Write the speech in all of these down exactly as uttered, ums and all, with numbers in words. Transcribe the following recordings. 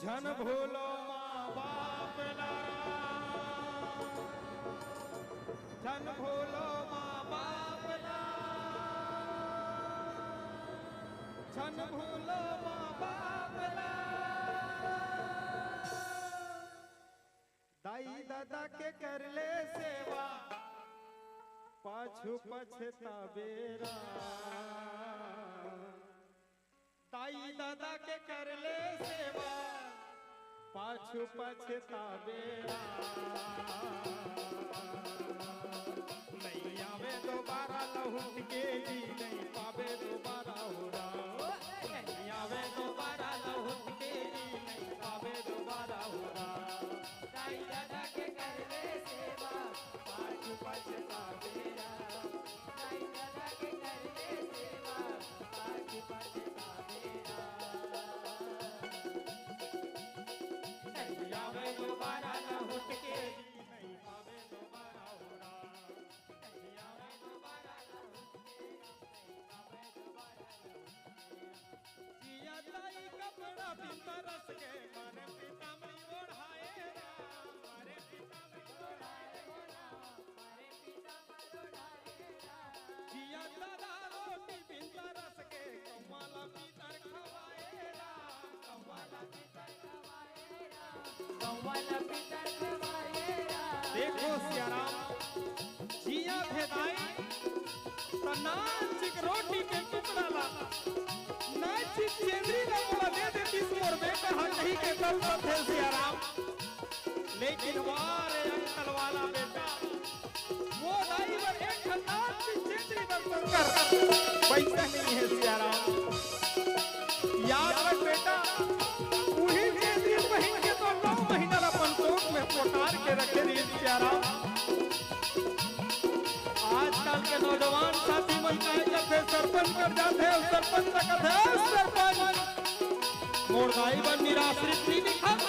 झन भूलो माँ बाप ला राम, झन भूलो माँ बाप ला, झन भूलो माँ बाप ला। दाई ददा के कर ले सेवा, पाछू पछताबे राम। दाई ददा के कर ले सेवा, पाछू पछताबे राम। नइ आवे दोबारा लहुट के जी, नइ पाबे दोबारा हो राम। नइ आवे दोबारा लहुट के जी, नइ पाबे दोबारा हो राम। दाई ददा के कर ले सेवा, पाछू पछताबे राम। दाई ददा के कर ले सेवा, पाछू पछताबे राम। नइ आवे दोबारा लहुट के जी, नइ पाबे दोबारा हो राम। नइ आवे दोबारा लहुट के जी, नइ पाबे दोबारा लहुट के। जिया दाई कपड़ा बिन तरस के, मारे पीताम्बरी ओढ़ाए राम, मारे पीताम्बरी ओढ़ाए हो राम, मारे पीताम्बरी ओढ़ाए राम। जिया दादा रोटी बिन तरस के, कौआ ला पीतर खवाए राम, कौआ ला पीतर खवाए राम, कौआ ला पीतर खवाए राम। देखो सियाराम, जिया भेदाई, त नान चिक रोटी के टुकड़ा ला, नान चिक चेंदरी ला मोला दे देतिस मोर बेटा ह कही के तलपत हे सियाराम। लेकिन वाह रे अंकल वाला बेटा, वो दाई बर एक ठन नान चिक चेंदरी बर शंकर पैसा नइ हे सियाराम। याद रख बेटा, उही चेंदरी पहिन के तो नौ महीना ला अपन कोख में पोटार के रखे रहिस सियाराम। आजकल के नौजवान साथी मन काय करथे, सरपंच कर जाथे, अउ सरपंच ला कथे, "सरपंच, मोर दाई बर निराश्रित नइ दिखत।"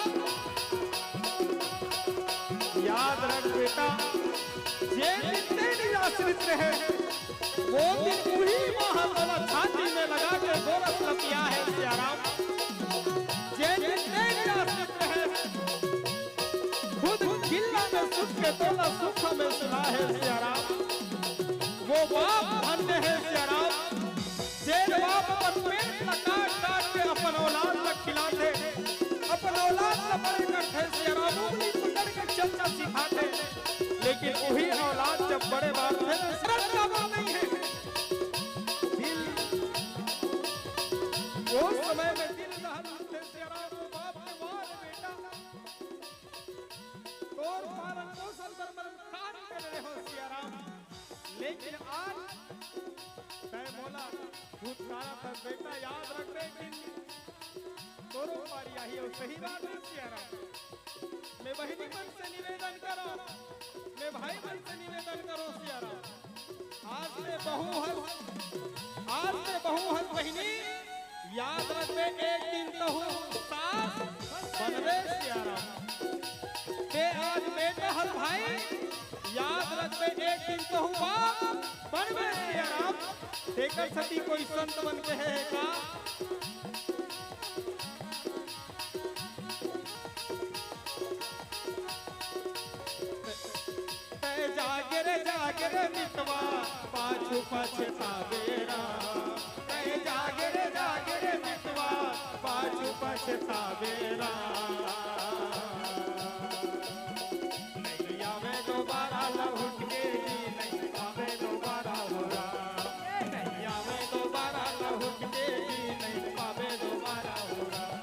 याद रख बेटा, जे दिन तैं निराश्रित रहे, वो दिन उही माँ ह तोला छाती में लगा के गोरस लपिया हे सियाराम। जे दिन तैं निराश्रित रहे, खुद किल्ला में सुत के तोला सुख में सुला हे सियाराम। वो बाप धन्य हे सियाराम, जेन बाप अपन पेट ला काट काट के अपन औलाद ला खिलाथे, अपन औलाद ला बड़े करथे सियाराम, उंगली पकड़ के चलना सिखाथे, लेकिन उही औलाद जब बड़े बाढ़थे ना, शरम काबर नइ हे। दिल, वो समय में दिल दहल उठथे सियाराम, वो बाप के, "वाह रे बेटा, तोर पालन पोषण बर मैं का नइ करे रहेंव सियाराम, लेकिन आज तैं मोला धुतकारत हस बेटा, याद रखबे एक दिन तोरो पारी आही।" अउ सही बात हे सियाराम, मैं बहिनी मन से निवेदन करंव, मैं भाई मन से निवेदन करंव सियाराम, आज ले बहू हस, आज ले बहू हस बहिनी, याद रखबे एक दिन तहूँ सास बनबे सियाराम। ते आज बेटा हस भाई, याद रखबे एक दिन तहूँ बाप बनबे सियाराम। तेकर सेती कोई संत मन के हे का? तैं जागे रे जागे रे मितवा, पाछू पछताबे राम। तैं जागे रे जागे रे मितवा, पाछू पछताबे राम। नइ आवे दोबारा लहुट के जी, नइ पाबे दोबारा हो राम। नइ आवे दोबारा लहुट के जी, नइ पाबे दोबारा हो राम।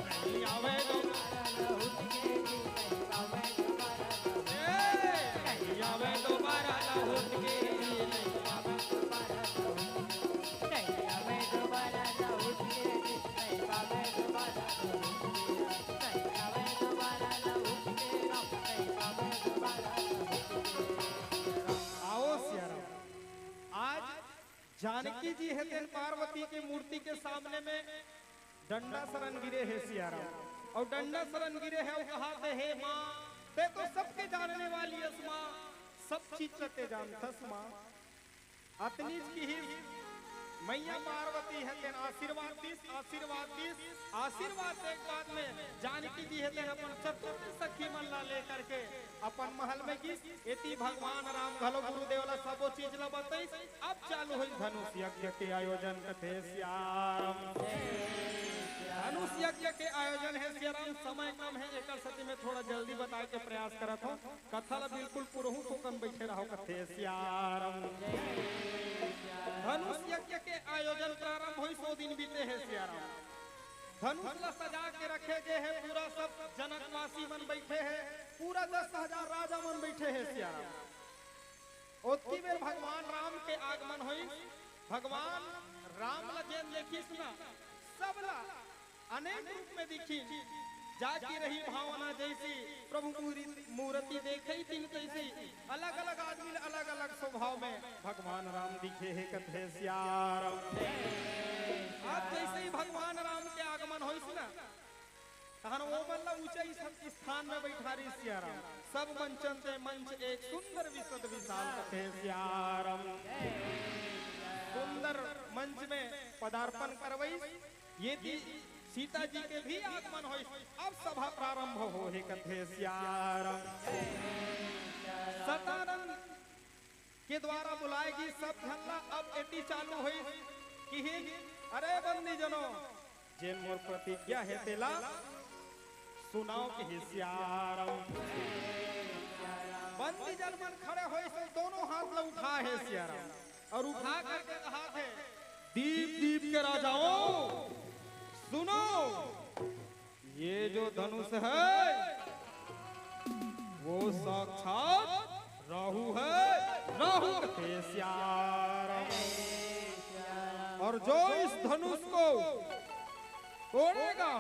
नइ आवे दोबारा लहुट के जी, नइ पाबे दोबारा हो राम। ए, नइ आवे दोबारा लहुट के जी, नइ पाबे दोबारा लहुट के। नइ आवे दोबारा लहुट के जी, नइ पाबे दोबारा लहुट के। नइ आवे दोबारा लहुट के राम, नइ पाबे दोबारा लहुट के राम। आओ सियाराम, आज जानकी जी हे तेन पार्वती के मूर्ति के सामने में डंडा सरन गिरे हे सियाराम, अउ डंडा सरन गिरे हे अउ कहाथे, "हे माँ, तैं तो सबके जानने वाली अस माँ, सब चीज ला तैं जानथस माँ।" अतनीच किहिस, मैया पार्वती हे तेन आशीर्वाद दिस, आशीर्वाद दिस, आशीर्वाद दे के बाद में जानकी जी हे तेन अपन चतुर सखी मन ला लेकर के अपन महल में गिस। एती भगवान राम घलो गुरुदेव ला सबो चीज ला बतइस। अब चालू होइस धनुष यज्ञ के आयोजन, कथे सियाराम। धनुष यज्ञ के आयोजन हे सियाराम, समय कम हे, एकर सेती में थोड़ा जल्दी बताए के प्रयास करत हों। कथा ला बिल्कुल पुरहू थोकन बइठे रहव, कथे सियाराम। धनुष यज्ञ के आयोजन प्रारंभ होइस, ओ दिन बीते हे सियाराम। धनुष ला सजा के रखे गे हे, पूरा सब जनकवासी मन बइठे हे, पूरा दस हजार राजा मन बइठे हे सियाराम। ओतकी बेर भगवान राम के आगमन होइस। भगवान राम ला जेन देखिस ना, सब ला अनेक रूप में दिखिन। जाकी रही भावना जैसी, प्रभु मूरी-, मूरति देखई तिन तैसी। अलग-अलग आदमी ला अलग-अलग स्वभाव में भगवान राम दिखे हे, कथे सियाराम। अब जैसे ही भगवान राम के आगमन होइस ना, तहन ओमन ला ऊंचा इस-, स्थान में बैठारिस सियाराम। सब मंचन ते मंच एक सुंदर विशद विशाल, कथे सियाराम। सुंदर मंच में पदार्पण करवइस। एती सीता जी के भी आगमन होइस। अब सभा प्रारंभ होहे, कथे सियाराम। सतानंद के द्वारा बुलाए गिस सब झन ला। अब एती चालू होइस, किहिन, "अरे बंदी जनों, जेन मोर प्रतिज्ञा हे तेला सुनाव," किहिस सियाराम। बंदी जन मन खड़े होइस, दोनों हाथ ला उठाए हे सियाराम, अउ उठा करके कहत हे, "दीप दीप के राजाओं, सुनो, ये जो धनुष है, वो साक्षात राहु है, राहु, कथे सियाराम। और जो इस धनुष को तोड़ेगा,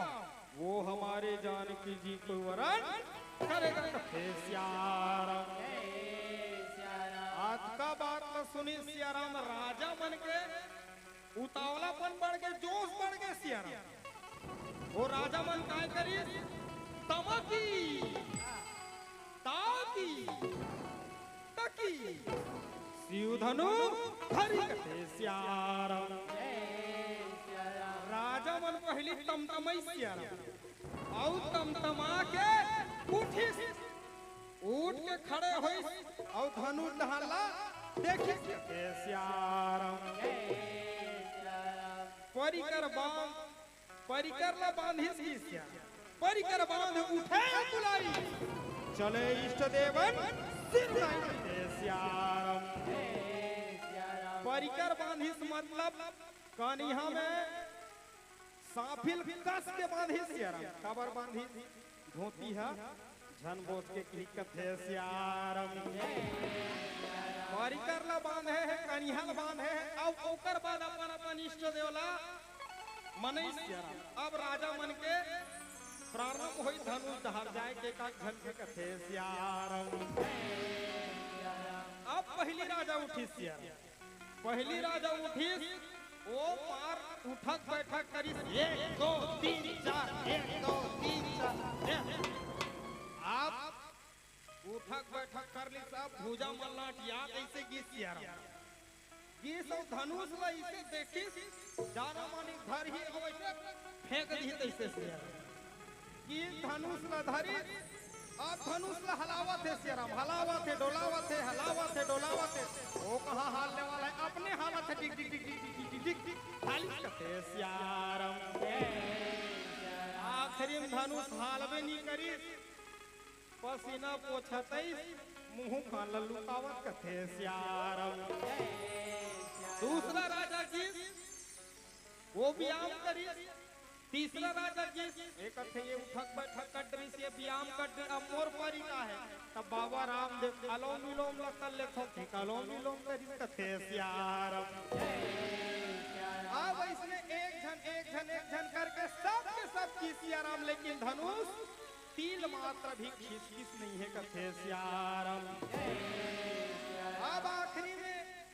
वो हमारे जानकी जी को वरण करेगा, कथे सियाराम।" अतका बात ला सुनिस सियाराम, राजा मन के उतावलापन बढ़ गे, जोश बढ़ गे सियाराम। ओ राजा मन काय करिस? तमकी, ताकी, तकी, सिव धनु धरी, कथे सियाराम। राजा मन पहिली तमतमइस सियाराम, अउ तमतमा के उठिस। उठ के खड़े होइस अउ धनुष डहार ला देखिस, कथे सियाराम। परिकर बांध, परिकर ला बांधिस गिस सियाराम। परिकर बांध उठे अकुलाई, चले इष्ट देवन सिर नाई, कथे सियाराम। परिकर बांधिस मतलब कनिहा में साफिल कस के बांधिस सियाराम। काबर बांधिस? धोती ह झन बोच के किही, कथे सियाराम। परिकर ला बांधे हे, कनिहा ला बांधे हे, अउ ओकर बाद अपन अपन इष्ट देव ला मनई सियाराम। अब राजा मन के प्रारंभ होई धनुष डहार जाए के, का झन के, कथे सियाराम। अब पहिली राजा उठिस सियाराम। पहिली राजा उठिस, ओ पार उठक बैठक करिस, एक, दो, तीन, चार, एक, दो, तीन, चार, एक। अब उठक बैठक कर लिस, अब भुजा मन ला अंटियात अइसे गिस सियाराम। गिस अउ धनुष ला अइसे देखिस, जाना मानी धरही अउ अइसे फेंक दिही तइसे सियाराम। कि धनुष ला धरिस, अब धनुष ला हलावत हे सियाराम, हलावत हे, डोलावत हे, हलावत हे, डोलावत हे। ओ कहाँ हालने वाला हे, अपने हालत हे, टिक, टिक, टिक, हालिस, कथे सियाराम। आखिरी में धनुष हालबे नी करिस, पसीना पोछतइस, मुंह कान ला लुकावत, कथे सियाराम। दूसरा राजा गिस, ओ व्यायाम करिस। तीसरा राजा गिस, ए कथे, ए उठक बैठक कर डरिस, ए व्यायाम कर डरिस, अब मोर पारी का हे? तब बाबा रामदेव अनुलोम विलोम ला कर लेथों, ठीक अनुलोम विलोम करिस, कथे सियाराम। अब अइसने एक झन, एक झन, एक झन करके सब के सब गिस सियाराम, लेकिन धनुष तिल मात्र भी खिसकिस नइ हे, कथे सियाराम। अब आखिरी में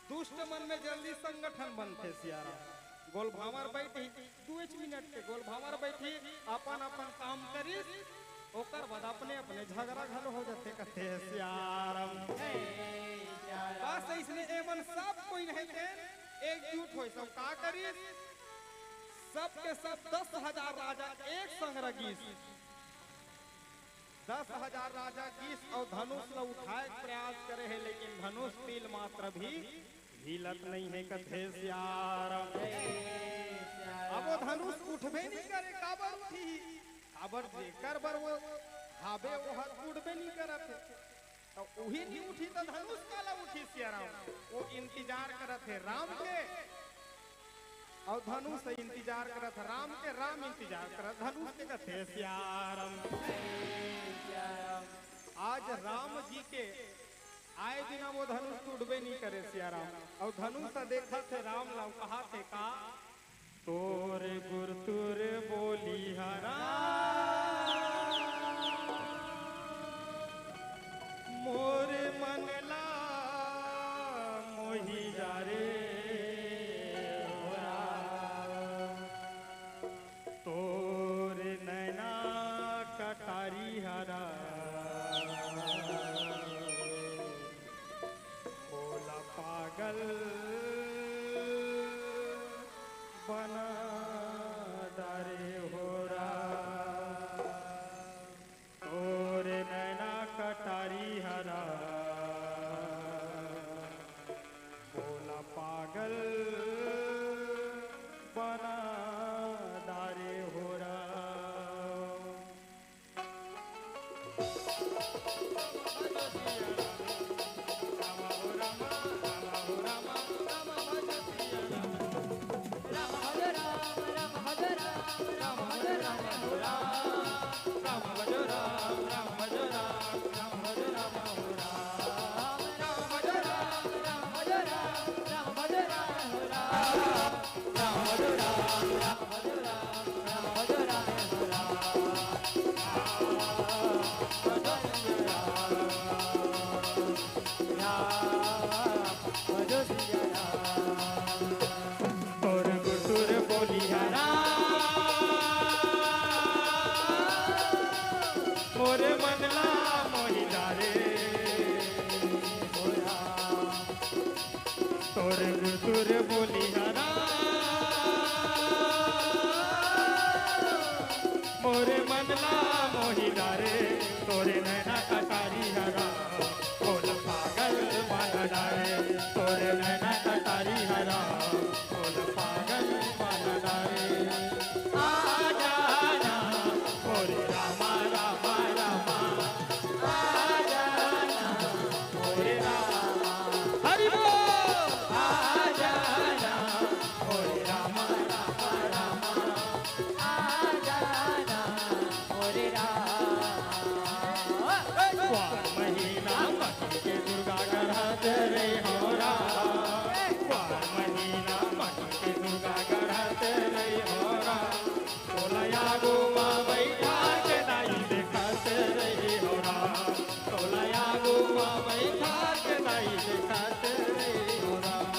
दुष्ट मन में जल्दी संगठन बनथे सियाराम। गोल भांवर बैठही, दुएच मिनट के गोल भांवर बैठही, अपन अपन काम करिस, ओकर बाद अपने अपने झगड़ा घलो हो जाथे, कथे सियाराम। बस अइसने एमन सब कोई नइ हे तेन एकजुट होइस अउ का करिस? सब के सब दस हजार राजा एक संग रगिस। दस हजार राजा गिस अउ धनुष ल उठाए के प्रयास करे हे, लेकिन धनुष तिल मात्र भी हिलत नइ हे, कथे सियाराम। अब वो धनुष उठबे नइ करे, काबर उठही? काबर जेकर बर वो हाबे, वो ह उठबे नइ करत हे। त उही नइ उठही त धनुष काला उठही सियाराम? वो इंतजार करत हे राम के, अउ धनुष इंतजार करत हे राम के, राम इंतजार करत धनुष के, कथे सियाराम। आज राम जी के आए बिना वो धनुष टूटबे नइ करे सियाराम। अउ धनुष देखत हे राम ला, कहत हे का? तोर गुरतुर बोली हरा, मोर मन ला मोही जा रे हो राम। तोर नैना कटारी हरा, मोला पागल बना डारे हो राम। तोर नैना कटारी हरा, मोला पागल बना डारे हो राम। तोर गुरतुर बोली हरा, मोर मन ला मोही डारे हो राम। तोर गुरतुर बोली हरा, मोर मन ला मोही डारे। तोर नैना कटारी हरा, मोला पागल बना डारे। तोर नैना कटारी हरा, मोला पागल बना डारे। आ जाना मोरे रामा, रामा, रामा, आ जाना मोरे रामा। हरि बोल। आ जाना मोरे रामा, रामा, रामा, आ जाना मोरे रामा। कुआर महीना माटी के दुर्गा गढ़त रहे हो राम। कुआर महीना माटी के दुर्गा गढ़त रहे हो राम। तोला आगू मा बइठा के दाई देखत रहे हो राम। तोला आगू मा बइठा के दाई देखत रहे हो राम।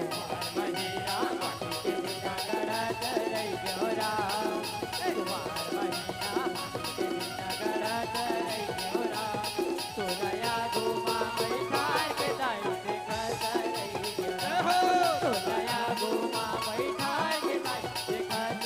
कुआर महीना माटी के दुर्गा गढ़त रहे हो राम। कुआर महीना माटी के दुर्गा गढ़त रहे हो राम। तोला आगू मा बइठा के दाई देखत रहे हो राम। तोला आगू मा बइठा के दाई देखत रहे हो राम।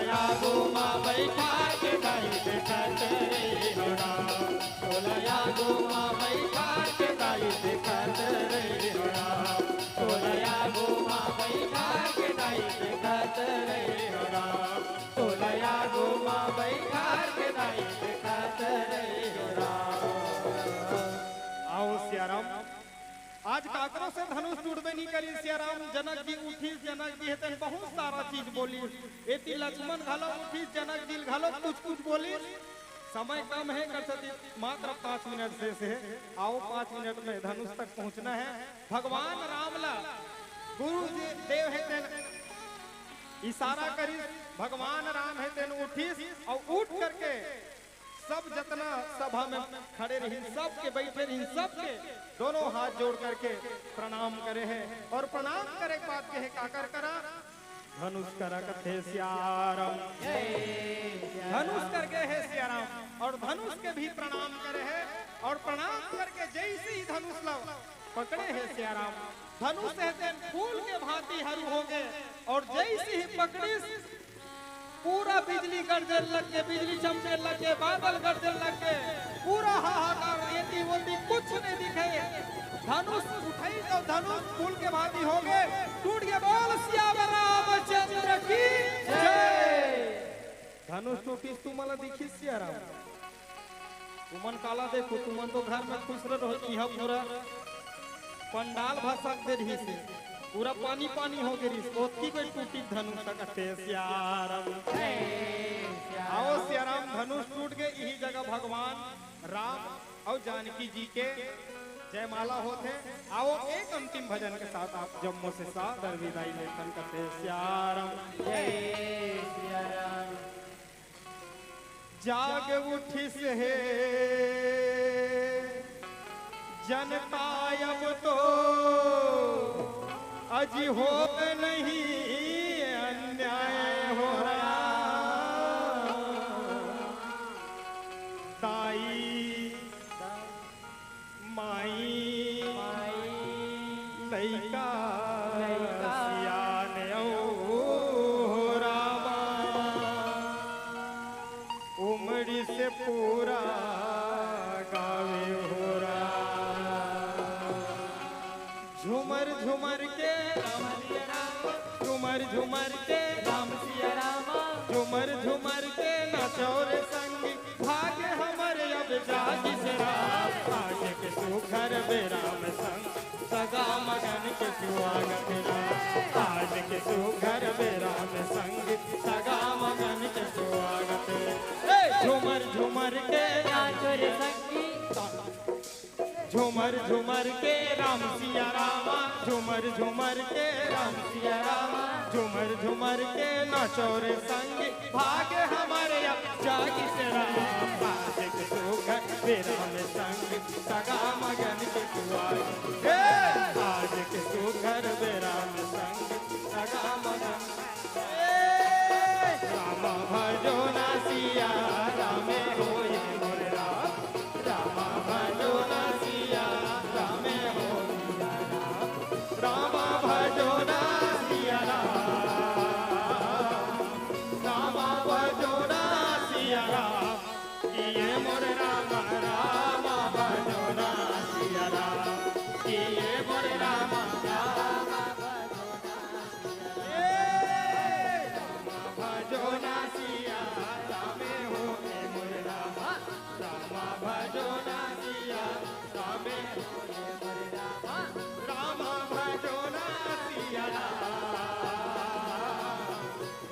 तोला आगू मा बइठा के दाई देखत रहे हो राम। तोला आगू मा बइठा के दाई देखत रहे हो राम। तोला आगू मा बइठा के दाई देखत रहे हो राम। तोला आगू मा बइठा के दाई देखत रहे हो राम। आओ सियाराम, आज काकरो से धनुष टूटबे नइ करिस सियाराम। जनक जी उठिस, जनक जी हे तेन बहुत सारा चीज बोलिस। एती लक्ष्मण घलो उठिस, जनक जी घलो कुछ कुछ बोलिस। समय कम हे, कर सती मात्र पाँच मिनट शेष हे। आओ, पाँच मिनट में धनुष तक पहुंचना हे। भगवान राम ला गुरु जी देव हे तेन इशारा करिस, भगवान राम हे तेन उठिस अउ उठ करके सब जतना सभा में खड़े रहिन, सबके बइठे रहिन, सबके दोनों हाथ जोड़ करके प्रणाम करे हे अउ प्रणाम करे के बाद कहे, काकर करा? धनुष करा, कथे सियाराम। धनुष करके हे सियाराम, अउ धनुष के भी प्रणाम करे हे अउ प्रणाम करके जइसे ही धनुष ला पकड़े हे सियाराम। धनुष हे तेन फूल के भांति हरू होगे, अउ जइसे ही पकड़िस, पूरा बिजली गरजे लग गे, बिजली चमके लग गे, बादल गरजे लग गे, पूरा हाहाकार, एती ओती कुछ नहीं दिखे। धनुष उठाइस अउ धनुष फूल के भांति होगे, टूट गे। बोल सियावर रामचंद्र की जय। धनुष टूटिस, तुमन ला दिखिस सियाराम? तुमन काला देखो, तुमन तो घर में खुश रहो। इहाँ पूरा पंडाल भसक दे रहिस हे, पूरा पानी पानी हो गे रहिस, ओतकी कोई टूटी धनुष सकत हे सियाराम। आओ सियाराम, धनुष टूट गे, इही जगह भगवान राम अउ जानकी जी के जयमाला होथे। आओ एक अंतिम भजन के साथ आप जम्मो से सादर विदाई लेथन, कथे सियाराम। जय सियाराम। जाग उठिस हे जनता अब तो, अजी हो नहीं अन्याय हो रहा। दाई माई, लइका, सियान अउ हो रामा, उमड़ी से पूरा गावे हो रामा। झूमर झूमर के राम सिया राम, झूमर झूमर के राम सिया राम, झूमर झूमर के नाचो रे संगी, भाग्य हमर अब जागिस राम। आज के सुघर बेरा में संग, सगा मगन के सुहागत राम। आज के सुघर बेरा में संग, सगा मगन के सुहागत। ए, झूमर झूमर के नाचो रे संगी। झूमर झूमर के राम सिया रामा, झूमर झूमर के राम सिया रामा, झूमर झूमर के नाचो रे संगी, भाग्य हमर अब जागिस राम। आज के सुघर बेरा में संग, सगा मगन के सुहाग। हे! आज के सुघर बेरा में संग, सगा मगन। हे! राम भजो ना सिया राम होए मोर राम। राम भजो ना सिया राम होए राम। राम भजो ना सिया राम। राम भजो ना सिया राम। किए मोर राम, राम भजो ना सिया राम। किए मोर राम, राम भजो ना सिया राम। ए! राम भजो ना सिया राम हो ए मोर राम। राम भजो ना सिया राम हो ए मोर राम। राम भजो ना सिया राम।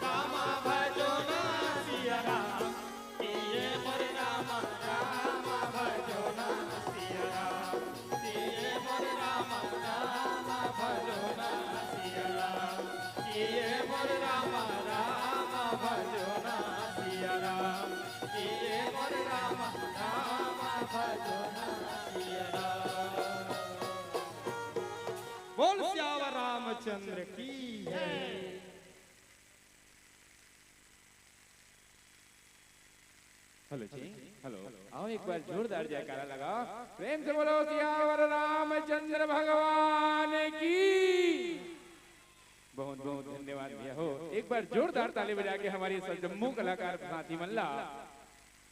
राम भजो ना सिया राम। किए मोर राम, राम भजो ना सिया राम। किए मोर राम, राम भजो ना सिया राम। किए मोर राम, राम भजो ना सिया राम। किए मोर राम, राम भजो ना सिया राम। बोल सियावर रामचंद्र की जय। हेलो जी, हेलो। आओ एक बार जोरदार जयकारा लगाओ, प्रेम से बोलो सियावर रामचंद्र भगवान की। बहुत बहुत धन्यवाद भैया हो, एक बार जोरदार ताली बजा के हमर सब जम्मो कलाकार साथी मन ला,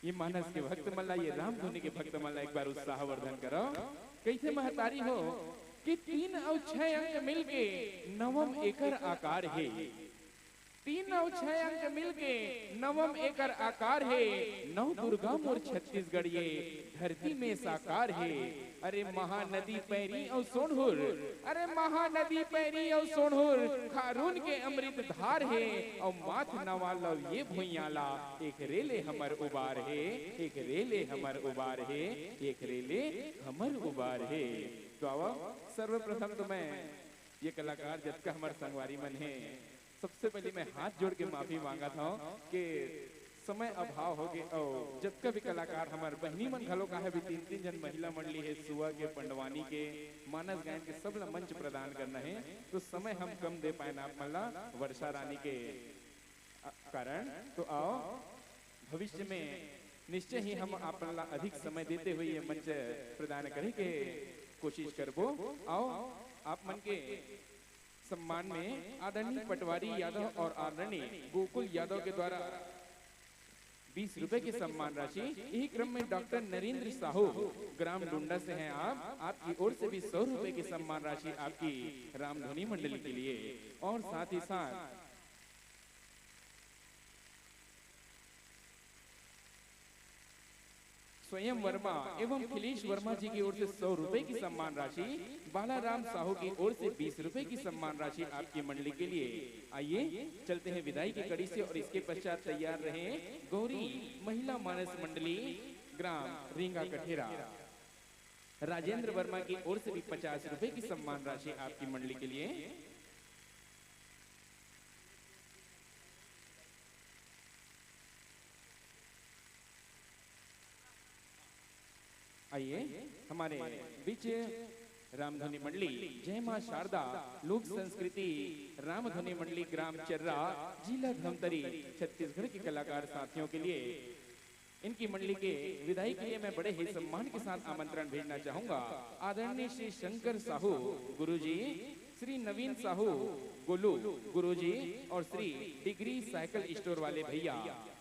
ये मानस के भक्त मन ला, ये राम धुनी के भक्त मन ला एक बार उत्साहवर्धन करो। कइसे महतारी हो कि तीन अउ छह अंक मिलके नवम एकर आकार हे। तीन अउ छह अंक मिलके नवम एकर आकार हे। नव दुर्गा मोर छत्तीसगढ़ ये धरती में साकार हे। अरे महानदी पैरी अउ सोनहुर, अरे महानदी पैरी अउ सोनहुर, खारून के अमृत धार हे। अउ माथ नवा लव ये भुइयां ला, एकरे ले हमर उबार हे, एकरे ले हमर उबार हे, एकरे ले हमर उबार हे। तो आवा, सर्वप्रथम तो मैं ये कलाकार जतका हमर संगवारी मन हे, सबसे पहले मैं हाथ जोड़ के माफी मांगत हौं कि समय अभाव होगे अउ जतका भी कलाकार हमर बहिनी मन घलो का हे, अभी तीन तीन झन महिला मंडली हे, सुआ के, पंडवानी के, मानस गायन के, सब ला मंच प्रदान करना हे, तो समय हम कम दे पाएन आप मन ला वर्षा रानी के अ, कारण। तो आओ, भविष्य में निश्चय ही हम आप मन ला अधिक समय देते हुए ये मंच प्रदान करे के कोशिश करबो। आओ, आप मन के सम्मान में आदरणीय पटवारी यादव और आदरणीय गोकुल यादव के द्वारा बीस रुपए की सम्मान राशि। यही क्रम में डॉक्टर नरेंद्र साहू, ग्राम डुंडा से हैं आप, आपकी ओर से भी सौ रुपए की सम्मान राशि आपकी रामधुनी मंडली के लिए। और साथ ही साथ स्वयं वर्मा एवं खिलेश वर्मा जी की ओर से सौ रुपए की सम्मान राशि, बालाराम साहू की ओर से बीस रुपए की सम्मान राशि आपकी मंडली के लिए। आइए, चलते हैं विदाई की कड़ी से और इसके पश्चात तैयार रहें गौरी महिला मानस मंडली, ग्राम रींगा कठेरा। राजेंद्र वर्मा की ओर से भी पचास रुपए की सम्मान राशि आपकी मंडली के लिए। आइए, हमारे बीच रामधुनी मंडली, जय मां शारदा लोक संस्कृति रामधुनी मंडली, ग्राम चर्रा, जिला धमतरी, छत्तीसगढ़ के कलाकार साथियों के लिए इनकी मंडली के विदाई के लिए मैं बड़े ही सम्मान के साथ आमंत्रण भेजना चाहूंगा आदरणीय श्री शंकर साहू गुरुजी, श्री नवीन साहू गोलू गुरुजी और श्री डिग्री साइकिल स्टोर वाले भैया,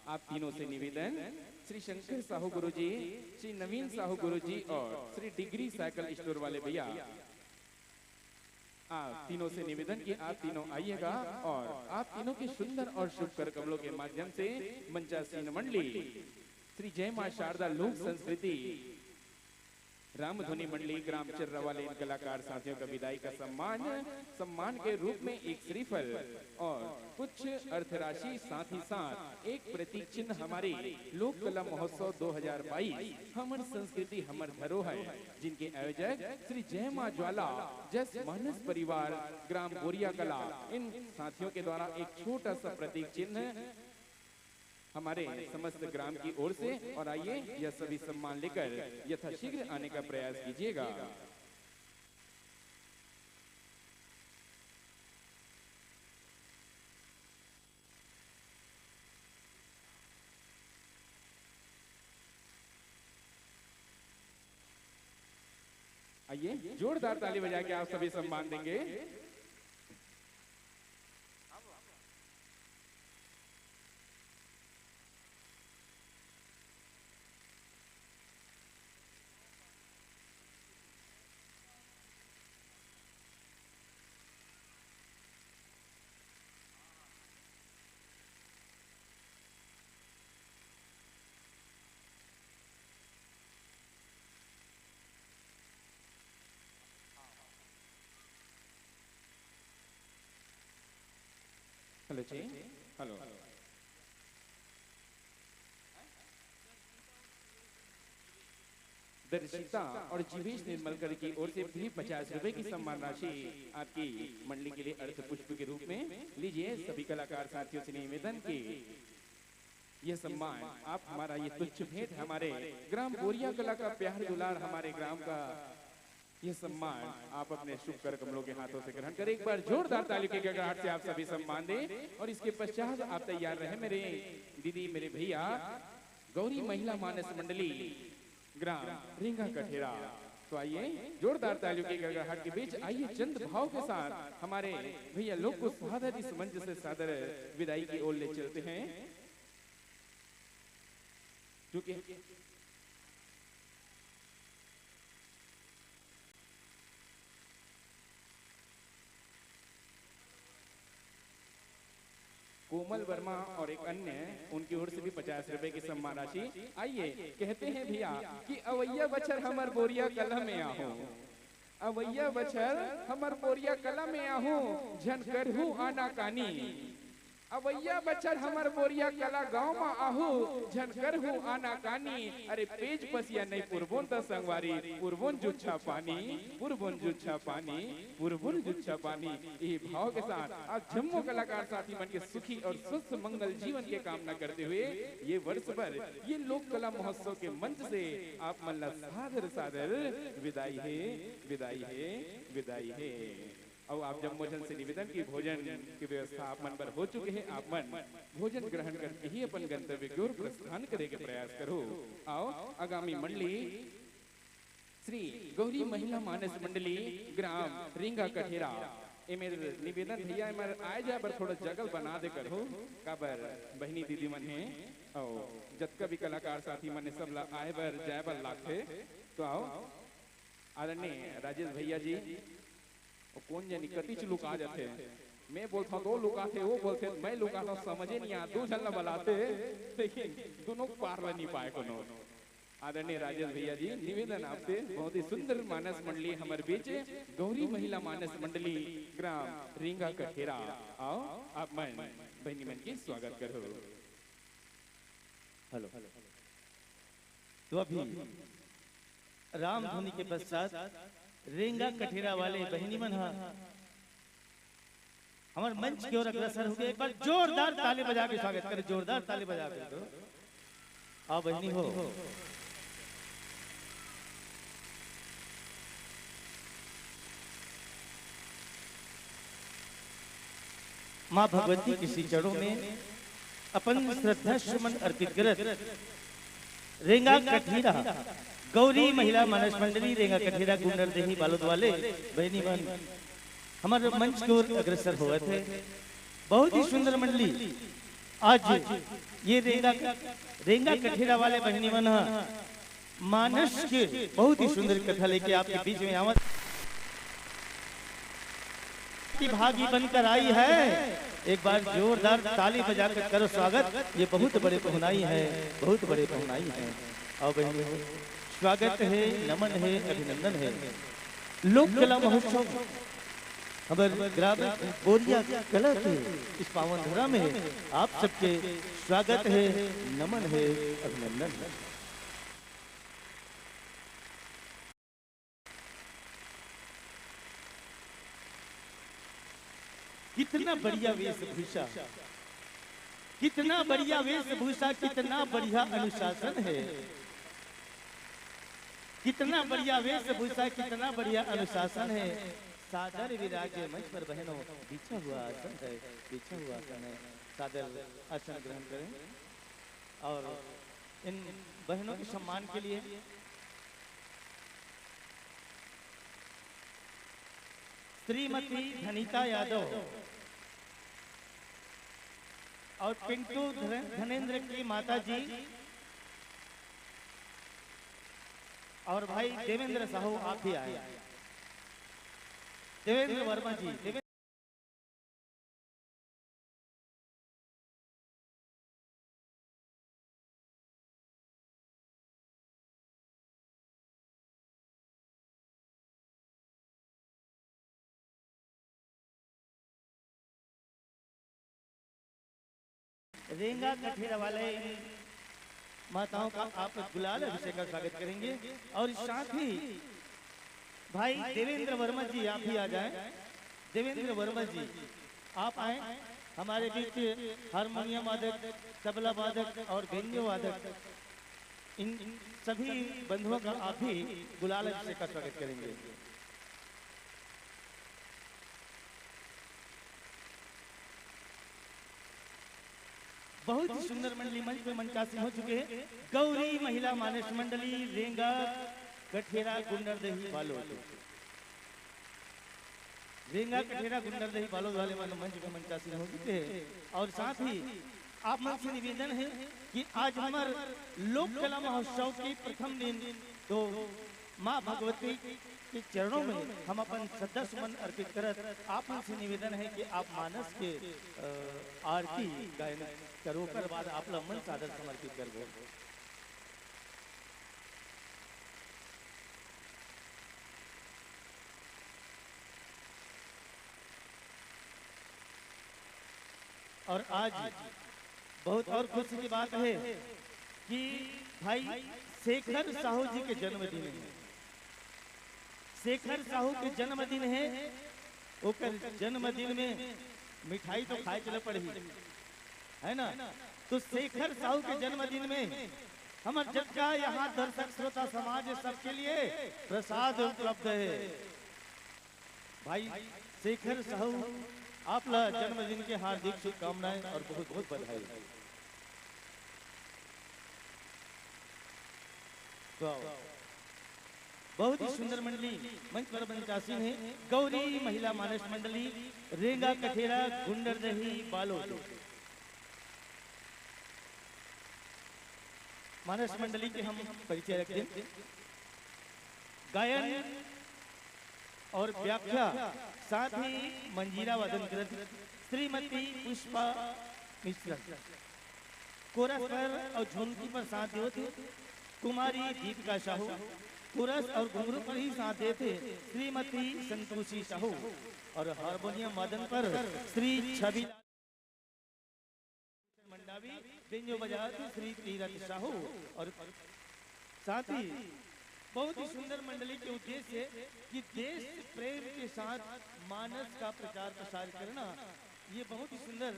आप तीनों से निवेदन, श्री शंकर साहू गुरुजी, श्री नवीन साहू गुरुजी और श्री डिग्री साइकिल स्टोर वाले भैया, आप तीनों से निवेदन कि आप तीनों आइएगा और आप तीनों के सुंदर और शुभ कर कमलों के माध्यम से मंचासीन मंडली श्री जय मां शारदा लोक संस्कृति रामधुनी मंडली ग्राम चिर्रा वाले इन कलाकार साथियों का विदाई का सम्मान, सम्मान के रूप में एक श्रीफल और कुछ अर्थ राशि, साथ ही साथ एक प्रतीक चिन्ह हमारे लोक कला महोत्सव दो हज़ार बाईस हमर संस्कृति हमर धरोहर, जिनके आयोजक श्री जय मां ज्वाला जस मानस परिवार ग्राम बोरिया कला, इन साथियों के द्वारा एक छोटा सा प्रतीक चिन्ह हमारे समस्त ग्राम की ओर से। और आइए, यह सभी सम्मान लेकर यथाशीघ्र आने का प्रयास कीजिएगा। आइए, जोरदार ताली बजा के आप सभी सम्मान देंगे। हेलो जी। हेलो। दर्शिता और जीवेश निर्मलकर की ओर से भी पचास रुपए की सम्मान राशि आपकी मंडली के लिए अर्थ पुष्प के रूप में। लीजिए, सभी कलाकार साथियों से निवेदन कि यह सम्मान, आप हमारा ये तुच्छ भेंट, हमारे ग्राम बोरिया कला का प्यार दुलार, हमारे ग्राम का यह सम्मान आप अपने शुभ कर कमलों के हाथों से ग्रहण करें। एक बार जोरदार ताली के गड़गड़ाहट से आप सभी सम्मान दें और इसके पश्चात आप तैयार रहें मेरे दीदी, मेरे भैया, गौरी महिला मानस मंडली, ग्राम रींगा कठेरा। तो आइए, जोरदार तालियों की गड़गड़ाहट के बीच आइए, चंद भाव के साथ हमारे भैया लोग को सादर इस मंच से सादर विदाई की ओर ले चलते हैं, जो कि कोमल वर्मा और एक अन्य, उनकी ओर से भी पचास रुपए की सम्मान राशि। आइए, कहते हैं भैया कि अवैया बछर हमर बोरिया कला में आहो, अवैया बछर हमर बोरिया कला में आहो, झन करहु आनाकानी। अवैया बछर हमर बोरिया कला गांव म आहू, झन करहू आनाकानी। अरे पेज पसिया नइ पुरबोन त संगवारी, पुरबोन जुच्छा पानी, पुरबोन जुच्छा पानी, पुरबोन जुच्छा पानी। ये भाव के साथ आप जम्मो कलाकार साथी मन के सुखी और स्वस्थ मंगल जीवन के कामना करते हुए ये वर्ष भर ये लोक कला महोत्सव के मंच से आप मन ला सादर सादर विदाई हे, विदाई हे, विदाई हे। अउ आप जम्मो झन से निवेदन कि भोजन के व्यवस्था आप मन बर हो चुके हे, आप मन भोजन ग्रहण करके ही अपन गंतव्य की ओर प्रस्थान करे के प्रयास करहू। आओ, आगामी मंडली श्री गौरी महिला मानस मंडली, ग्राम रेंगा कठेरा। एमेर निवेदन भैया, एमर आए जाए बर थोड़ा जगह बना दे करहू, काबर बहिनी दीदी मन हे, अउ जतका भी कलाकार साथी मन हे, सब ला आए बर जाए बर लागथे। तो आओ, आदरणीय राजेश भैया जी, वो कोन जनी कतिच लुका जाथे। मैं बोलथौं तो लुकाथे, वो बोलथे मैं लुकाथौं, समझे नहीं आ, दू झन ला बलाथे, लेकिन दुनों पार ला नहीं पाए कोनो। आदरणीय राजेश भैया जी, निवेदन आपसे, बहुत ही सुंदर मानस मंडली हमर बीच, गौरी महिला मानस मंडली, ग्राम रेंगा कठेरा। आओ, आप मन बहिनी मन के स्वागत करो। हेलो। तो अभी राम धुनी के पश्चात रेंगा कठेरा वाले बहिनी मन ह हमर मंच के ओर अग्रसर होके एक बार जोरदार ताली बजा के स्वागत करें, जोरदार ताली बजा के। तो आओ बहिनी हो। माँ भगवती के श्री चरणों में अपन श्रद्धा सुमन अर्पित करत रेंगा कठेरा गौरी महिला मानस मंडली रेंगा कठेरा गुंडरदेही बालोद वाले बहिनी मन हमर मंच के ओर अग्रसर होवत हे। बहुत ही सुंदर मंडली। आज ये रेंगा, रेंगा कठेरा वाले बहिनी मन ह मानस के बहुत ही सुंदर कथा लेके आपके बीच में आवत प्रतिभागी बनकर आई है। एक बार जोरदार ताली बजाकर करो स्वागत। ये बहुत बड़े पहुनाई है, बहुत बड़े पहुनाई है। आओ बहिनी हो, स्वागत है, नमन है, अभिनंदन है। लोक कला महोत्सव हमर ग्राम बोरिया कला के इस पावन धरा में आप सबके स्वागत है, नमन है, अभिनंदन है। कितना बढ़िया वेशभूषा, कितना बढ़िया वेशभूषा, कितना बढ़िया अनुशासन है, कितना बढ़िया वेशभूषा, कितना बढ़िया अनुशासन है। सादर विराजे मंच पर बहनों, बिछा हुआ आसन है, बिछा हुआ आसन है, सादर आसन ग्रहण करें। और इन बहनों के सम्मान के लिए श्रीमती धनिता यादव और पिंटू धन-, धनेंद्र की माता जी और भाई देवेंद्र साहू, आप भी आए। देवेंद्र वर्मा जी, देवेंद्र रेंगा कठेरा वाले इन माताओं का आप गुलाल अभिषेक का स्वागत करेंगे। और साथ ही भाई देवेंद्र वर्मा जी, आप भी आ जाएं। देवेंद्र वर्मा जी, आप आए हमारे बीच, हारमोनियम वादक, तबला वादक और बेंजो वादक, इन सभी बंधुओं का आप भी गुलाल अभिषेक का स्वागत करेंगे। बहुत ही सुंदर मंडली मंच में मंचासीन हो चुके हैं। गौरी महिला मानस मंडली रेंगा कठेरा गुंडरदेही बालोद, रेंगा कठेरा गुंडरदेही बालोद वाले मन मंच में मंचासीन हो चुके हैं। और साथ ही आप मन से निवेदन है कि आज हमर लोक कला महोत्सव के प्रथम दिन तो माँ भगवती के चरणों में हम अपन श्रद्धा सुमन अर्पित करत आप मन से निवेदन है कि आप मानस के, अ, आरती गायन करो, ओकर बाद आप ला मन सादर समर्पित करबो। और आज बहुत और खुशी की बात है कि भाई शेखर साहू जी के जन्मदिन है। शेखर साहू के जन्मदिन है, ओकर जन्मदिन में मिठाई तो खाए चले पड़ही, है ना? तो शेखर साहू के जन्मदिन में हमर जतका यहाँ दर्शक श्रोता समाज है, सबके लिए प्रसाद उपलब्ध है। भाई शेखर साहू, आप ला जन्मदिन के हार्दिक शुभकामनाएं और बहुत बहुत बधाई। तो आओ। बहुत ही सुंदर मंडली मंच पर मंचासीन हे। गौरी महिला मानस मंडली, रेंगा कठेरा, गुंडरदेही, बालोद। मानस मंडली के हम परिचय रख दें। गायन और व्याख्या, साथ ही मंजीरा वादन करत श्रीमती पुष्पा मिश्रा। कोरस पर और झुमकी पर साथ देवत हे कुमारी दीपिका साहू। कोरस और घुंघरू पर ही साथ देत हे श्रीमती संतोषी साहू और हारमोनियम वादन पर श्री छवि मंडावी, बेंजो बजावत श्री तीरथ साहू और साथ ही बहुत ही सुंदर मंडली के उद्देश्य कि देश प्रेम के साथ मानस का प्रचार प्रसार करना, ये बहुत ही सुंदर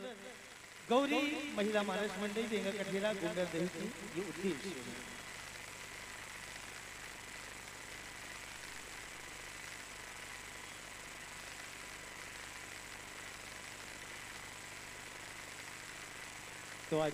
गौरी महिला मानस मंडली रेंगा कठेरा गुंडरदेही की ये उद्देश्य है। तो आज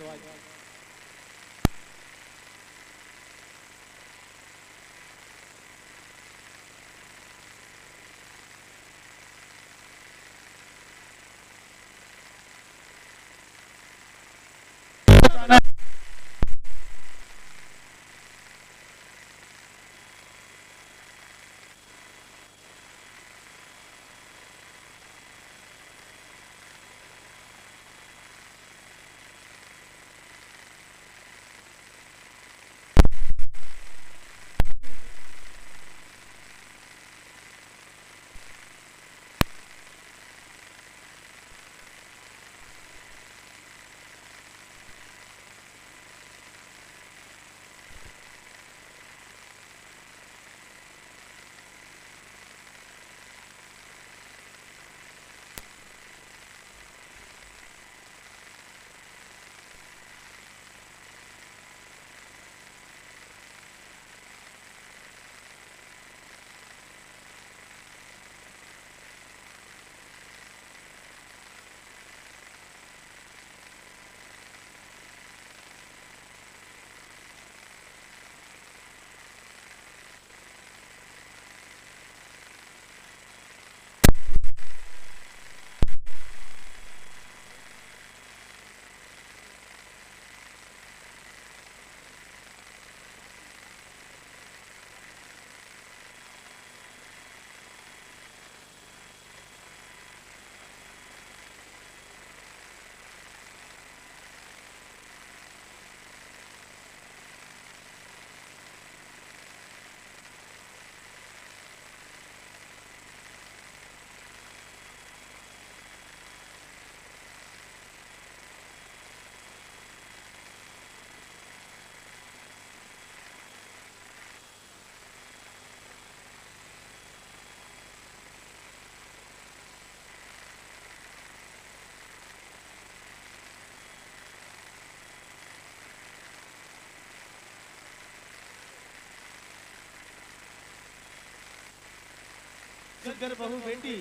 सुग्घर बहू बेटी,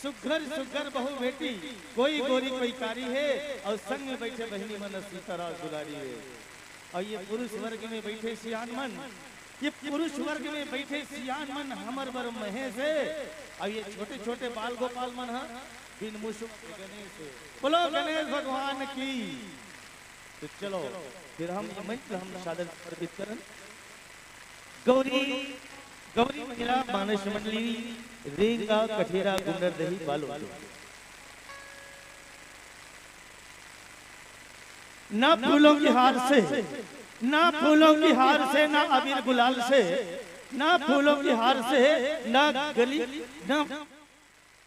सुग्घर सुग्घर बहू बेटी, कोई गोरी कोई कारी हे, अउ संग में बइठे बहिनी मन सीताराम दुलारी हे। अउ ये पुरुष वर्ग में बइठे सियान मन, ये पुरुष वर्ग में बइठे सियान मन हमर बर महेश हे, अउ ये छोटे छोटे बाल गोपाल मन ह बिन मुसुक के गणेश हे। बोलो गणेश भगवान की। तो चलो, फिर हम ये मंच हम सादर समर्पित करन। गौरी, गौरी महिला मानस मंडली, रेंगा कठेरा गुंडरदेही बालोद। ना फूलों की हार से, ना फूलों की हार से, ना अबीर गुलाल से, ना फूलों की हार से, ना गली, ना,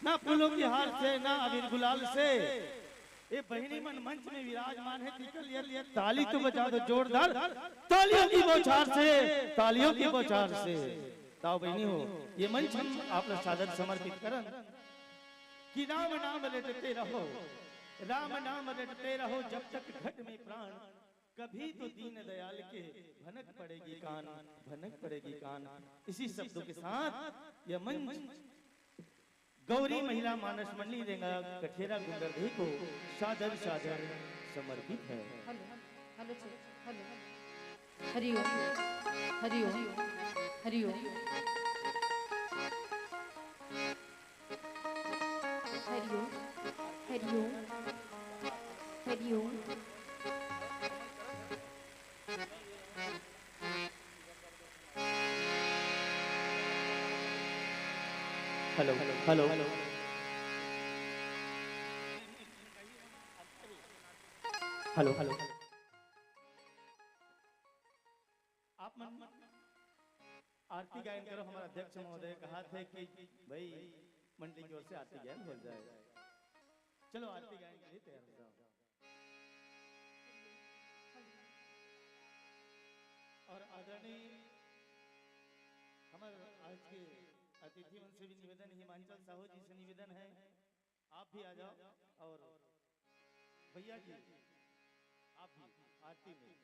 ना फूलों की हार से, ना अबीर गुलाल से। ए बहिनी मन मंच में विराजमान हे, तिकर लिए ताली तो बजा दो जोरदार, तालियों की बौछार से, तालियों की बौछार से। ताओ बहिनी हो, ये मंच हम आप ला सादर समर्पित करन कि राम नाम रटते रहो, राम नाम रटते रहो, जब तक घट में प्राण, कभी तो दीन दयाल के भनक पड़ेगी कान, भनक पड़ेगी कान। इसी शब्दों के साथ यह मंच गौरी महिला मानस मंडली रेंगा कठेरा गुंडरदेही को सादर सादर समर्पित है। Hello, hello check, hello. Hari Om, Hari Om, Hari Om. Hari Om, Hari Om, Hari Om. Hello, hello, hello, hello. आप मन आरती गायन करो। हमारा अध्यक्ष महोदय कहा थे कि भाई मंडली की ओर से आरती गायन हो जाए। चलो, आरती गायन के लिए तैयार हो जाओ। और आदरणीय हमारे आज के अतिथि मन से भी निवेदन, हिमांचल साहू जी से निवेदन है, आप भी आ जाओ। और भैया जी, आप भी आरती में।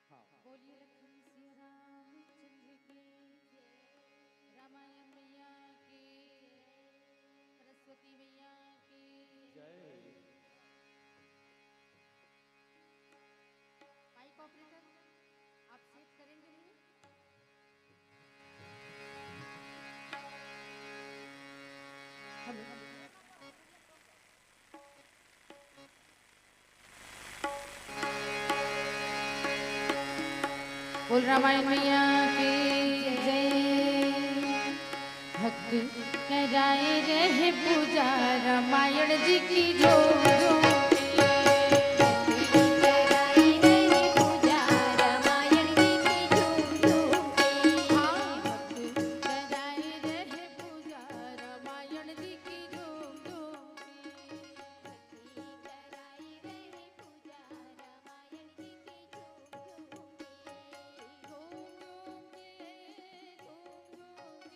हाँ। बोलिए लखन सिया रामचंद्र की, रामायण मैया की, सरस्वती मैया की। जय। माइक ऑपरेटर, आप सेट करेंगे नहीं? हेलो। बोल रामायण मैया की जय। भक्त कराए रहे पूजा रामायण जी की झूम झूम के। भक्त कराए रहे पूजा रामायण जी की झूम झूम के। हाँ, भक्त कराए रहे पूजा रामायण जी की झूम झूम के। भक्त कराए रहे पूजा रामायण जी की झूम झूम के। झूम झूम के, झूम झूम के।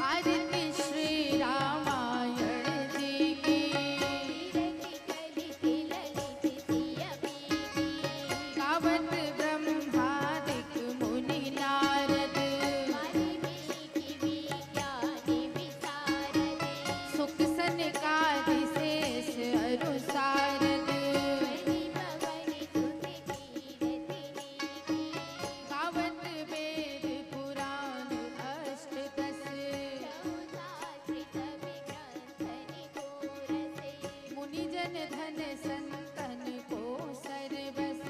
आरती श्री रामायण जी की। गावत ब्रह्मादिक मुनि नारद। सुख सनकादि शेष अरु सारद। गावत वेद पुराण अष्ट दस। मुनि जन धन संतन को सरबस।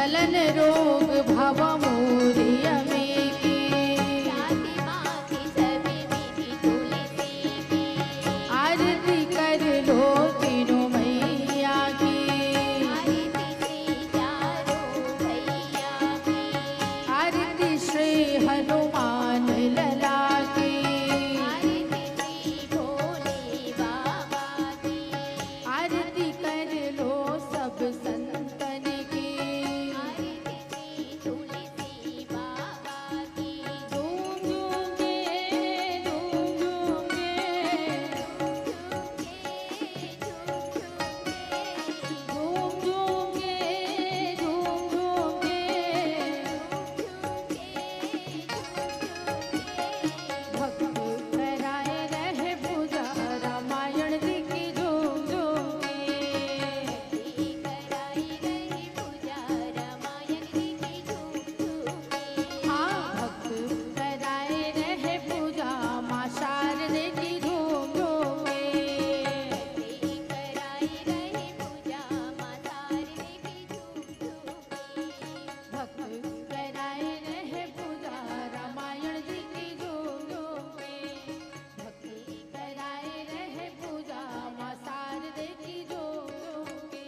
लन रोग भव मोर अमी की। जाति माखी सभी मीठी तुलसी की। आरती कर लो तीनों मैया की। आरती श्री चारों भैया की। आरती श्री हनुमान लला की। आरती श्री भोले बाबा की। आरती कर लो सब संतन की। आरती श्री तुलसी बाबा की। झूम झूम के, झूम झूम के, झूम झूम के, झूम झूम के, झूम झूम के। भक्त कराए रहे पूजा रामायण जी की झूम झूम के। भक्ति कराई रही पूजा रामायण जी की झूम झूम के। हाँ, भक्त कराए रहे पूजा माँ शारदे की झूम झूम के। भक्ति कराई रही पूजा माँ शारदे की झूम झूम के। भक्त कराए रहे पूजा रामायण जी की झूम झूम के। भक्ति कराए रहे पूजा माँ शारदे की झूम झूम के।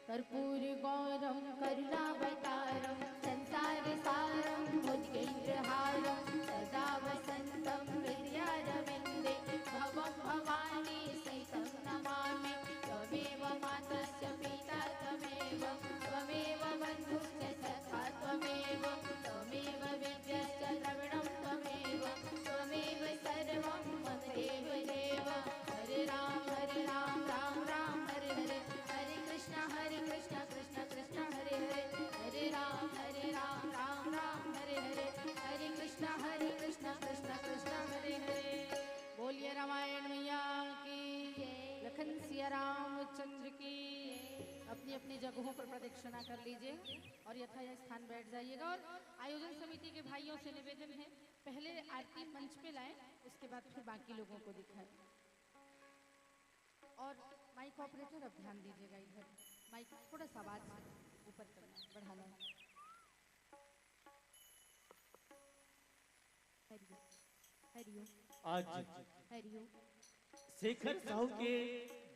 कर्पूर गौरम करुणावतारम संसार सारम भुजगेंद्रहारम सदा वसंतम हृदयारविंदे भवम भवानी सहितं नमामि। त्वमेव मातश्च पिता त्वमेव, त्वमेव बन्धुश्च सखा त्वमेव, त्वमेव विद्यश्च द्रविणं त्वमेव, त्वमेव सर्वं मम देव देव। हरे राम हरे राम राम राम हरे हरे, हरे कृष्ण हरे कृष्ण कृष्ण कृष्ण हरे हरे, हरे राम हरे राम राम राम हरे हरे, हरे कृष्ण हरे कृष्ण कृष्ण कृष्ण हरे हरे। बोलिए रामायण मैया की, लखन सिया रामचंद्र की। अपनी अपनी जगहों पर प्रदक्षिणा कर लीजिए और यथा स्थान बैठ जाइएगा। और आयोजन समिति के भाइयों से निवेदन है, पहले आरती मंच पे लाएं, उसके बाद फिर बाकी लोगों को दिखाएं। और माइक ऑपरेटर, अब ध्यान दीजिएगा इधर, माइक थोड़ा सा आवाज ऊपर करना, बढ़ाना है। हरिओम। हरिओम। आज हरिओम। शेखर साहू के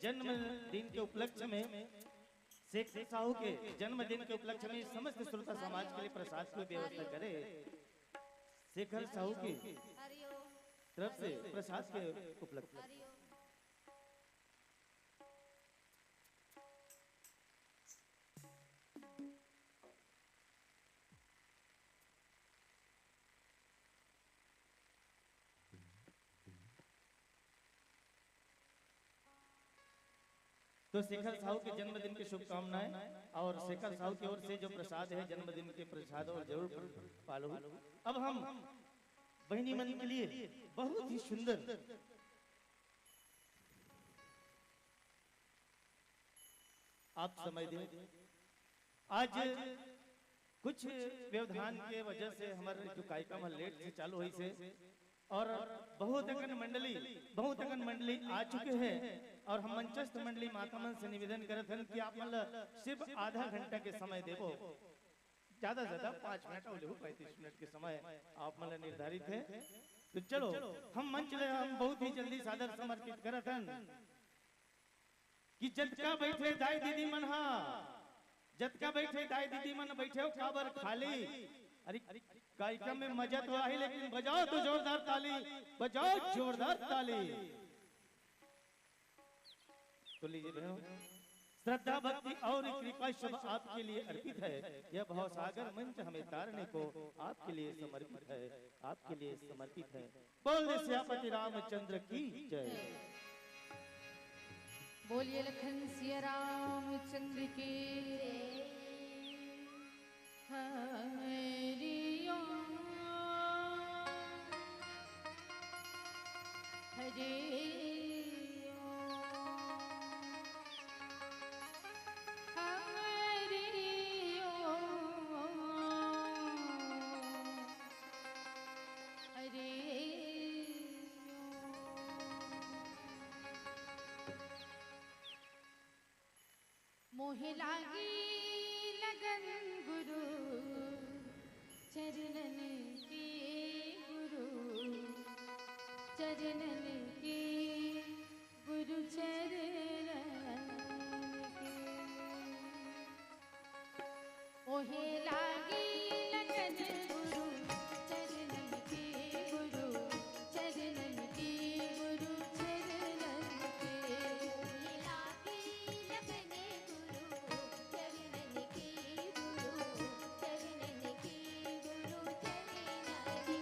जन्मदिन के उपलक्ष्य में, शेखर साहू के जन्मदिन के उपलक्ष्य में समस्त श्रोता समाज के लिए प्रसाद की व्यवस्था करे। शेखर साहू की तरफ से प्रसाद के उपलक्ष्य। तो शेखर साहू के जन्मदिन की शुभकामनाएं और शेखर साहू की ओर से जो प्रसाद है जन्मदिन के प्रसाद, और जरूर पालो। अब हम बहिनी मन के लिए बहुत ही सुंदर आप समय दें। आज कुछ व्यवधान के वजह से हमारे जो कार्यक्रम है लेट से चालू होइस हे और बहुत अकन मंडली, बहुत अकन मंडली आ चुके हैं और हम मंचस्थ मंडली माता मन से निवेदन करत हन कि आप मन ला सिर्फ आधा घंटा के समय देबो, ज्यादा से ज्यादा पाँच मिनट और लेहू, पैंतीस मिनट के समय आप मन ला निर्धारित है। तो चलो हम मंच ले हम बहुत ही जल्दी सादर समर्पित करत हन। कि जतका बइठे दाई दीदी मन हा, जतका बइठे दाई दीदी मन बइठे हो काबर खाली? अरे कार्यक्रम में मजा तो आही, लेकिन बजाओ तो जोरदार ताली, बजाओ जोरदार ताली। तो लीजिए बहनों, श्रद्धा भक्ति और कृपा सब आपके लिए अर्पित है। यह भवसागर मंच हमें तारने को आपके लिए समर्पित है, आपके लिए समर्पित है। बोल दे सियापति रामचंद्र की जय। बोलिए लखन सिया रामचंद्र की। हरि ओम, हरि ओम, हरि ओम। हरि ओम। मोहे लागी लगन गुरु चरणन की, गुरु चरणन की, गुरु चरणन की। मोहे लागी लगन गुरु चरणन की, गुरु चरणन की, गुरु चरणन की। मोहे लागी लगन गुरु चरणन की, गुरु चरणन की, गुरु चरणन की।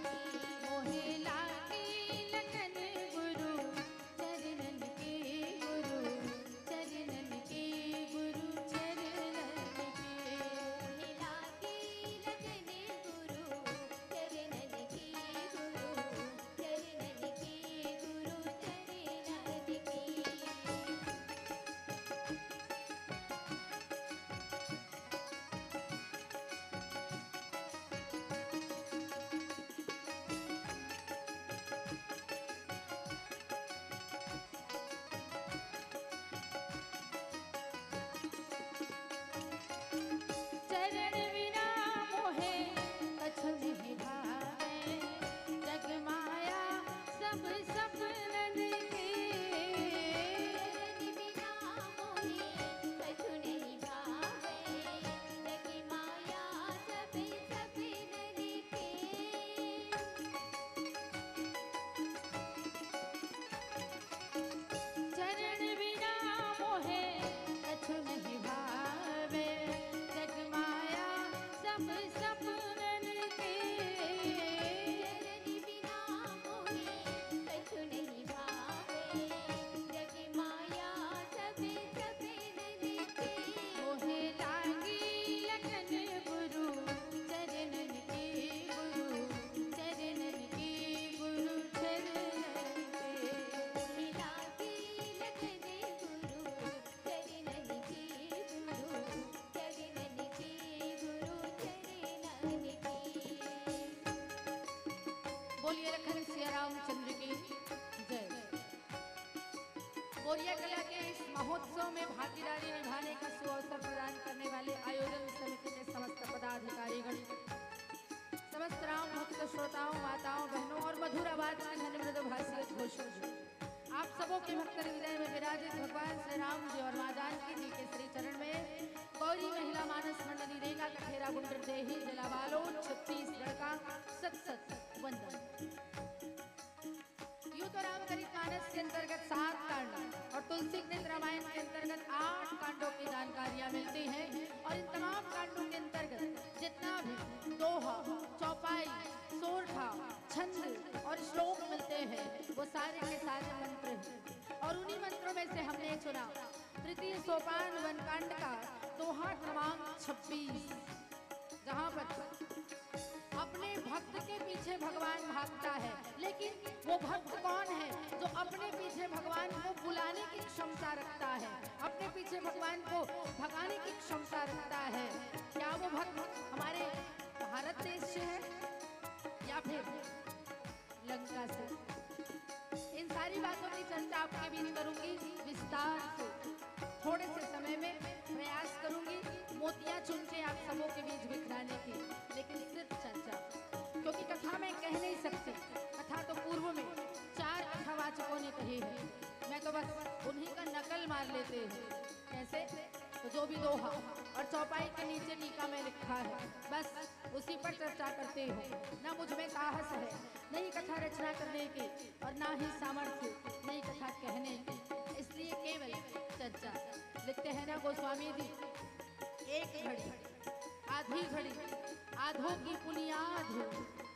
मोहे लागी लगन गुरु चरणन की, गुरु चरणन की, गुरु चरणन की। मोहे लागी लगन गुरु चरणन की, गुरु चरणन की, गुरु चरणन की। चरण बिना मोहे कछु नहीं भावे, जग माया सब सपनन के। चरण बिना मोहे कछु नहीं भावे, जग माया सब सपनन के। चरण बिना मोहे कछु नहीं भावे, जग माया सब सपनन के। चरण बिना मोहे कछु नहीं भावे, जग माया सब सपनन के। मोहे लागी लगन गुरु चरणन की, गुरु चरणन की, गुरु चरणन की। मोहे लागी लगन गुरु चरणन की, गुरु चरणन की, गुरु चरणन की। बोलिए लखन सिया रामचंद्र की जय। बोरिया कला के इस महोत्सव में भागीदारी निभाने का सुअवसर प्रदान करने वाले आयोजन समिति के समस्त पदाधिकारीगण, समस्त राम भक्त श्रोताओं, माताओं, बहनों और मधुर आवाज के धन मृदुभाषी उद्घोषक जी, आप सबों के भक्त हृदय में विराजित भगवान श्री राम जी और माँ जानकी जी के श्री चरण में गौरी महिला मानस मंडली रेगा कठेरा गुंडर देही जिला बालोद छत्तीसगढ़ का सत सत वंदन। यूं तो रामचरित मानस के अंतर्गत सात कांड और तुलसी कृत रामायण के अंतर्गत आठ कांडों की जानकारियां मिलती हैं और इन तमाम कांडों के अंतर्गत जितना भी दोहा, चौपाई, सोरठा, छंद और श्लोक मिलते हैं, वो सारे के सारे मंत्र हैं और उन्हीं मंत्रों में से हमने चुना तृतीय सोपान वन कांड का दोहा क्रमांक छब्बीस, जहां पर अपने भक्त के पीछे भगवान भागता है, लेकिन वो भक्त कौन है जो अपने पीछे भगवान को बुलाने की क्षमता रखता है, अपने पीछे भगवान को भगाने की क्षमता रखता है? क्या वो भक्त हमारे भारत देश से है या फिर लंका से? इन सारी बातों की चर्चा आपके बीच करूंगी विस्तार से। थोड़े से समय में प्रयास करूंगी मोतियां चुन के आप सबों के बीच बिखराने की, लेकिन सिर्फ चर्चा, क्योंकि कथा मैं कह नहीं सकती। कथा तो पूर्व में चार कथावाचकों ने कही है, मैं तो बस उन्हीं का नकल मार लेते हैं। कैसे? तो जो भी दोहा और चौपाई के नीचे टीका में लिखा है, बस उसी पर चर्चा करते हो। ना मुझ में साहस है नई कथा रचना करने की और ना ही सामर्थ्य नई कथा कहने की, इसलिए केवल चर्चा। लिखते हैं ना गोस्वामी जी, एक घड़ी आधी घड़ी आधो की पुनियाद हो,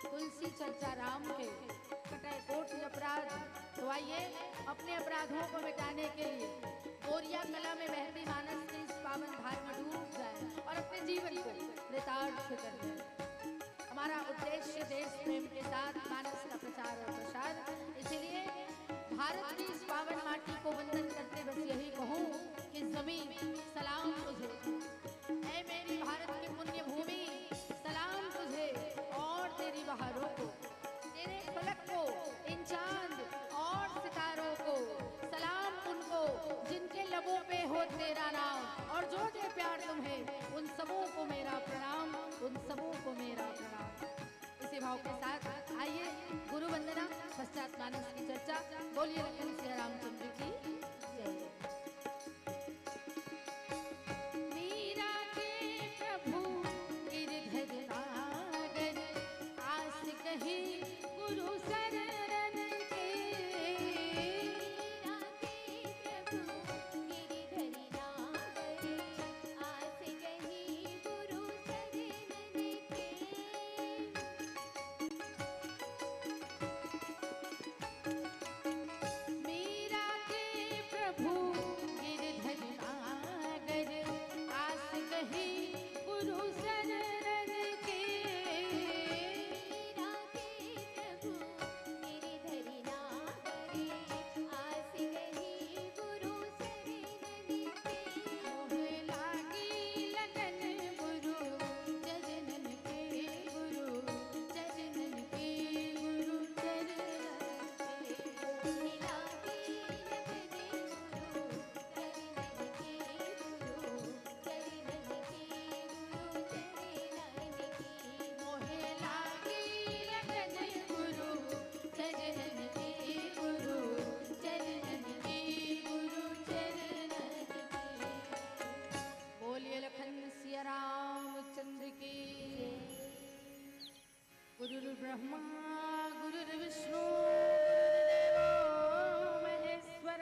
तुलसी चर्चा राम के कटै कोटि अपराध। तो आइए, अपने अपराधों को मिटाने के लिए बोरिया कला में बहती मानस के इस पावन धार में डूब जाए और अपने जीवन को कृतार्थ कर दे। हमारा उद्देश्य देश प्रेम के साथ मानस का प्रचार और प्रसार, इसलिए भारत की इस पावन माटी को वंदन करते बस यही कहूँ कि जमीन सलाम तुझे, ऐ मेरी भारत की पुण्य भूमि, सलाम तुझे और तेरी बहारों को, तेरे फलक को, इन चांद और सितारों को। सलाम उनको जिनके लबों पे हो तेरा नाम, ब्रह्मा गुरुर्विष्णु गुरुर्देवो महेश्वर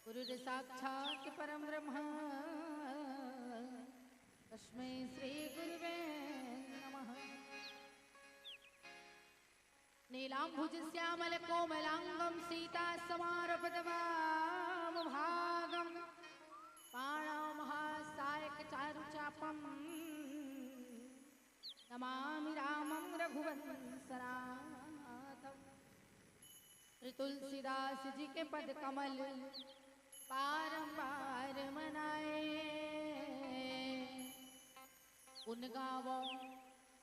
गुरुर्साक्षात् परं ब्रह्म तस्मै श्री गुरुवे नमः। नीलाम्बुजश्यामलकोमलाङ्गं सीतासमारपदमामभागं पाणौ महासायकचारुचापं नमामि रामं रघुवंशनाथम्। श्री तुलसीदास जी के पद कमल बारंबार मनाए। गुन गावो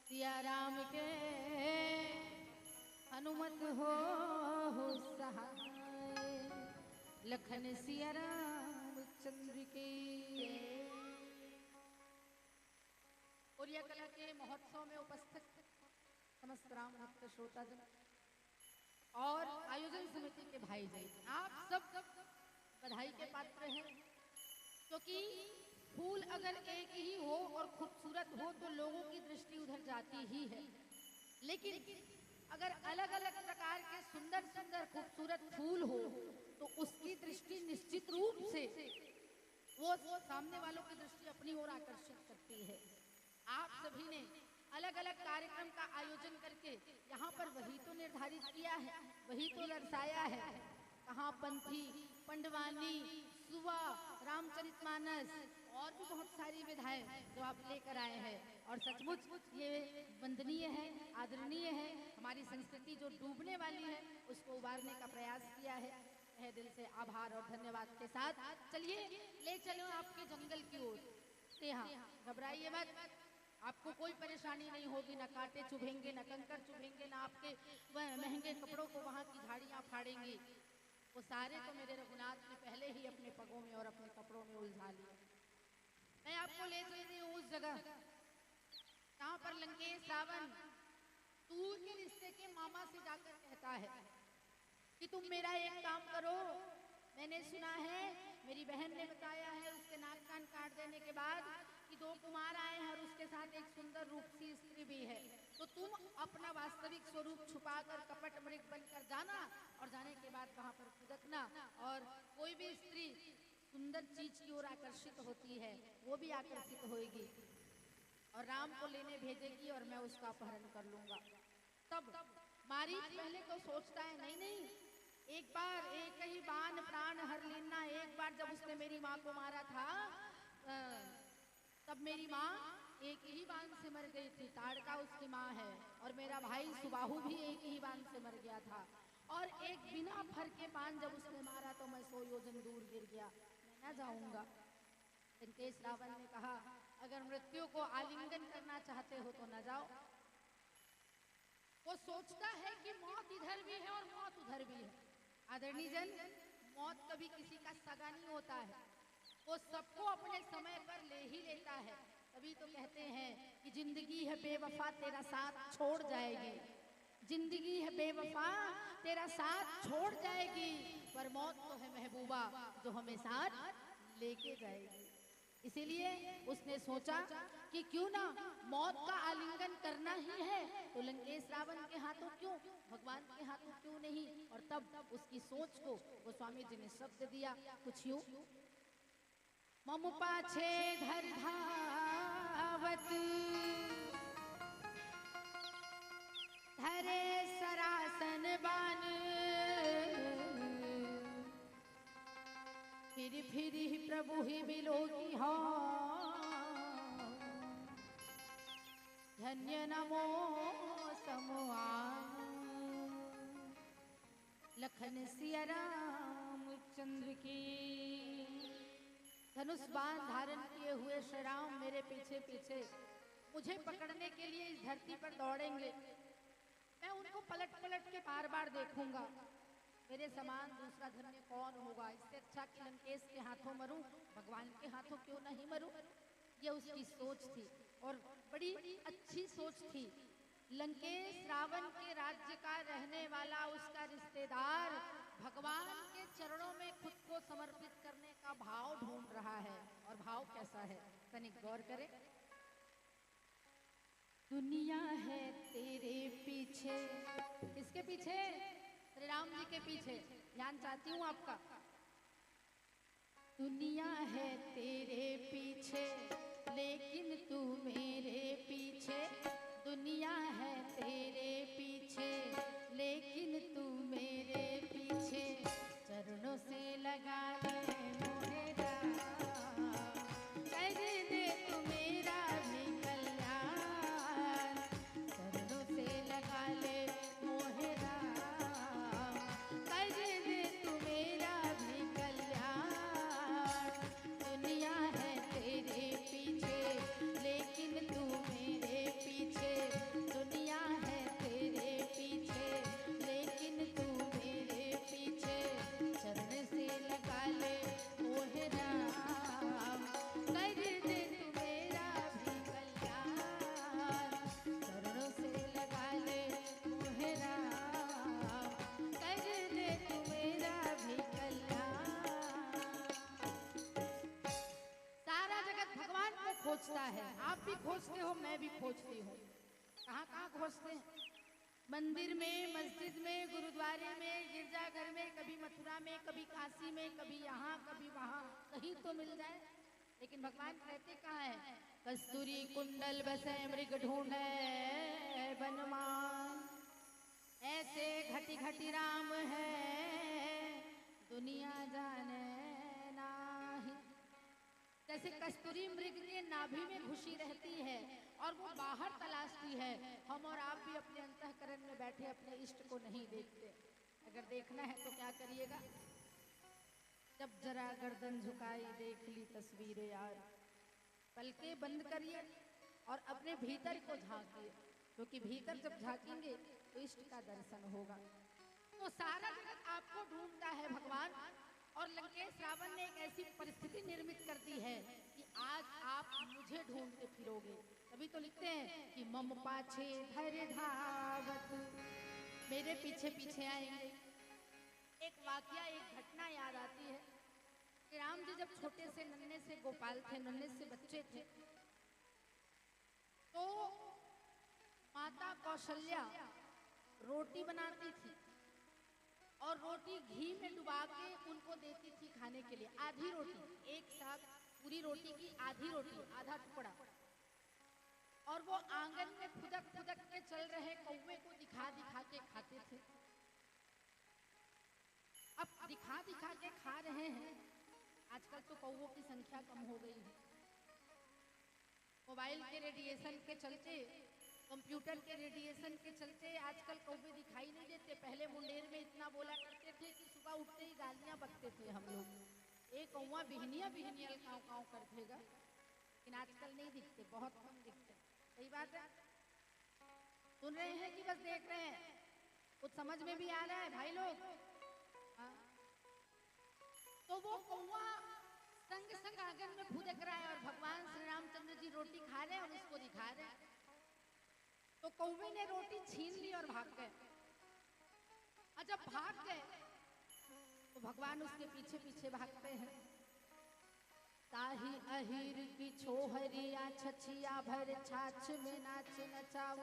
सिया राम के हनुमत होहु सहाय। लखन सिया रामचंद्र की। कोरिया कला के महोत्सव में उपस्थित समस्त राम भक्त श्रोताजन और आयोजन समिति के भाईजन, आप सब बधाई के पात्र हैं, क्योंकि फूल अगर एक ही हो और खूबसूरत हो तो लोगों की दृष्टि उधर जाती ही है, लेकिन अगर अलग-अलग प्रकार के सुंदर-सुंदर खूबसूरत फूल हो तो उसकी दृष्टि निश्चित रूप से वो सामने वालों की दृष्टि अपनी ओर आकर्षित करती है। आप सभी ने अलग-अलग कार्यक्रम का आयोजन करके यहाँ पर वही तो निर्धारित किया है, वही तो दर्शाया है। कहाँ पंथी, पंडवानी, सुवा, रामचरितमानस और भी बहुत सारी विधाएं जो आप लेकर आए हैं, और सचमुच ये वंदनीय है, आदरणीय है। हमारी संस्कृति जो डूबने वाली है, उसको उबारने का प्रयास किया है। तहे दिल से आभार और धन्यवाद के साथ चलिए, ले चलो आपके जंगल की ओर। जी हाँ, घबराइए मत, आपको कोई परेशानी नहीं होगी, ना कांटे चुभेंगे, ना कंकर चुभेंगे, ना आपके वह महंगे कपड़ों को वहाँ की झाड़ियाँ फाड़ेंगी। वो सारे तो मेरे रघुनाथ ने पहले ही अपने पगों में और अपने कपड़ों में उलझा लिए। मैं आपको ले चल रही हूँ उस जगह जहाँ पर लंकेश रावण दूर के रिश्ते के मामा से जाकर कहता है कि तुम मेरा एक काम करो, मैंने सुना है, मेरी बहन ने बताया है, उसके नाक कान काट देने के बाद कि दो कुमार आए हैं और उसके साथ एक सुंदर रूप सी स्त्री भी है, तो तुम अपना वास्तविक स्वरूप छुपाकर कपट मृग बनकर जाना और जाने के बाद वहां पर फुदकना, और कोई भी स्त्री सुंदर चीज की ओर आकर्षित होती है, वो भी आकर्षित होएगी और राम को लेने भेजेगी और मैं उसका अपहरण कर लूंगा। तब मारीच पहले तो सोचता है, नहीं नहीं, एक बार एक ही बाण प्राण हर लेना। एक बार जब उसने मेरी माँ को मारा था, अ, तब मेरी माँ एक ही बाण से मर गई थी। ताड़का उसकी माँ है और मेरा भाई सुबाहु भी एक ही बाण से मर गया था। और एक बिना फर के बाण जब उसने मारा तो मैं सौ योजन दूर गिर गया। मैं ना जाऊंगा। लंकेश रावण ने कहा, अगर मृत्यु को आलिंगन करना चाहते हो तो न जाओ। वो सोचता है कि मौत इधर भी है और मौत उधर भी है। आदरणीय जन, मौत कभी किसी का सगा नहीं होता है, वो सबको अपने समय पर ले ही लेता है। तभी तो कहते हैं कि जिंदगी है बेवफा, तेरा साथ छोड़ जाएगी। जिंदगी है बेवफा, तेरा साथ छोड़ जाएगी, पर मौत तो है महबूबा, जो हमें साथ लेके जाएगी। इसीलिए उसने सोचा कि क्यों ना मौत का आलिंगन करना ही है, तो लंकेश रावण के हाथों क्यों, भगवान के हाथों क्यों नहीं। और तब उसकी सोच को गोस्वामी जी ने शब्द दिया कुछ यूं, मम पाछे धर धावत धरे सरासन बान। फिर फिर ही प्रभु ही बिलोकी हो, धन्य नमो समुआन। लखन सिया रामचंद्र की। धनुष बाण धारण किए हुए श्री राम मेरे पीछे पीछे मुझे पकड़ने के लिए इस धरती पर दौड़ेंगे। मैं उनको पलट पलट के बार बार देखूंगा। मेरे समान दूसरा धन्य कौन होगा? इससे अच्छा कि लंकेश के हाथों मरूं, भगवान के हाथों क्यों नहीं मरूं? ये उसकी सोच थी और बड़ी अच्छी सोच थी। लंकेश रावण के राज्य का रहने वाला उसका रिश्तेदार भगवान के चरणों में खुद को समर्पित करने का भाव ढूंढ रहा है। और भाव कैसा है, तनिक गौर करें। दुनिया है तेरे पीछे। किसके पीछे? श्री राम जी के पीछे। ध्यान चाहती हूँ आपका। दुनिया है तेरे पीछे, लेकिन तू मेरे पीछे। दुनिया है तेरे पीछे, लेकिन तू मेरे पीछे। चरणों से लगा ले मोहरा, कर दे तू मेरा भी कल्याण। चरणों से लगा ले मोहरा, कर दे तू मेरा भी कल्याण। दुनिया है तेरे पीछे, लेकिन तू मेरे पीछे। दुनिया है तेरे पीछे, लेकिन तू मेरे पीछे। चरण से लगा ले मोहरा, कर दे तू मेरा भी कल्याण। चरणों से लगा ले मोहरा, कर दे तू मेरा भी कल्याण। सारा जगत भगवान को खोजता है। आप भी खोजते हो, मैं भी खोजती हूँ। कहाँ कहाँ खोजते हैं? मंदिर में, मस्जिद में, गुरुद्वारे में, गिरजाघर में, कभी मथुरा में, कभी काशी में, कभी यहाँ, कभी वहाँ, कहीं तो मिल जाए। लेकिन भगवान रहते कहाँ है? कस्तूरी कुंडल बसे मृग ढूंढे बनमान। ऐसे घटी घटी राम है दुनिया जाने नाही। जैसे कस्तूरी मृग के नाभि में घुसी रहती है और वो बाहर तलाशती है, हम और आप भी अपने अंतःकरण में बैठे अपने इष्ट को नहीं देखते। अगर देखना है तो क्या करिएगा? जब जरा गर्दन झुकाई, देख ली तस्वीर यार। पलकें बंद करिए और अपने भीतर को झांकिए, क्योंकि भीतर जब झांकेंगे तो इष्ट का दर्शन होगा। तो सारा जगत आपको ढूंढता है भगवान, और लंकेश रावण ने एक ऐसी परिस्थिति निर्मित कर दी है कि आज आप मुझे ढूंढते फिरोगे। तभी तो लिखते हैं कि मम पाछे धरि धावत, मेरे पीछे पीछे आएंगे। एक वाकया, एक घटना याद आती है कि राम जी जब छोटे से नन्हे से गोपाल थे, नन्हे से बच्चे थे, तो माता कौशल्या रोटी बनाती थी और रोटी घी में डुबा के उनको देती थी खाने के लिए। आधी रोटी, एक साथ पूरी रोटी की आधी रोटी, आधा टुकड़ा। और वो आंगन में फुदक फुदक के चल रहे कौवे को दिखा दिखा के खाते थे। अब दिखा दिखा के खा रहे हैं। आजकल तो कौवों की संख्या कम हो गई है। मोबाइल के रेडिएशन के चलते, कंप्यूटर के रेडिएशन के चलते आजकल कौवे दिखाई नहीं देते। पहले मुंडेर में इतना बोला करते थे कि सुबह उठते ही गालियां बकते थे हम लोग। ए कौवा बिहनिया बिहनियल काव काव कर देगा, लेकिन आजकल नहीं दिखते, बहुत कम दिखते। सही बात है, सुन रहे हैं कि बस देख रहे हैं? कुछ समझ में भी आ रहा है भाई लोग? हाँ। तो वो कौवा संग संग आंगन में फुदक रहा है और भगवान श्री रामचंद्र जी रोटी खा रहे हैं और उसको दिखा रहे हैं। तो कौवे ने रोटी छीन ली और भाग गए। और जब भाग गए तो भगवान उसके पीछे पीछे भागते हैं। ताहि अहीर की छोहरिया छछिया भर छाछ में नाच नचाओ।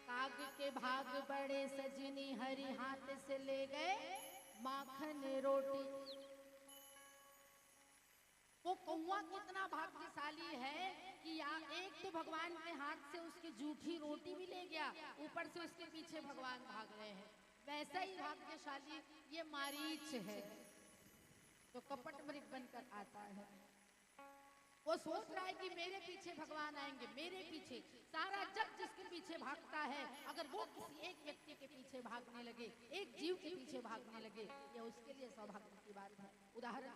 काग के भाग बड़े सजनी हरि हाथ से ले गए माखन रोटी। वो कौवा कितना भाग्यशाली है कि या एक तो भगवान के हाथ से उसकी जूठी रोटी भी ले गया, ऊपर से उसके पीछे भगवान भाग रहे हैं। वैसा ही भाग्यशाली ये मारीच है, जो कपट मृग बनकर आता है। वो सोच रहा है कि मेरे पीछे भगवान आएंगे, मेरे पीछे। सारा जग जिसके पीछे भागता है, अगर वो किसी एक व्यक्ति के पीछे भागने लगे, एक जीव के पीछे भागने लगे, यह उसके लिए सौभाग्य की बात है। उदाहरण,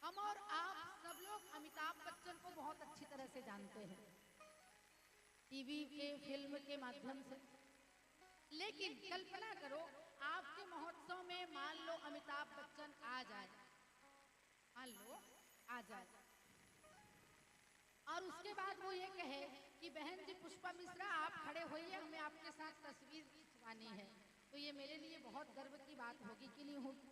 हम और आप सब लोग अमिताभ बच्चन को बहुत अच्छी तरह से जानते हैं, टीवी के, फिल्म के माध्यम से। लेकिन कल्पना करो, आपके महोत्सव में मान लो अमिताभ बच्चन आ जाए, मान लो आ जाए, और उसके बाद वो ये कहे कि बहन जी पुष्पा मिश्रा, आप खड़े होइए, हमें आपके साथ तस्वीर खिंचवानी है, तो ये मेरे लिए बहुत गर्व की बात होगी कि नहीं होगी?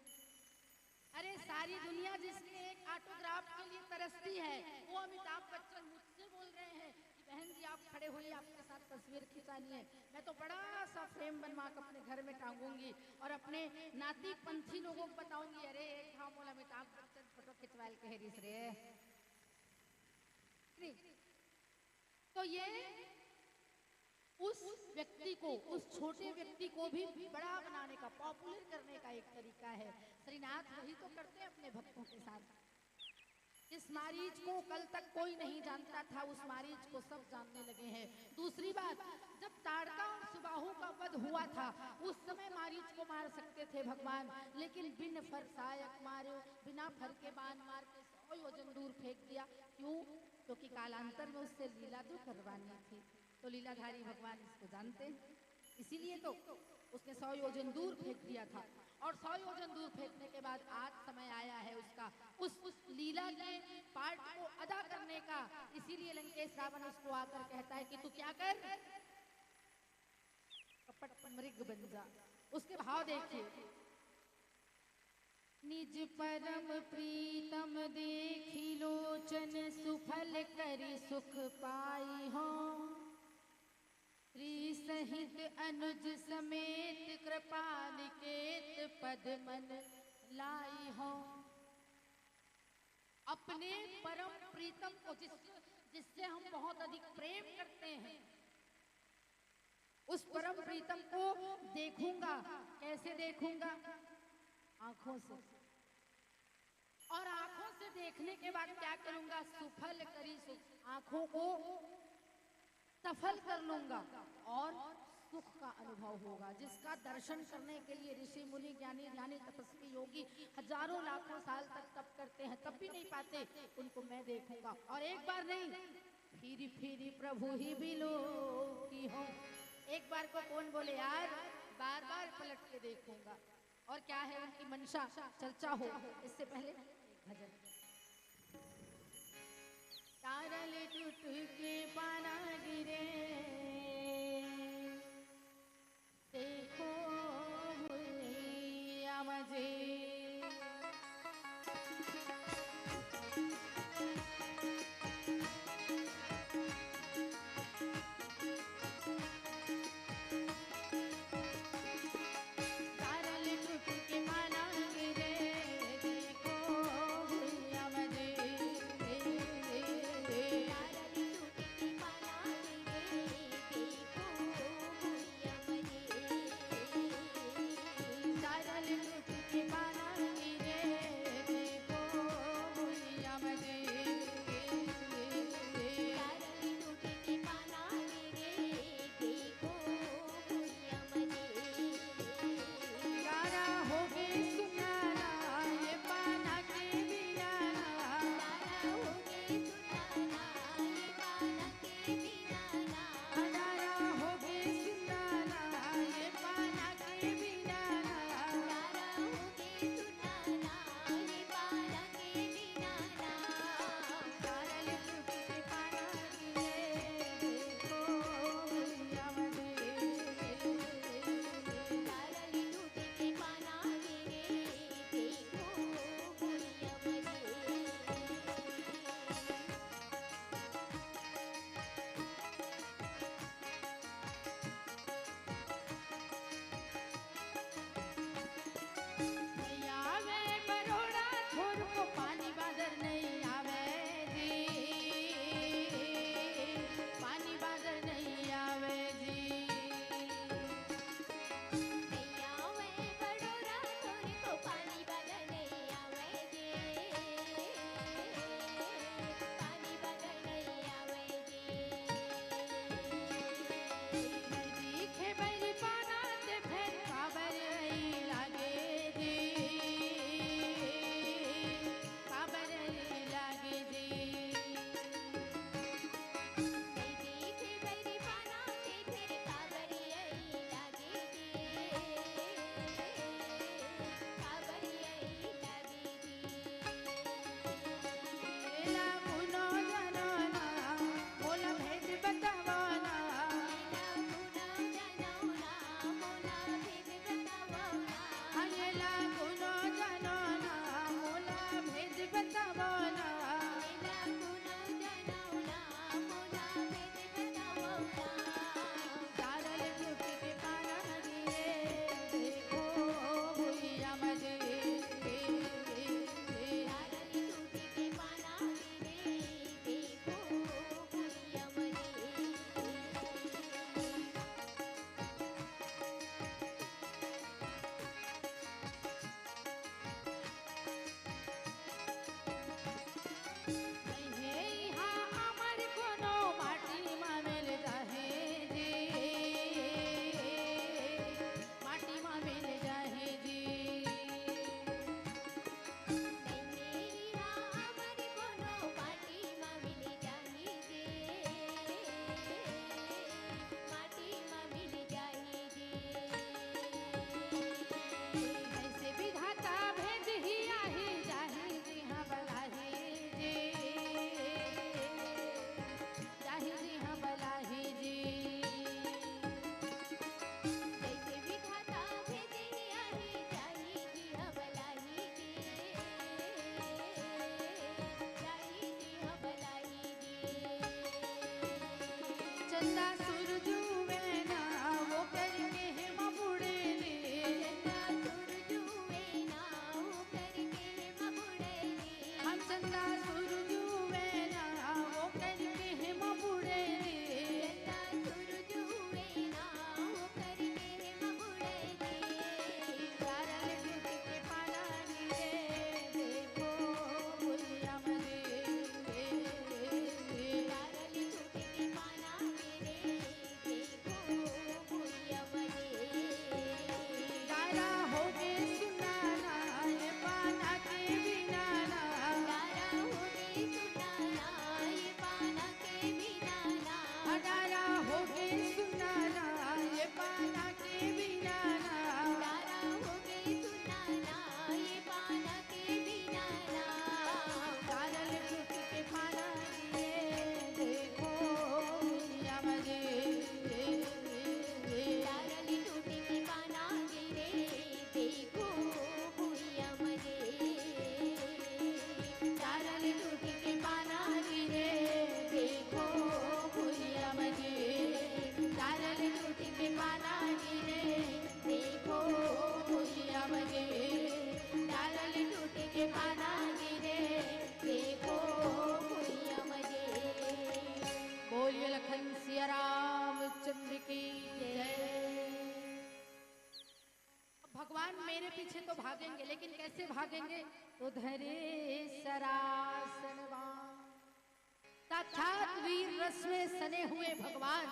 अरे, सारी दुनिया जिसके एक ऑटोग्राफ के लिए तरसती है, वो अमिताभ बच्चन मुझसे बोल रहे हैं कि खड़े होइए, आपके साथ तस्वीर खिंचानी है। मैं तो बड़ा सा फ्रेम बनवा के अपने घर में टांगूंगी और अपने नाती पंथी लोगों को बताऊंगी, "अरे, एक घाव मोला अमिताभ बच्चन फोटो खिंचवाल के हरिस रे।" नहीं। तो ये उस व्यक्ति को, उस छोटे व्यक्ति को भी बड़ा बनाने का, पॉपुलर करने का एक तरीका है। श्रीनाथ वही तो करते हैं अपने भक्तों के साथ। जिस मारीच को कल तक कोई नहीं जानता था, उस मारीच को सब जानने लगे हैं। दूसरी बात, जब ताड़का और सुबाहु का वध हुआ था, उस समय मारीच को मार सकते थे भगवान, लेकिन बिन फर सायक मारो, बिना फर के बाण मार के सौ योजन दूर फेंक दिया। क्यों? क्योंकि कालांतर में उससे लीला तो करवानी थी। तो लीलाधारी भगवान इसको जानते हैं, इसीलिए तो उसने सौ योजन दूर फेंक दिया था। और सौ योजन दूर फेंकने के बाद आज समय आया है उसका, उस, उस लीला के पार्ट को अदा करने का। इसीलिए लंकेश रावण उसको आकर कहता है कि तू क्या कर, कपट मृग बन जा। उसके भाव देखिए। निज परम प्रीतम देखि लोचन सुफल करि सुख पाई हो। श्री सहित अनुज समेत कृपा निकेत पद मन लाई हो। अपने परम प्रीतम को, जिस, जिससे हम बहुत अधिक प्रेम करते हैं, उस परम प्रीतम को देखूंगा। कैसे देखूंगा? आंखों से। और आंखों से देखने के बाद क्या करूंगा? सुफल करी सुख, आंखों को सफल कर लूंगा और सुख का अनुभव होगा। जिसका दर्शन करने के लिए ऋषि मुनि ज्ञानी ध्यानी तपस्वी योगी हजारों लाखों साल तक तप करते हैं, तब भी नहीं पाते, उनको मैं देखूंगा। और एक बार नहीं, फिर फिर प्रभु ही बिलो की हो। एक बार को कौन बोले यार, बार बार पलट के देखूंगा। और क्या है उनकी मंशा, चर्चा हो, इससे पहले एक भजन। तारल टूट के पाना गिरे, देखो भुइया मजे। तारल टूट के पाना गिरे, देखो भुइया चंदा सुरजू वेना वो करके हेमा बुड़े रे। चंदा सुरजू वेना वो करके हेमा बुड़े रे। हम चंदा सुरजू वेना वो करके हेमा बुड़े रे। चंदा सुरजू वेना वो करके हेमा बुड़े रे। तारल टूट के पाना गिरे, देखो भुइया मरे। तारल टूट के पाना गिरे, देखो भुइया मरे। डारा होगे सुनाना, ये पाना के बिना ना। डारा होगे सुनाना, ये पाना के बिना ना। डारा होगे सुनाना, ये पाना के बिना ना। डारा होगे सुनाना, ये पाना के बिना ना। तारल टूट के पाना गिरे, देखो भुइया मरे। तारल टूट के पाना गिरे, देखो भुइया मरे। तारल टूट के पाना गिरे, देखो भुइया मरे। तारल टूट के पाना गिरे, देखो भुइया मरे। तारल टूट के पाना गिरे, देखो भुइया मरे। बोलिए लखन सिया रामचंद्र की जय। अब भगवान मेरे पीछे तो भागेंगे, लेकिन कैसे भागेंगे? तो धरे सरासनवा। साक्षात वीर रस में सने हुए भगवान,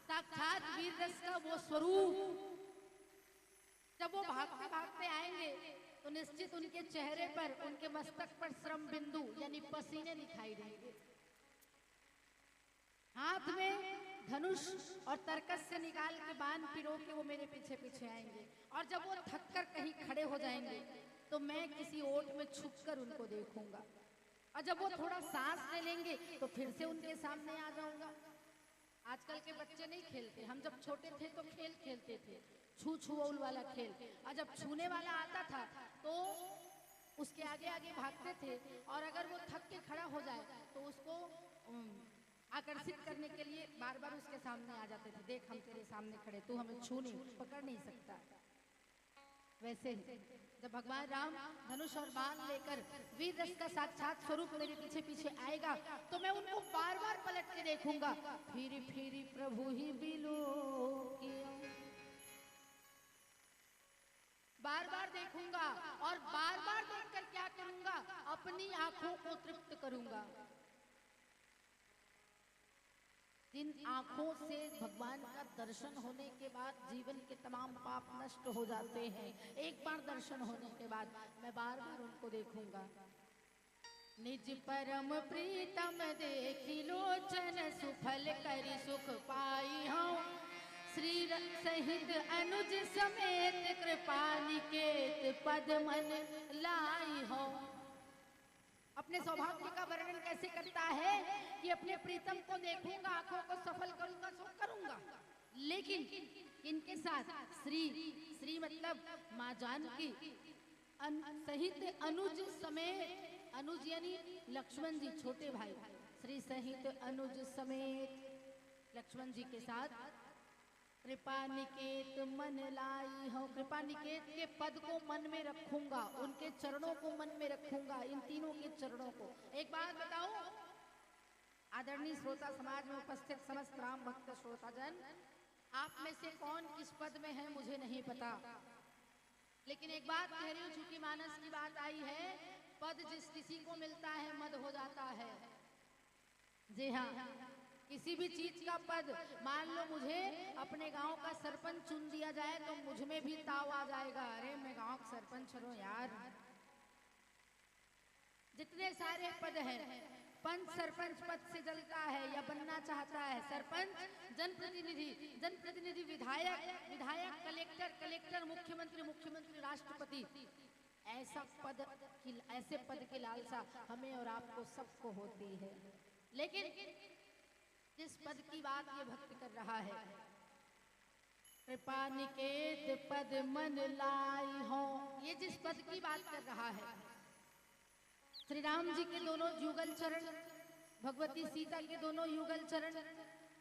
साक्षात वीर रस का वो स्वरूप, जब वो भागते भागते आएंगे तो निश्चित उनके चेहरे पर, उनके मस्तक पर श्रम बिंदु यानी पसीने दिखाई देंगे। हाथ में धनुष और तरकस से निकाल के बाण पिरो के वो मेरे पीछे पीछे आएंगे, और जब वो थक कर कहीं खड़े हो जाएंगे तो मैं किसी ओट में छुप कर उनको देखूंगा, और जब वो थोड़ा सांस ले लेंगे तो फिर से उनके सामने आ जाऊंगा। आजकल के बच्चे नहीं खेलते, हम जब छोटे थे तो खेल खेलते थे, छू छुओल वाला खेल, और जब छूने वाला आता था तो उसके आगे आगे भागते थे, और अगर वो थक के खड़ा हो जाए तो उसको, उम, आकर्षित करने के लिए बार बार उसके सामने आ जाते थे, "देख, हम तेरे सामने खड़े, तू हमें छू नहीं, पकड़ नहीं सकता।" वैसे ही जब भगवान राम धनुष और बाण लेकर वीर रस का साक्षात स्वरूप मेरे पीछे पीछे आएगा तो मैं उनको बार बार पलट के देखूंगा। फिर फिर प्रभु ही बिलो कियो, बार बार देखूंगा, और बार बार देखकर क्या करूंगा? अपनी आंखों को तृप्त करूंगा। जिन आंखों से भगवान का दर्शन होने के बाद जीवन के तमाम पाप नष्ट हो जाते हैं, एक बार दर्शन होने के बाद मैं बार बार उनको देखूंगा। निज परम प्रीतम देखि लोचन, सुफल करि सुख पाई हौं। श्री र-, सहित अनुज समेत कृपा निकेत पद मन लाई हौं। अपने सौभाग्य का वर्णन कैसे करता है कि अपने प्रीतम को देखूंगा, आंखों को सफल करूंगा, सुख करूंगा, लेकिन इनके साथ श्री, श्री मतलब माँ जानकी, अन-, सहित अनुज समेत, अनुज यानी लक्ष्मण जी, छोटे भाई, श्री सहित अनुज समेत लक्ष्मण जी के साथ कृपा निकेत मन लाई हौं। कृपा निकेत के पद को मन में रखूंगा, उनके चरणों को मन में रखूंगा, इन तीनों के चरणों को। एक बात बताऊं, आदरणीय श्रोता समाज में उपस्थित समस्त राम भक्त श्रोताजन, आप में से कौन किस पद में है मुझे नहीं पता, लेकिन एक बात कह रही हूं, चूंकि मानस की बात आई है, पद जिस किसी को मिलता है मद हो जाता है। जी हाँ, किसी भी चीज का पद, मान लो मुझे अपने गांव का सरपंच चुन दिया जाए तो मुझ में भी ताव आ जाएगा, अरे मैं गांव का सरपंच हूँ यार। जितने सारे पद हैं, पंच सरपंच पद से जलता है या बनना चाहता है, सरपंच, जनप्रतिनिधि, जनप्रतिनिधि, विधायक, विधायक कलेक्टर, कलेक्टर मुख्यमंत्री, मुख्यमंत्री राष्ट्रपति, ऐसा पद की, ऐसे पद की लालसा हमें और आपको सबको होती है, लेकिन जिस पद की बात ये भक्त कर रहा है, कृपा निकेत पद मन लाई हौं, ये जिस पद की बात कर रहा है, श्री राम जी के दोनों युगल चरण, भगवती सीता के दोनों युगल चरण,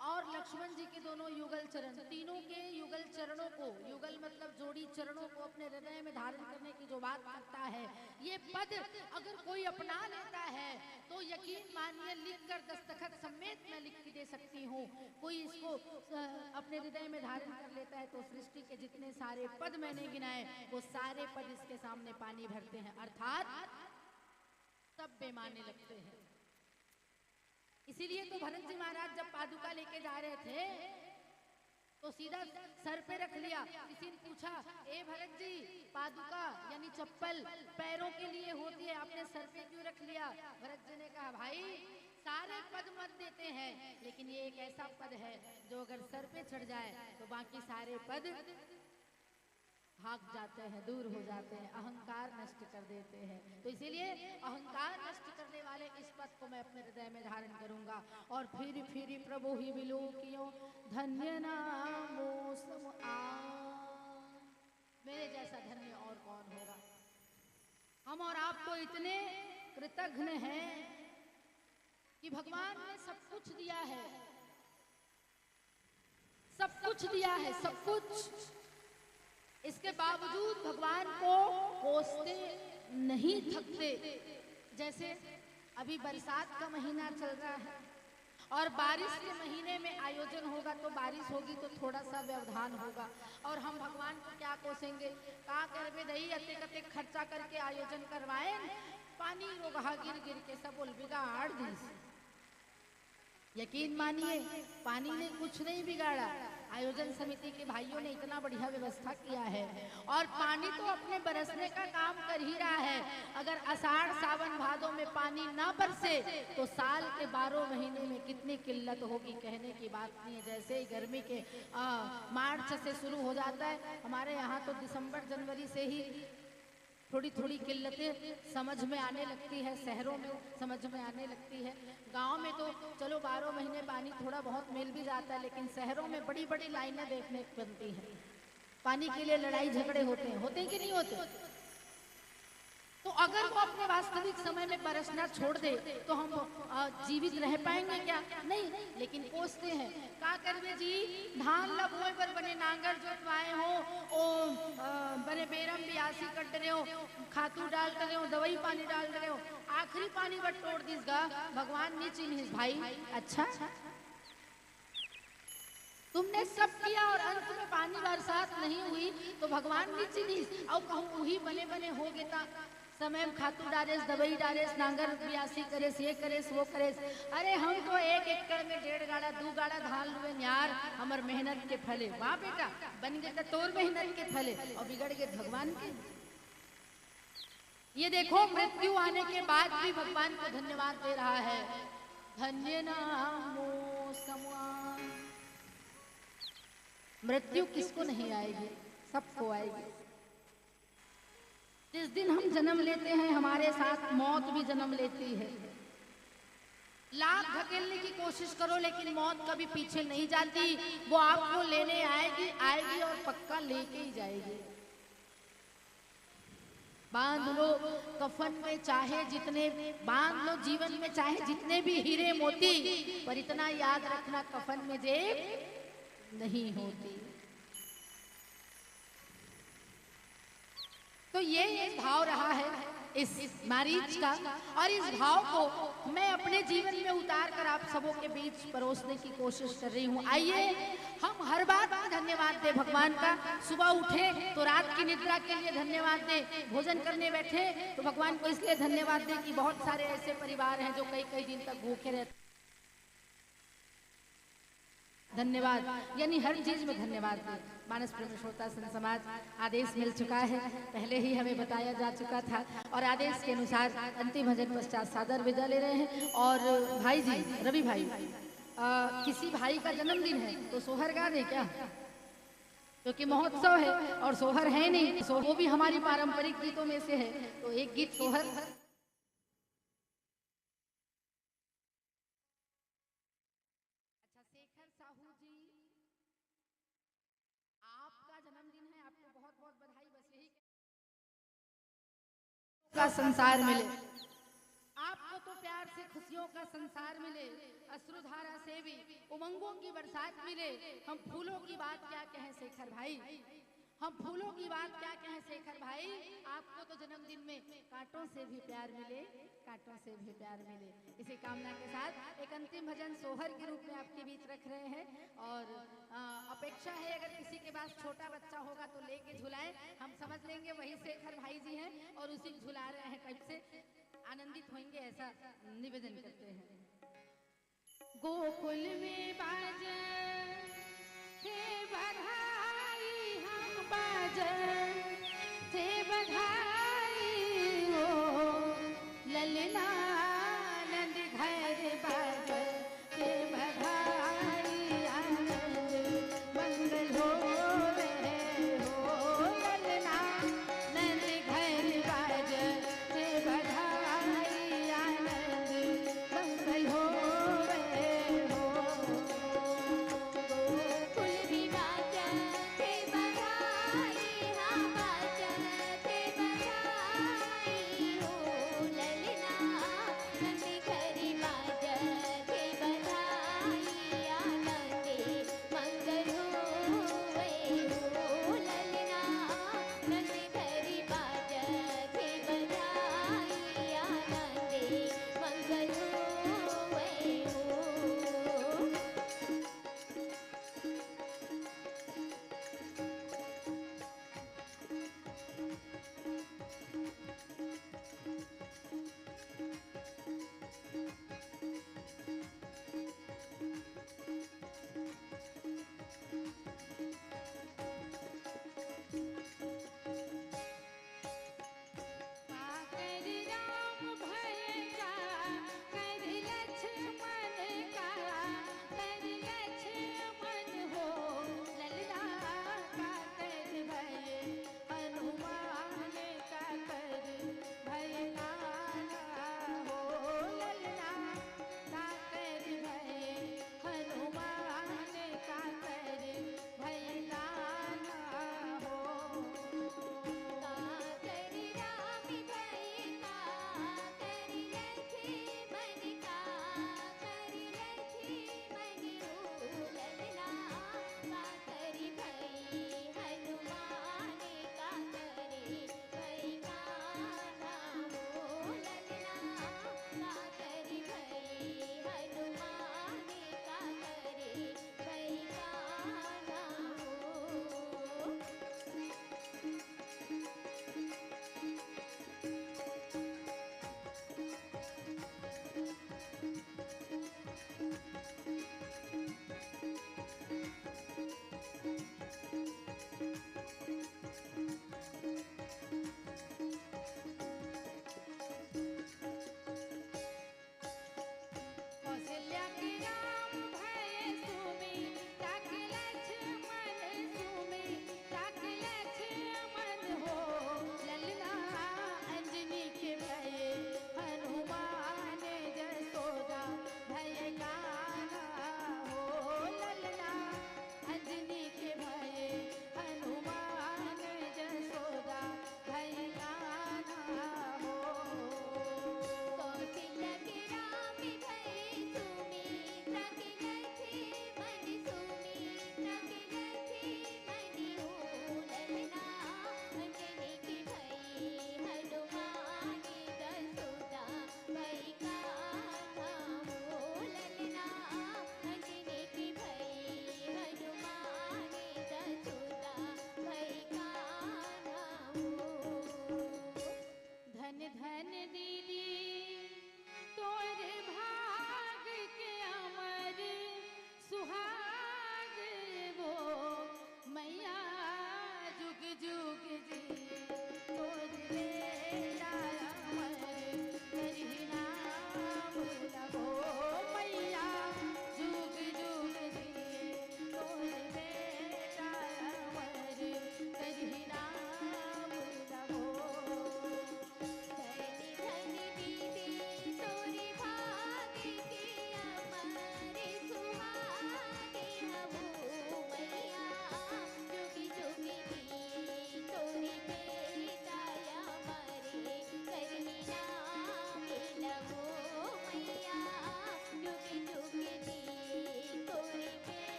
और लक्ष्मण जी के दोनों युगल चरण, तीनों के युगल चरणों को, युगल मतलब जोड़ी चरणों को अपने हृदय में धारण करने की जो बात करता है, ये पद अगर कोई अपना लेता है तो यकीन मानिए, लिख कर दस्तखत समेत मैं लिख के दे सकती हूँ। कोई इसको अ, अपने हृदय में धारण कर लेता है तो सृष्टि के जितने सारे पद मैंने गिनाए, वो सारे पद इसके सामने पानी भरते हैं, अर्थात सब बेमाने लगते हैं। इसीलिए तो भरत जी महाराज जब पादुका लेके जा रहे थे तो सीधा सर पे रख लिया। किसी ने पूछा, "ए भरत जी, पादुका यानी चप्पल पैरों के लिए होती है, आपने सर पे क्यों रख लिया?" भरत जी ने कहा, "भाई, सारे पद मत देते हैं, लेकिन ये एक ऐसा पद है जो अगर सर पे चढ़ जाए तो बाकी सारे पद भाग जाते हैं, दूर हो जाते हैं, अहंकार नष्ट कर देते हैं। तो इसीलिए अहंकार नष्ट करने वाले इस पद को मैं अपने हृदय में धारण करूंगा।" और फिर फिर प्रभु ही विलोकियो, धन्य नामो सम आ। मेरे जैसा धन्य और कौन होगा? हम और आप तो इतने कृतघ्न हैं कि भगवान ने सब कुछ दिया है, सब कुछ दिया है, सब कुछ। इसके बावजूद भगवान को कोसते नहीं थकते। जैसे अभी बरसात का महीना चल रहा है और बारिश के महीने में आयोजन होगा तो बारिश होगी तो थोड़ा सा व्यवधान होगा। और हम भगवान को क्या कोसेंगे? का करबे दई, अतेक अतेक खर्चा करके आयोजन करवाएन, पानी रोगहा गिर गिर के सब ओल बिगाड़ दीस। यकीन मानिए, पानी ने कुछ नहीं बिगाड़ा। आयोजन समिति के भाइयों ने इतना बढ़िया व्यवस्था किया है और पानी तो अपने बरसने का काम कर ही रहा है। अगर आषाढ़ सावन भादों में पानी ना बरसे तो साल के बारह महीने में कितनी किल्लत होगी, कहने की बात नहीं है। जैसे ही गर्मी के आ, मार्च से शुरू हो जाता है, हमारे यहाँ तो दिसंबर जनवरी से ही थोड़ी थोड़ी किल्लतें समझ में आने लगती है, शहरों में समझ में आने लगती है। गांव में तो चलो बारह महीने पानी थोड़ा बहुत मिल भी जाता है, लेकिन शहरों में बड़ी बड़ी लाइनें देखने को बनती हैं, पानी के लिए लड़ाई झगड़े होते हैं, होते हैं कि नहीं होते? तो अगर वो अपने वास्तविक समय में बरसना छोड़ दे तो हम अ, जीवित रह पाएंगे क्या? नहीं। लेकिन कोसते हैं, का करबे जी, धान ला बोए बर बने नांगर जोतवाए हो, ओ अ, बने बेरम बियासी कट रहे हो, खातू डाल रहे हो, दवाई पानी डाल रहे हो, आखिरी पानी बर टोर दिस गा, भगवान नी चिन्हिस भाई। अच्छा, तुमने सब किया और अंत में पानी बरसात नहीं हुई तो भगवान नी चिन्हिस। अउ कहूँ उही बने बने हो गे ता समय में खातू डारेस, दवाई डारेस, नांगर बियासी करेस, ये करेस, वो करेस। अरे हम तो एक एकड़ में डेढ़ गाड़ा, दू गाड़ा धान लुएन यार, हमर मेहनत के फले। वाह बेटा, बन गे त तोर मेहनत के फले अउ बिगड़ गे भगवान के। ये देखो, मृत्यु आने के बाद भी भगवान को धन्यवाद दे रहा है, धन्य नामो समान। मृत्यु किसको नहीं आएगी? सबको आएगी। जिस दिन हम जन्म लेते हैं, हमारे साथ मौत भी जन्म लेती है। लाख धकेलने की कोशिश करो, लेकिन मौत कभी पीछे नहीं जाती। वो आपको लेने आएगी, आएगी और पक्का लेके ही जाएगी। बांध लो कफन में चाहे जितने, बांध लो जीवन में चाहे जितने भी हीरे मोती, पर इतना याद रखना, कफन में जेब नहीं होती। तो ये, ये भाव रहा है इस मारीच का, और इस भाव को मैं अपने जीवन में उतार कर आप सबों के बीच परोसने की कोशिश कर रही हूँ। आइए, हम हर बात में धन्यवाद दें भगवान का। सुबह उठे तो रात की निद्रा के लिए धन्यवाद दें, भोजन करने बैठे तो भगवान को इसलिए धन्यवाद दें कि बहुत सारे ऐसे परिवार हैं जो कई कई दिन तक भूखे रहते। धन्यवाद, यानी हर चीज में धन्यवाद दें। मानस प्रेमी श्रोता संत समाज, आदेश मिल चुका है, पहले ही हमें बताया जा चुका था और आदेश के अनुसार अंतिम भजन पश्चात सादर विदा ले रहे हैं। और भाई जी, रवि भाई, अ, किसी भाई का जन्मदिन है तो सोहर गा दें क्या? क्योंकि महोत्सव है और सोहर है नहीं, सो वो भी हमारी पारंपरिक गीतों में से है, तो एक गीत सोहर। अच्छा, शेखर साहू जी, आपका जन्मदिन है, आपको बहुत बहुत बधाई। बस यही का संसार मिले। आपको तो प्यार से खुशियों का संसार मिले, अश्रुधारा से भी उमंगों की बरसात मिले। हम फूलों की बात क्या कहें शेखर भाई, हम फूलों की बात क्या कहें शेखर भाई, आपको तो जन्मदिन में कांटों से भी प्यार मिले, कांटों से भी प्यार मिले। इसी कामना के साथ एक अंतिम भजन सोहर के रूप में आपके बीच रख रहे हैं और अ, अपेक्षा है अगर किसी के पास छोटा बच्चा होगा तो लेके झुलाएं, हम समझ लेंगे वही शेखर भाई जी हैं और उसी को झुला रहे हैं टाइप से आनंदित होंगे, ऐसा निवेदन करते हैं। गोकुल में बाजे थे बधाई, हम बाजे थे बधाई हो, ललना नंद घर बाजे थे बधाई, आनंद मंगल हो रहे हो, ललना नंद घर बाजे थे बधाई, आनंद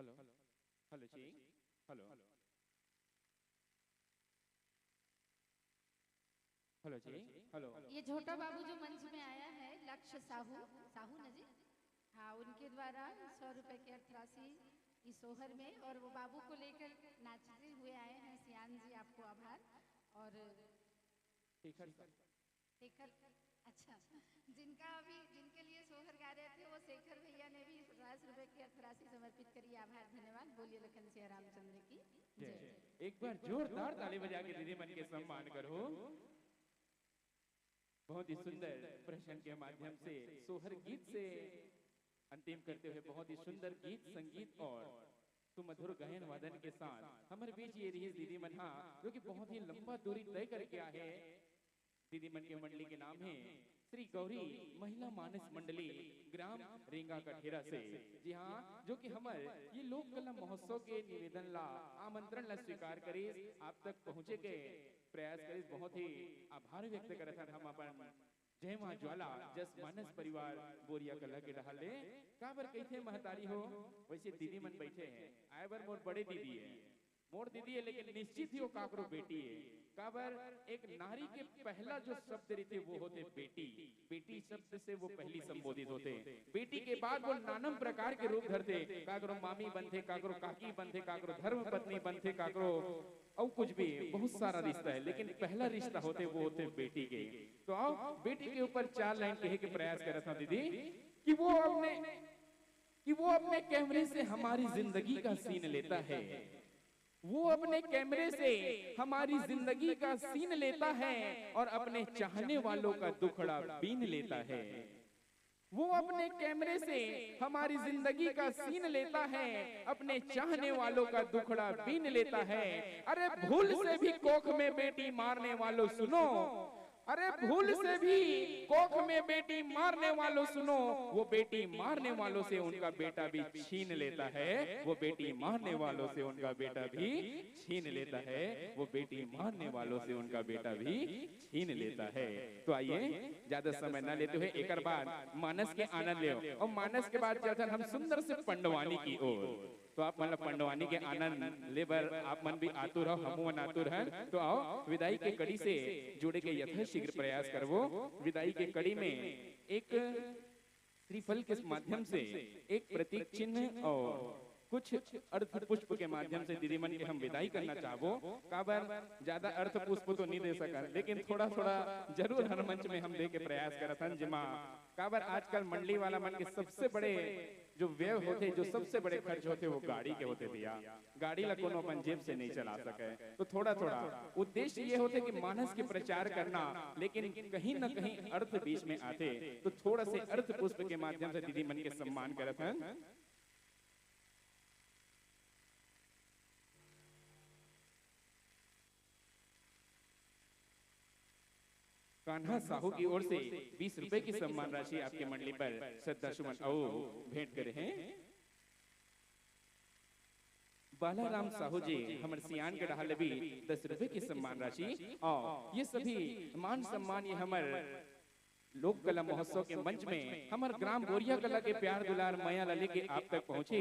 हेलो, हेलो जी, हेलो, हेलो जी, हेलो। ये छोटा बाबू जो मंच में आया है, लक्ष्य साहू, साहू ना जी, हाँ, उनके द्वारा सौ रुपए की अर्थराशि इस सोहर में, और वो बाबू को लेकर नाचते हुए आए हैं। सियान जी, आपको आभार। और शेखर सर। शेखर, अच्छा, जिनका अभी, जिनके लिए सोहर गा रहे थे, वो शेखर भैया ने भी पचास रुपए की अर्थराशि समर्पित करी। आभार, धन्यवाद। बोलिए लखन सिया रामचंद्र की जय। एक बार जोरदार ताली बजा के दीदी मन के सम्मान करो। बहुत ही सुंदर प्रश्न के माध्यम से, सोहर गीत से अंतिम करते हुए बहुत ही सुंदर गीत संगीत और सुमधुर गायन वादन के साथ हमारे बीच ये रही दीदी मन हा, जो कि बहुत ही लंबा दूरी तय करके आए हैं। दीदी मन के मंडली के नाम है श्री गौरी महिला मानस मंडली, ग्राम रेंगा कठेरा से। जी हाँ, जो कि हमर ये लोक कला महोत्सव के निवेदन ला, आमंत्रण ला स्वीकार करिस, आप तक पहुँचे के प्रयास करिस। बहुत ही आभार व्यक्त करत हन हम अपन जय माँ ज्वाला जस मानस परिवार बोरिया कला के डहार ले। काबर कहिथे महतारी हो, वैसे दीदी मन बैठे हैं, आए बर मोर बड़े दीदी है, मोर दीदी है, लेकिन निश्चित ही वो काकरो बेटी है। काबर एक नारी के पहला जो शब्द रहिथे वो होथे बेटी। बेटी शब्द से वो पहली संबोधित होथे। बेटी के बाद वो नानम प्रकार के रूप धरथे। काकरो मामी बनथे, काकरो काकी बनथे, काकरो धर्म पत्नी बनथे, काकरो अउ कुछ भी, बहुत सारा रिश्ता है, लेकिन पहला रिश्ता होथे वो होथे बेटी के। तो आओ बेटी के ऊपर चार लाइन कहे के प्रयास करत हूँ दीदी, कि वो अपने, कि वो अपने कैमरे से हमारी जिंदगी का सीन लेता है। वो अपने कैमरे से हमारी जिंदगी का सीन लेता है और अपने चाहने वालों का दुखड़ा बीन लेता है। वो अपने कैमरे से हमारी जिंदगी का सीन लेता है, अपने चाहने वालों का दुखड़ा बीन लेता है। अरे भूल से भी कोख में बेटी मारने वालों सुनो, अरे भूल से भी कोख में बेटी मारने वालों सुनो, वो बेटी मारने वालों से उनका बेटा भी छीन लेता है, वो बेटी मारने वालों से उनका बेटा भी छीन लेता है, वो बेटी मारने वालों से उनका बेटा भी छीन लेता है। तो आइए, ज्यादा समय ना लेते हुए एक बार मानस के आनंद ले, और मानस के बाद चलते हम सुंदर से पंडवानी की ओर। तो आप मन ला पंडवानी के आनंद ले बर आप मन भी आतुर हो, हमू मन आतुर हन। तो आओ, विदाई के कड़ी से जुड़े के यथाशीघ्र प्रयास करबो। विदाई के कड़ी में एक श्रीफल के माध्यम से एक प्रतीक चिन्ह और कुछ अर्थ पुष्प के माध्यम से दीदी मन के हम विदाई करना चाहबो। काबर ज्यादा अर्थ पुष्प तो नहीं दे सकन, लेकिन थोड़ा थोड़ा जरूर हर मंच में हम दे के प्रयास करत हन, जेमा काबर आजकल मंडली वाला मन के सबसे बड़े जो व्यय होथे, जो सबसे बड़े खर्च होथे, वो गाड़ी के होथे भैया। गाड़ी ला कोनो अपन जेब से नहीं चला सके, तो थोड़ा थोड़ा उद्देश्य ये होथे कि मानस के प्रचार करना, लेकिन कहीं ना कहीं अर्थ बीच में आथे, तो थोड़ा से अर्थ पुष्प के माध्यम से दीदी मन के सम्मान करत हन। कान्हा साहू की ओर से बीस रुपए की सम्मान राशि आपके मंडली पर श्रद्धा सुमन अउ भेंट करे हैं। बालाराम साहू जी हमर सियान के डहार ले भी दस रुपए की सम्मान राशि, और ये सभी मान सम्मान ये हमर लोक कला महोत्सव के मंच में हमर ग्राम बोरिया कला के प्यार दुलार मया ला लेके आप तक पहुंची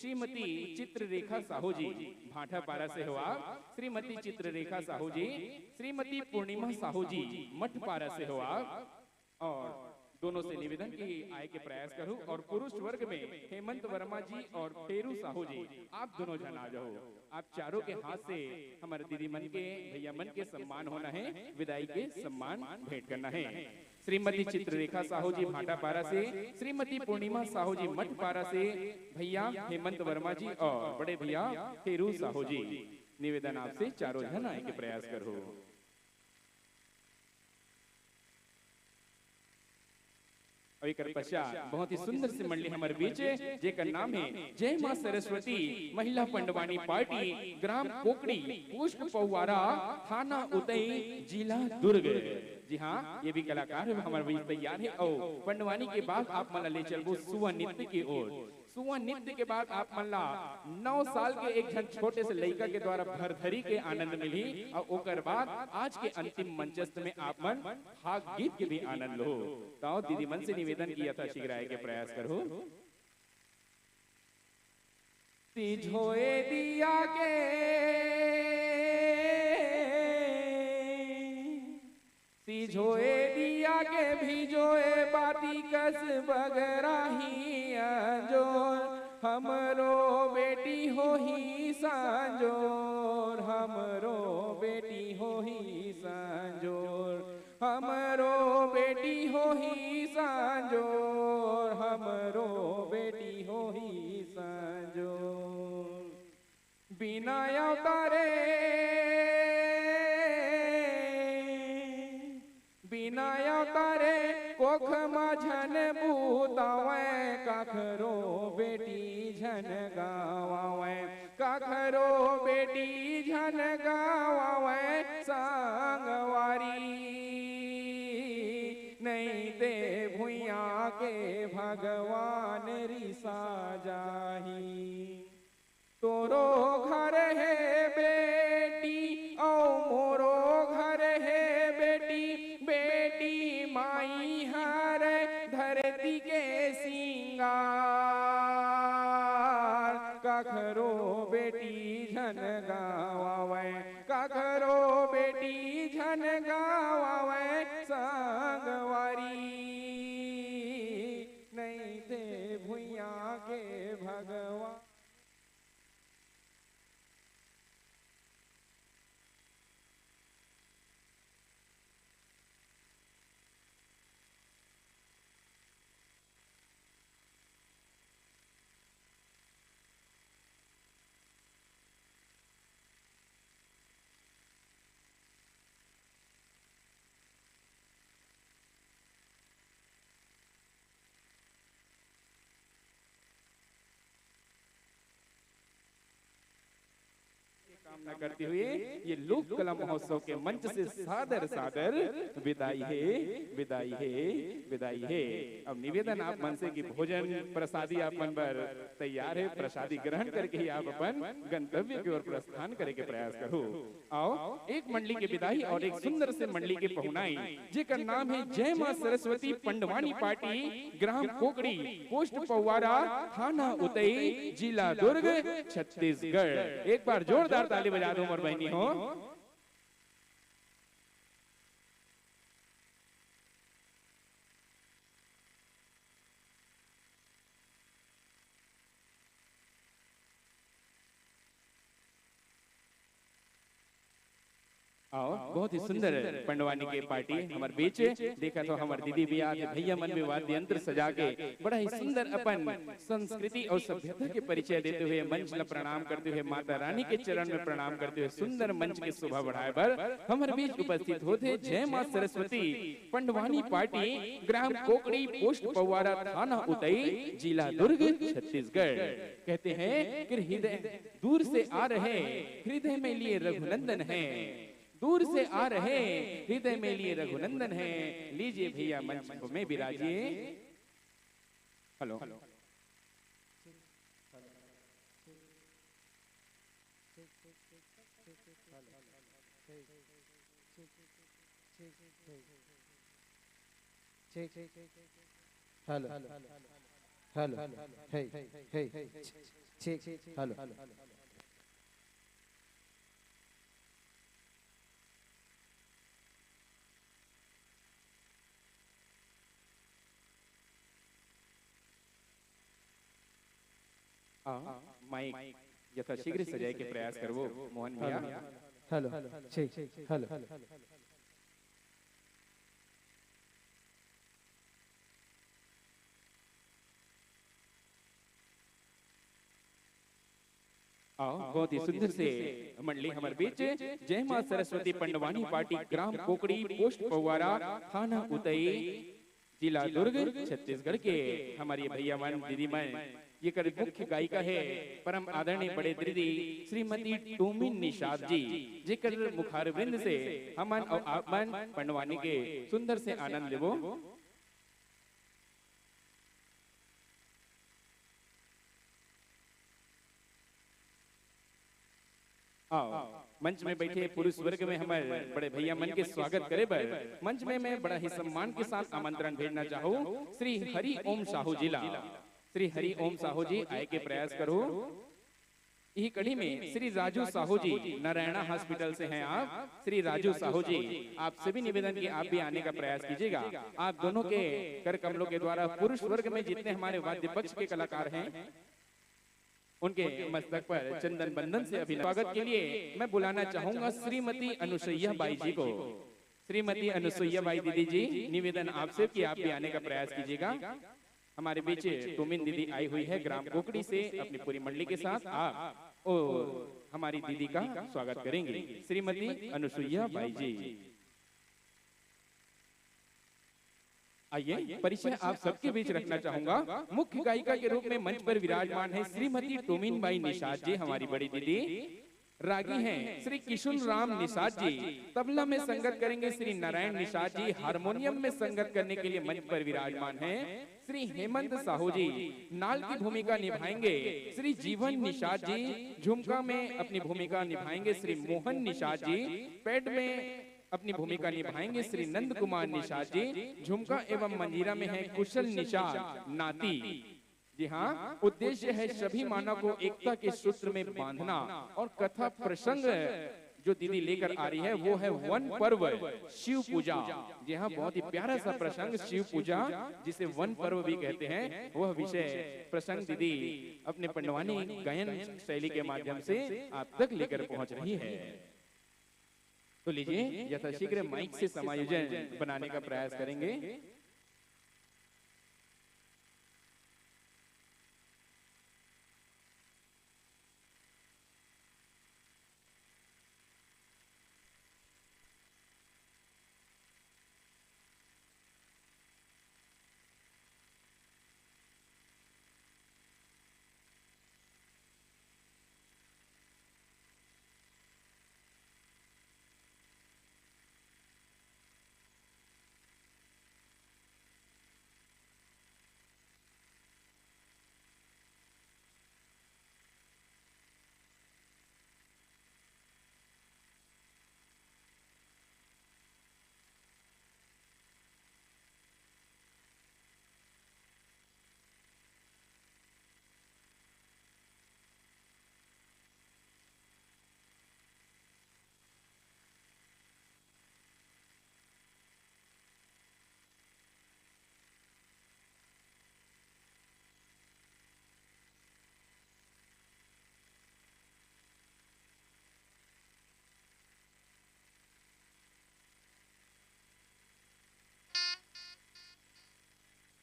श्रीमती चित्ररेखा साहू जी भाटापारा से हो आप, श्रीमती चित्ररेखा साहू जी, श्रीमती पूर्णिमा साहू जी मठपारा से हो आप, और दोनों से निवेदन की आय के प्रयास करूं, और पुरुष वर्ग में हेमंत वर्मा जी और फेरू साहू जी, आप दोनों झन आ जाओ। आप चारों के हाथ से हमारे दीदी मन के, भैया मन के सम्मान होना है, विदाई के सम्मान भेंट करना है। श्रीमती चित्ररेखा साहू जी भाटापारा से, श्रीमती पूर्णिमा साहू जी मठपारा से, भैया हेमंत वर्मा जी और बड़े भैया फेरू साहू जी, निवेदन आपसे चारों झन आय के प्रयास करो। और एक पश्चात बहुत ही सुंदर सी मंडली हमारे बीच है, जेकर नाम है जय माँ सरस्वती महिला पंडवानी पार्टी, ग्राम कोकड़ी, पोस्ट पौवारा, थाना उतई, जिला दुर्ग। जी हाँ, ये भी कलाकार हमारे बीच तैयार है। और पंडवानी के बाद आप मन ला ले चलबो सुआ नृत्य की ओर। सुआ नृत्य के बाद आप मन ला नौ साल के एक झन छोटे से लइका के द्वारा भरथरी के आनंद मिली, और ओकर बाद आज के अंतिम मंचस्थ में आप मन फाग गीत के भी आनंद लो। तो दीदी मन से निवेदन किया था, शीघ्र आय के प्रयास करो। सिझोए दिया के, सिझोए दिया के भिजोए बाती कस बगरा ही अंजोर। हमरो बेटी होही सांजोर, हमरो बेटी होही सांजोर, हमरो बेटी होही सांजोर, हमरो बेटी होही सांजोर। बिना अवतारे, बिना अवतारे कोख म झन बुतावय, काखरो बेटी झन गावावय, काखरो बेटी झन गावावय संगवारी, नइ ते भुइयां के भगवान रिसा जाही। तोरो घर हे बेटी, अउ मोरो घर हे बेटी, बेटी माई हर धरती के सिंगार। कखरो बेटी झन गावावय, कखरो बेटी झन गावावय संगवारी, नइ ते भुइयां के भगवान। कामना करते हुए ये लोक कला महोत्सव के मंच से सादर सादर विदाई हे, विदाई हे, विदाई हे। अब निवेदन आप मन से कि भोजन प्रसादी आप मन बर तैयार हे, प्रसादी ग्रहण करके ही आप अपन गंतव्य की ओर प्रस्थान करे के प्रयास करहू। आओ, एक मंडली के विदाई और एक सुंदर से मंडली के पहुनाई, जेकर नाम हे जय मां सरस्वती पंडवानी पार्टी, ग्राम कोकड़ी, पोस्ट पवारा, थाना उतई, जिला दुर्ग, छत्तीसगढ़। एक बार जोरदार ताली बजा दो मोर बहिनी हो। आओ, बहुत ही सुंदर पंडवानी के पार्टी हमर बीच। देखत हो हमर दीदी भी आज, भैया मन भी वाद्य यंत्र सजा के बड़ा ही सुंदर अपन संस्कृति और सभ्यता के परिचय देते हुए, मंच ला प्रणाम करते हुए, माता रानी के चरण में प्रणाम करते हुए, सुंदर मंच के शोभा बढ़ाए बर हमर बीच उपस्थित होत हे जय मां सरस्वती पंडवानी पार्टी, ग्राम कोकड़ी, पोस्ट पवारा, थाना उतई, जिला दुर्ग, छत्तीसगढ़। कहते हैं कि हृदय दूर से आ रहे, हृदय में लिए रघुनंदन है। दूर से आ रहे, हृदय में लिए रघुनंदन है। लीजिए भैया, मंच में विराजिए। हेलो। ठीक, ठीक, ठीक, ठीक, ठीक, ठीक, ठीक, ठीक, ठीक, ठीक, ठीक, ठीक, ठीक, हेलो, हेलो, हे, हे, ठीक, ठीक, हेलो। आ, माइक यथाशीघ्र सजाए के प्रयास करबो, मोहन भैया। हेलो, ठीक, हेलो। आओ, बहुत ही सुंदर से मंडली हमर बीच, जय मां सरस्वती पंडवानी पार्टी, ग्राम कोकड़ी, पोस्ट पवारा, थाना उतई, जिला दुर्ग, छत्तीसगढ़ के हमर ये भैया मन, दीदी मन, ये कर मुख्य गायिका हे परम आदरणीय बड़े दीदी श्रीमती टोमिन निषाद जी, जेकर मुखारविंद से हमन अउ आप मन पंडवानी के सुंदर से आनंद लेबो। आओ, मंच में बैठे पुरुष वर्ग में हमर बड़े भैया मन के स्वागत करे बर मंच में मैं बड़ा ही सम्मान के साथ आमंत्रण भेजना चाहूँ श्री हरि ओम साहू जी ला। श्री हरि ओम साहू जी आए के प्रयास करो। यही कड़ी में श्री राजू साहू जी, नारायणा हॉस्पिटल से हैं आप। श्री राजू साहू जी, आपसे भी निवेदन कि आप भी आने का प्रयास कीजिएगा। आप दोनों के कर कमलों के द्वारा पुरुष वर्ग में जितने हमारे वाद्य पक्ष के कलाकार हैं, उनके मस्तक पर चंदन बंदन से अभिनंदन। स्वागत के लिए मैं बुलाना चाहूंगा श्रीमती अनुसुईया बाई जी को। श्रीमती अनुसुईया बाई दीदी जी, निवेदन आपसे कि आप भी आने का प्रयास कीजिएगा। हमारे बीच टूमिन दीदी आई हुई है ग्राम कोकड़ी से अपनी पूरी मंडली के साथ। आप और हमारी दीदी का स्वागत करेंगे, श्रीमती अनुसुईया बाई जी। आइए, परिचय आप सबके बीच रखना चाहूंगा। मुख्य गायिका के रूप में मंच पर विराजमान है श्रीमती टूमिन बाई निषाद जी, हमारी बड़ी दीदी। रागी हैं श्री किशुन राम निषाद जी, तबला में संगत करेंगे श्री नारायण निषाद जी, हारमोनियम में संगत करने के लिए मंच पर विराजमान हैं श्री हेमंत साहू जी, नाल की भूमिका निभाएंगे श्री जीवन निषाद जी, झुमका में अपनी भूमिका निभाएंगे श्री मोहन निषाद जी, पैड में अपनी भूमिका निभाएंगे श्री नंद कुमार निषाद जी, झुमका एवं मंजीरा में है कुशल निषाद नाती। जी हाँ, उद्देश्य है सभी मानव को एकता के सूत्र में बांधना। और कथा प्रसंग जो दीदी लेकर आ रही है, वो है वन पर्व शिव पूजा। जी हाँ, बहुत ही प्यारा सा प्रसंग शिव पूजा, जिसे वन पर्व भी कहते हैं, वह विषय प्रसंग दीदी अपने पंडवानी गायन शैली के माध्यम से आप तक लेकर पहुंच रही है। तो लीजिए, यथाशीघ्र माइक से समायोजन बनाने का प्रयास करेंगे।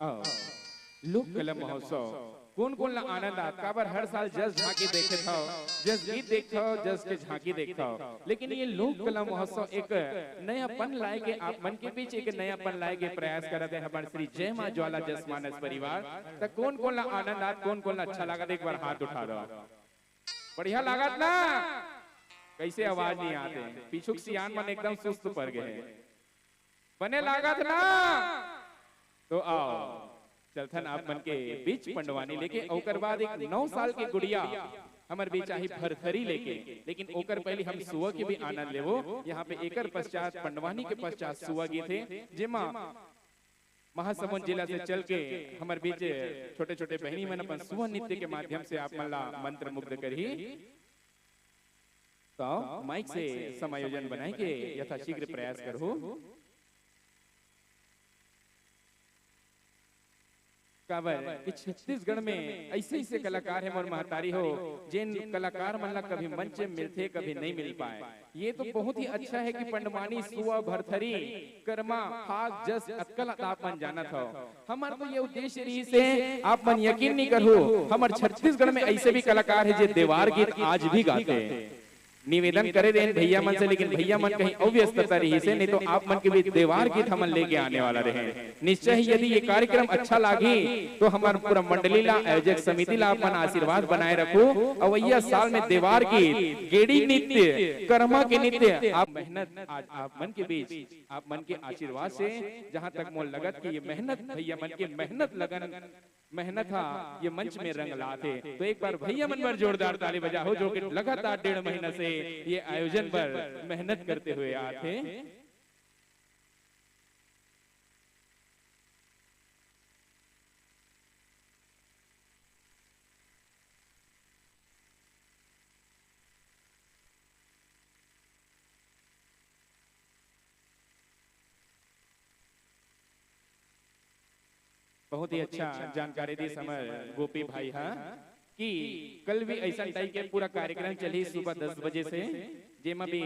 आओ, लोक कला महोत्सव कोन कोन ला आनंद आत? काबर हर साल जस झांकी देखे थव, जस गीत देखे थव, जस के झांकी देखे थव, लेकिन ये लोक कला महोत्सव एक नयापन लाए के, आप मन के बीच एक नयापन लाए के प्रयास करत हे हमर श्री जय मां ज्वाला जसमानस परिवार। त कोन कोन ला आनंद आत, कोन कोन ला अच्छा लागत, एक बार हाथ उठा दव। बढ़िया लागत ना? कैसे आवाज नहीं आते? पीछू के सियान मन एकदम सुस्त पड़ गए। बने लागत ना? तो आओ, चलथन आप मन के बीच पंडवानी लेके। ओकर बाद एक नौ साल के गुड़िया हमर बीच आही भरथरी लेके, लेकिन ओकर पहले हम सुआ के भी आनंद लेवो। यहाँ पे एकर पश्चात, पंडवानी के पश्चात सुआ गीत हे, जेमा महासमुंद जिला से चल के हमर बीच छोटे-छोटे बहिनी मन अपन सुआ नृत्य के माध्यम से आप मन ला मंत्रमुग्ध करही। तो माइक से समायोजन बनाए के यथाशीघ्र प्रयास करहू। काबर कि छत्तीसगढ़ में ऐसे ऐसे कलाकार हे मोर महतारी हो, जेन कलाकार मन ला कभी मंच में मिलथे, कभी नहीं मिल पाए। ये तो बहुत ही अच्छा हे कि पंडवानी, सुआ, भरथरी, करमा, फाग, जस, अतका ला आप मन जानत हव। हमर तो ये उद्देश्य रहिस हे, आप मन यकीन नहीं करहू, हमर छत्तीसगढ़ में ऐसे भी कलाकार हे जे देवार गीत आज भी गाथे। निवेदन करे रहेन भैया मन से, लेकिन भैया मन कहीं अउ व्यस्तता रहिस हे, नहीं तो आप मन के बीच देवार गीत हमन लेके आने वाला रहेन। निश्चय ही यदि ये कार्यक्रम अच्छा लागही तो हमर पूरा मंडली ला, आयोजक समिति ला अपन आशीर्वाद बनाए रखहू। अवइया साल में देवार गीत, गेड़ी नृत्य, करमा के नृत्य, आप मेहनत आज आप मन के बीच, आप मन के आशीर्वाद से, जहां तक मोर लगत कि ये मेहनत, भैया मन के मेहनत लगन, मेहनत हा ये मंच में रंग लाथे। तो एक बार भैया मन बर जोरदार ताली बजाहू, जो कि लगातार डेढ़ महीना से ये आयोजन बर मेहनत करते हुए आथे। बहुत ही अच्छा जानकारी दिस हमर गोपी भाई हा कि कल भी ऐसा टाइप के पूरा कार्यक्रम चली सुबह दस बजे से, जेमा भी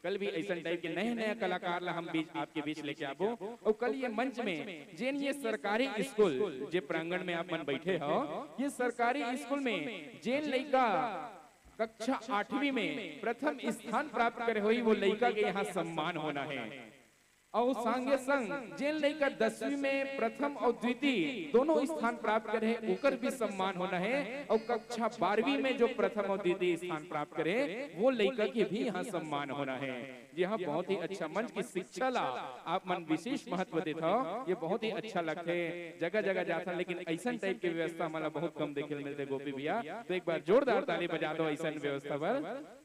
कल भी ऐसा टाइप के नए नए कलाकार ला हम बीच, आपके बीच लेके आबो। और कल ये मंच में जेन ये सरकारी स्कूल जे प्रांगण में आप मन बैठे हो, ये सरकारी स्कूल में जेन लइका कक्षा आठवीं में प्रथम स्थान प्राप्त करे होही, वो लइका के यहाँ सम्मान होना है। अउ संगे संग जेन लइका दसवीं में प्रथम अउ द्वितीय दोनों स्थान प्राप्त करे हे, ओकर भी सम्मान होना है। अउ कक्षा बारहवीं में जो प्रथम अउ द्वितीय स्थान प्राप्त करे, वो लइका के भी यहाँ सम्मान होना है। जी हाँ, बहुत ही अच्छा मंच की शिक्षा ला आप मन विशेष महत्व देत हव, ये बहुत ही अच्छा लगथे। जगह जगह जाथन, लेकिन ऐसन टाइप के व्यवस्था हमन ला बहुत कम देखे ल मिलथे गोपी भैया। तो एक बार जोरदार ताली बजा दो ऐसन व्यवस्था बर।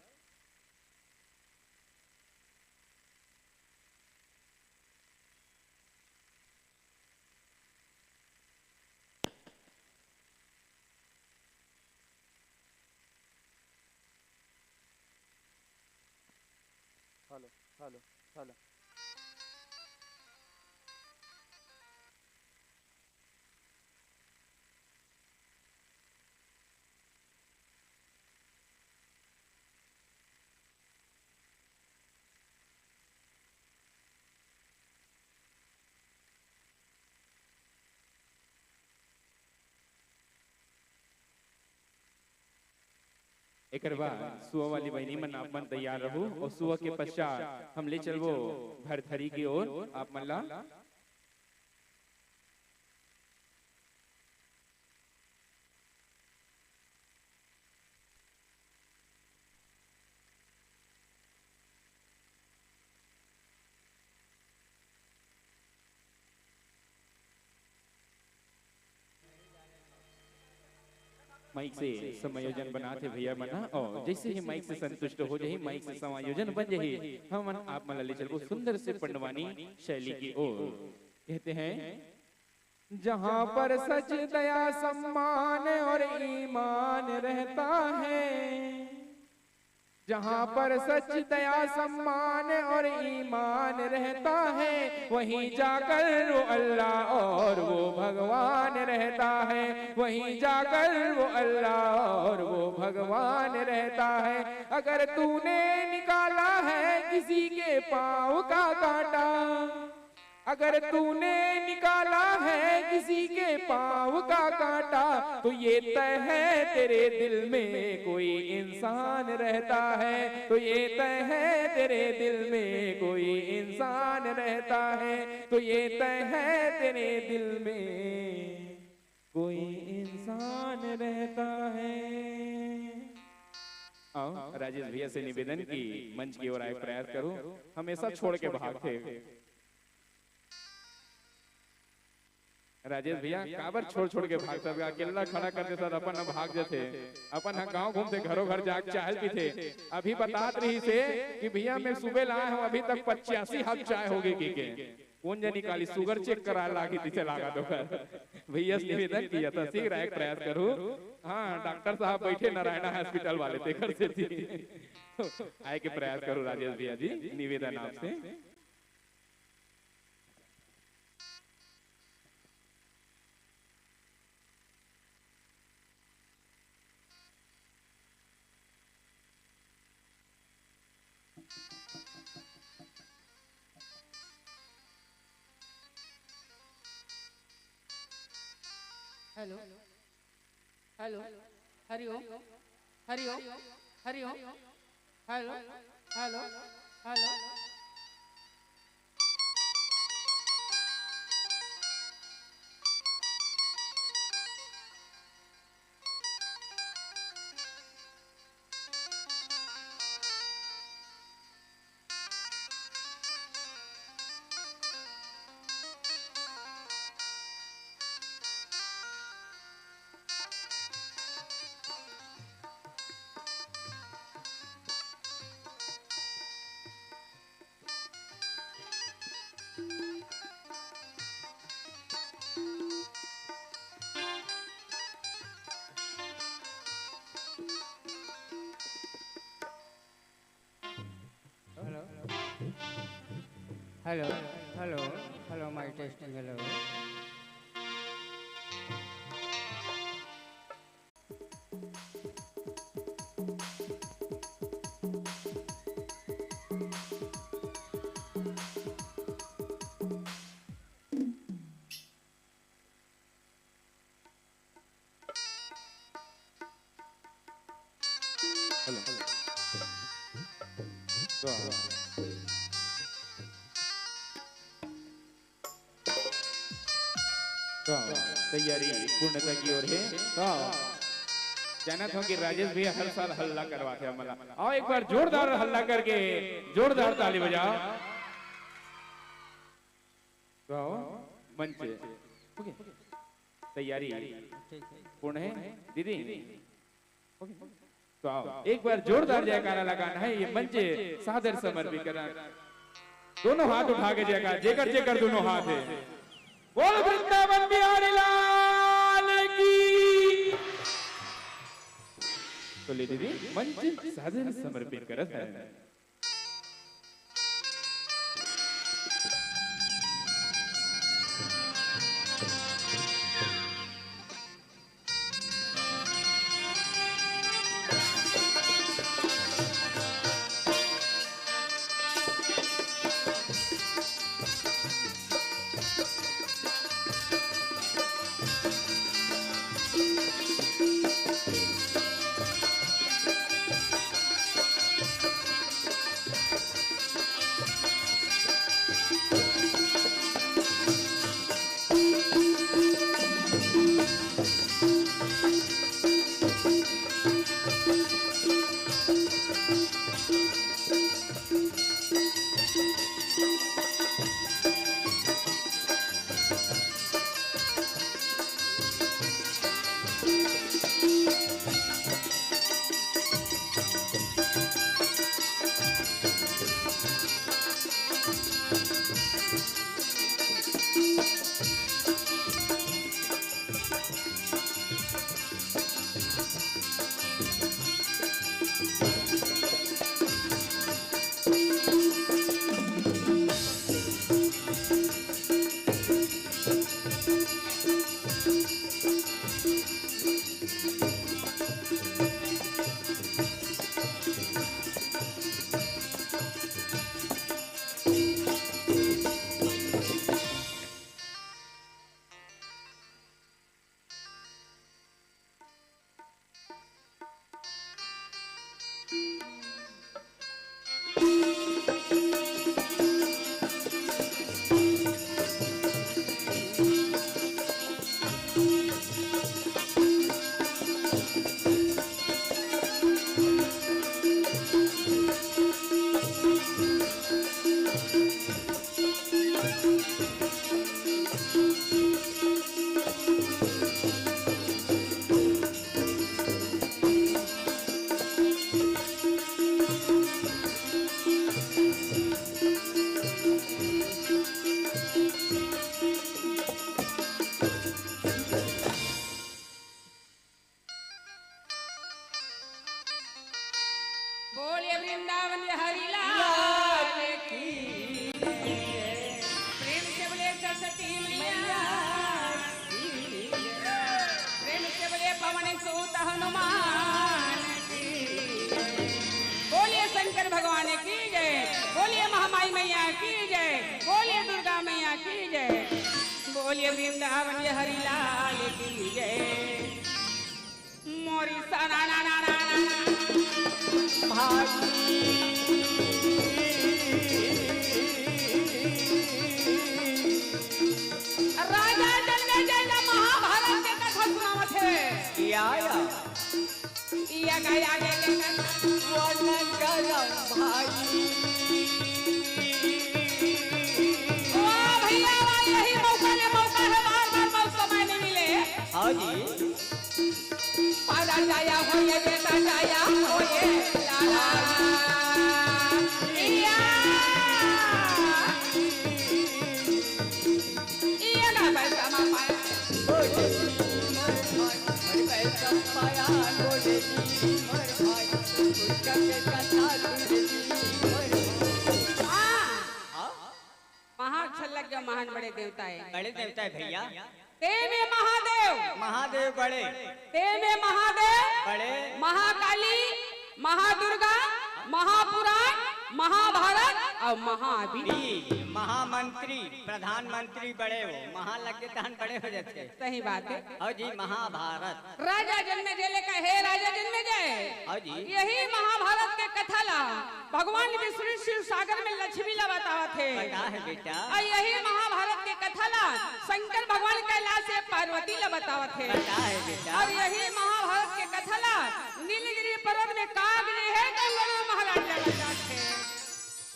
Hello, hello, hello. एकर बाद सुआ वाली बहिनी मन, आप मन तैयार रहू और सुआ के पश्चात हम ले चलबो भरथरी की ओर आप मन ला। माइक से समायोजन बनात हे भैया मन ह, और जैसे ही माइक से संतुष्ट हो जाही, माइक से समायोजन बन जाही, हमन आप मन ला ले चलबो सुंदर से पंडवानी शैली की ओर। कहते हैं, जहाँ पर सच, दया, सम्मान और ईमान रहता है, जहाँ पर सच, दया, सम्मान और ईमान रहता है, वहीं जाकर वो अल्लाह और वो भगवान रहता है, वहीं जाकर वो अल्लाह और वो भगवान रहता है। अगर तूने निकाला है किसी के पाँव का कांटा, अगर तूने निकाला है किसी के पाँव का कांटा, तो ये तय है तेरे दिल में कोई इंसान रहता है, तो ये तय है तेरे दिल में कोई इंसान रहता है, तो ये तय है तेरे दिल में कोई इंसान रहता है। आओ, राजेश भैया से निवेदन कि मंच की ओर आए, प्रयास करो, हमेशा छोड़ के भागथे। राजेश भैया, काबर छोड़ छोड़ के भागथस गा? अकेल्ला खड़ा कर देथस, अपन ह भाग जथे, अपन ह गांव घूमथे, घरो घर जाके चाय पीथे। अभी बतात रहिस हे कि भैया, मैं सुबह लाए हूँ, अभी तक पचासी हाथ चाय हो गई के, के। कोन जनी काली sugar check कराए लागी, तिसे लागा तो कर। भैया से निवेदन किया था, शीघ्र आए के प्रयास करो। हाँ, डॉक्टर साहब बैठे नारायणा hospital वाले, तेकर सेती आए के प्रयास करो राजेश भैया जी, निवेदन आपसे। Hello, hello, Hari Om, Hari Om, Hari Om, hello, hello, hello. Hello. Hello. Hello. Hello. My testing. Hello. तैयारी पूर्णता की ओर है। तो जानत हो कि राजेश भैया हर साल हल्ला करवाथे हमला। आओ, एक बार जोरदार हल्ला करके जोरदार ताली बजाओ। तो आओ, मंच। ओके, तैयारी पूर्ण है दीदी। ओके, तो आओ, एक बार जोरदार जयकारा लगाना है, ये मंच सादर समर्पित करना। दोनों हाथ उठा के जयकारा, जेकर जेकर दोनों हाथ है, बोल वृंदावन बिहारी लाल की। तो ले दीदी, मंच सादर समर्पित करत है। बोलिए वृंदावन बिहारी लाल की। प्रेम से बोलिए सरस्वती मैया की। प्रेम से बोलिए पवन सुत हनुमान की। बोलिए शंकर भगवान की जय। बोलिए महामाई मैया की जय। बोलिए दुर्गा मैया की जय। बोलिए वृंदावन बिहारी लाल की जय। मोरी सना ना ना ना ना ना। भागी। राजा जनमेजय ला महाभारत के कथा सुनावत हे। या, या। या का, या के, के, के। वर्णन करम भाई। वाह भैया वाह, यही मौका ले, मौका है, बार बार मौका समय नहीं मिले। हाँ जी। पारा जाया होए, बेटा जाया होए, लाला। या। ये ना पैसा मा पाया। बोले जी मोर भाई, मोर पैसा पाया, बोले जी मोर भाई, दुर्गा के कथा सुन जी मोर भाई। हाँ। हाँ? महान छल्लक जो महान बड़े देवता है। बड़े देवता है भैया। ते में महादेव। महादेव बड़े। ते में महादेव। बड़े। महाकाली, महादुर्गा, महापुराण, महाभारत और महावीर। महामंत्री, प्रधानमंत्री बड़े हो, महा लग के तहन बड़े हो जाते। सही बात है। और जी महाभारत। राजा जनमेजय ले कहे, "हे राजा जनमेजय, हाँ जी। यही महाभारत के कथा ला भगवान विष्णु क्षीर सागर में लक्ष्मी ला बतावत हे। बता है बेटा। और यही महाभारत के कथा ला शंकर भगवान कैलाश से पार्वती ला बतावत हे। बता हे बेटा। अउ इही महाभारत के कथा ला नीलगिरी पर्वत में काग ले हे गंगरू महाराज ला बतावत हे।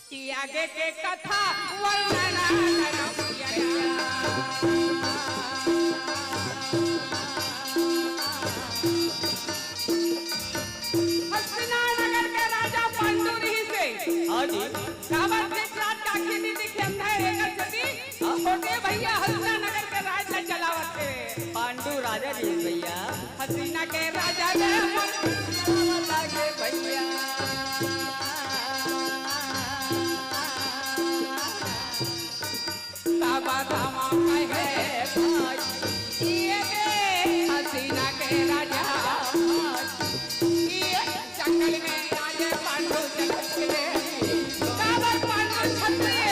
कि आगे के कथा वर्णना करम किया। हस्तिनापुर नगर के राजा पांडु रिहिस हे। हाँ जी। काबर धृतराज के आँखी नइ दिखे, अंधा हे, एकर सेती छोटे भैया हस्तिनापुर नगर के राज ला चलावत हे। पांडु राजा जी भैया। हस्तिना के राजा रे मोर लागे भैया। काबा धामा कहे भाई, ये दे हस्तिना के राजा। ये जंगल में आए पांडु जंगल के। काबर पांडु क्षत्रिय,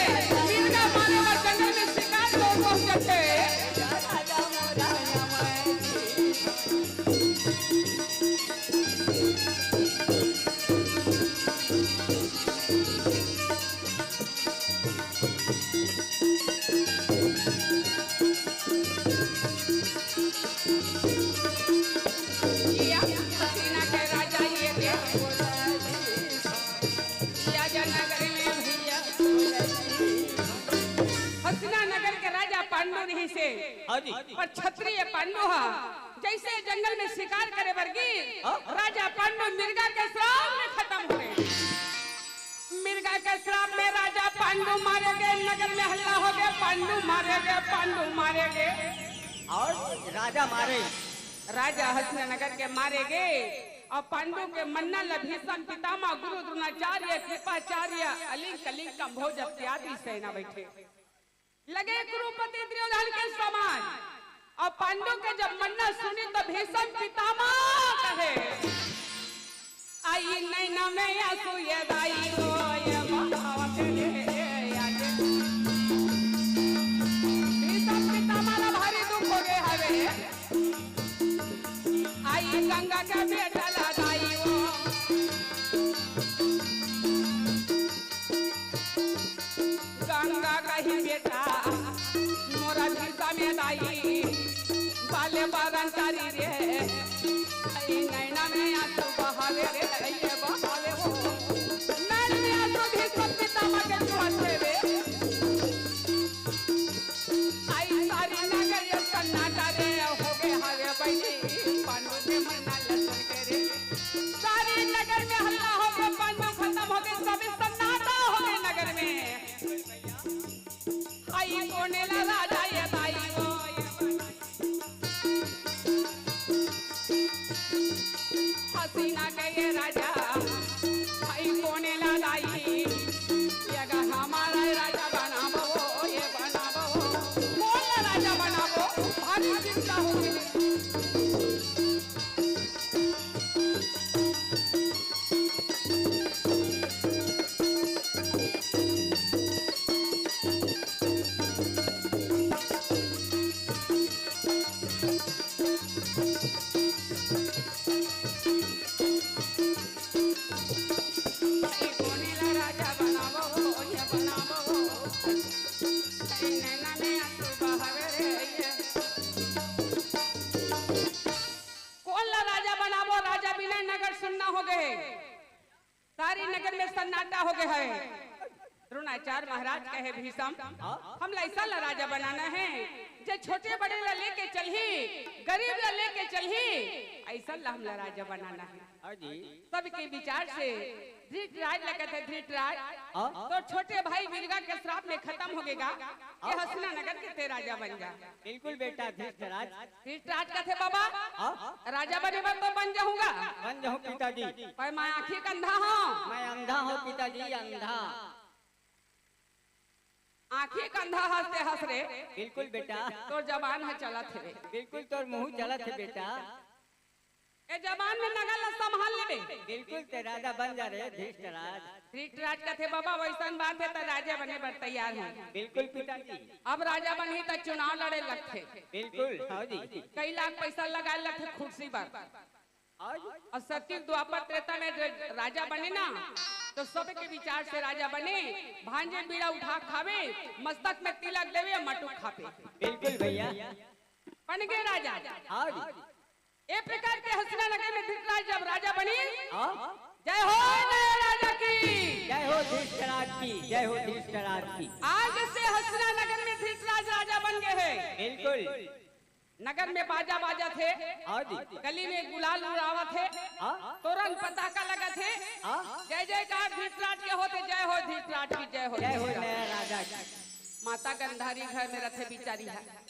मिर्गा मारे बर जंगल में शिकार को पहुंचत हे। या हस्तिना के राजा ये दे। या जा नगर में भैया। हस्तिना नगर के राजा पांडु रिहिस हे। हाँ जी। अउ क्षत्रिय पांडु हा जइसे जंगल में शिकार करे बर गिस, हाँ। राजा पांडु मिर्गा के श्राप में खतम हो गे। मिर्गा के श्राप में राजा पांडु मारे गे, नगर में हल्ला हो गे, पांडु मारे गे, पांडु मारे गे। अउ राजा मारे। राजा हस्तिना नगर के मारे गे, अउ पांडु के मरना ल भीष्म पितामह, गुरु द्रोणाचार्य, कृपाचार्य, अलिंग कलिंग कंभोज इत्यादि सेना बइठे। लगे कुरुपति दुर्योधन के समान। अउ पांडु के जब मरना सुनिस त भीष्म पितामह कहे, आई नैना में आंसू ये दाई ओ ये बहावत रे आगे। भीष्म पितामह ला भारी दुख हो गे हवे। आई गंगा के बेटा ला दाई ओ। गंगा कही बेटा, मोरा भीषम दाई, बाले बरन तारी रे, आई नैना में आंसू बहावे रे, ये बहावे हो। नैन में आंसू भीष्म पितामह के चुहत हे रे। आई सारी नगरिया सन्नाटा रे, हो गे हवे बहिनी, पांडु के मरना ल सुन के रे। सारी नगर में हल्ला हो गे, पांडु खतम हो गे, सब सन्नाटा हो गे नगर में। आई कोने ला राजा ये दाई ओ, हस्तिना के ये राजा, आई कोने ला दाई, ये गा हमारा राजा बनाबो, ये बनाबो, कोन ला राजा बनाबो, भारी चिंता हो गे। कोन ला राजा बनाबो? राजा बिना नगर सुन्ना हो गे हे। सारी नगर में सन्नाटा हो गे हे। द्रोणाचार्य महाराज कहे, भीषम, हाँ? हमला अइसन ला राजा बनाना हे, जे छोटे बड़े ला लेके चलही, गरीब ला लेके चलही, अइसन ला हमला राजा बनाना हे। हाँ जी। सबके विचार से धृतराज ला कथे, धृतराज, हाँ? तोर छोटे भाई मिर्गा के श्राप में खतम हो गे गा, ये हाँ? हस्तिना नगर के तें राजा बन जा। बिल्कुल बेटा धृतराज। धृतराज कथे, बाबा, हाँ? राजा बने बर तो बन जाहूँ गा। बन जाहूँ पिताजी। पर मैं आँखी के अंधा हँव। मैं अंधा हँव पिताजी, अंधा। आँखी के अंधा हँस ते हँस रे। बिल्कुल बेटा। तोर जबान ह चलत हे। बिल्कुल तोर मुँह चलत हे बेटा। ए जबान में नगर ला संभाल लेबे। बिल्कुल तें राजा बन जा रे धृतराज। धृतराज कथे, बाबा, वइसन बात हे त राजा बने बर तैयार हँव। बिल्कुल पिताजी। अब राजा बनही त चुनाव लड़े लगथे। बिल्कुल, हाँ जी। कई लाख पइसा लगाए लगथे कुर्सी बर। और सतयुग द्वापर त्रेता में जो राजा बने ना, तो सबके विचार से राजा बने। भांजे बीड़ा उठा खावे, मस्तक में तिलक देवे, मटुक खापे। बिल्कुल भैया। बन गए राजा। हाँ जी। ए प्रकार के हस्तिनानगर में धृतराज जब राजा बनी, हाँ। जय हो नए राजा की। जय हो धृतराज की, जय हो धृतराज की। आज से हस्तिनानगर में धृतराज राजा बन गए हैं। बिल्कुल। नगर में बाजा बाजत हे, हाँ जी। गली में गुलाल उड़ावत हे, हाँ। तोरन पताका लगत हे, हाँ। जय जयकार धृतराज के होत हे, जय हो धृतराज की, जय हो जय हो धृतराज। नया राजा की। माता गंधारी घर में रथे बिचारी है।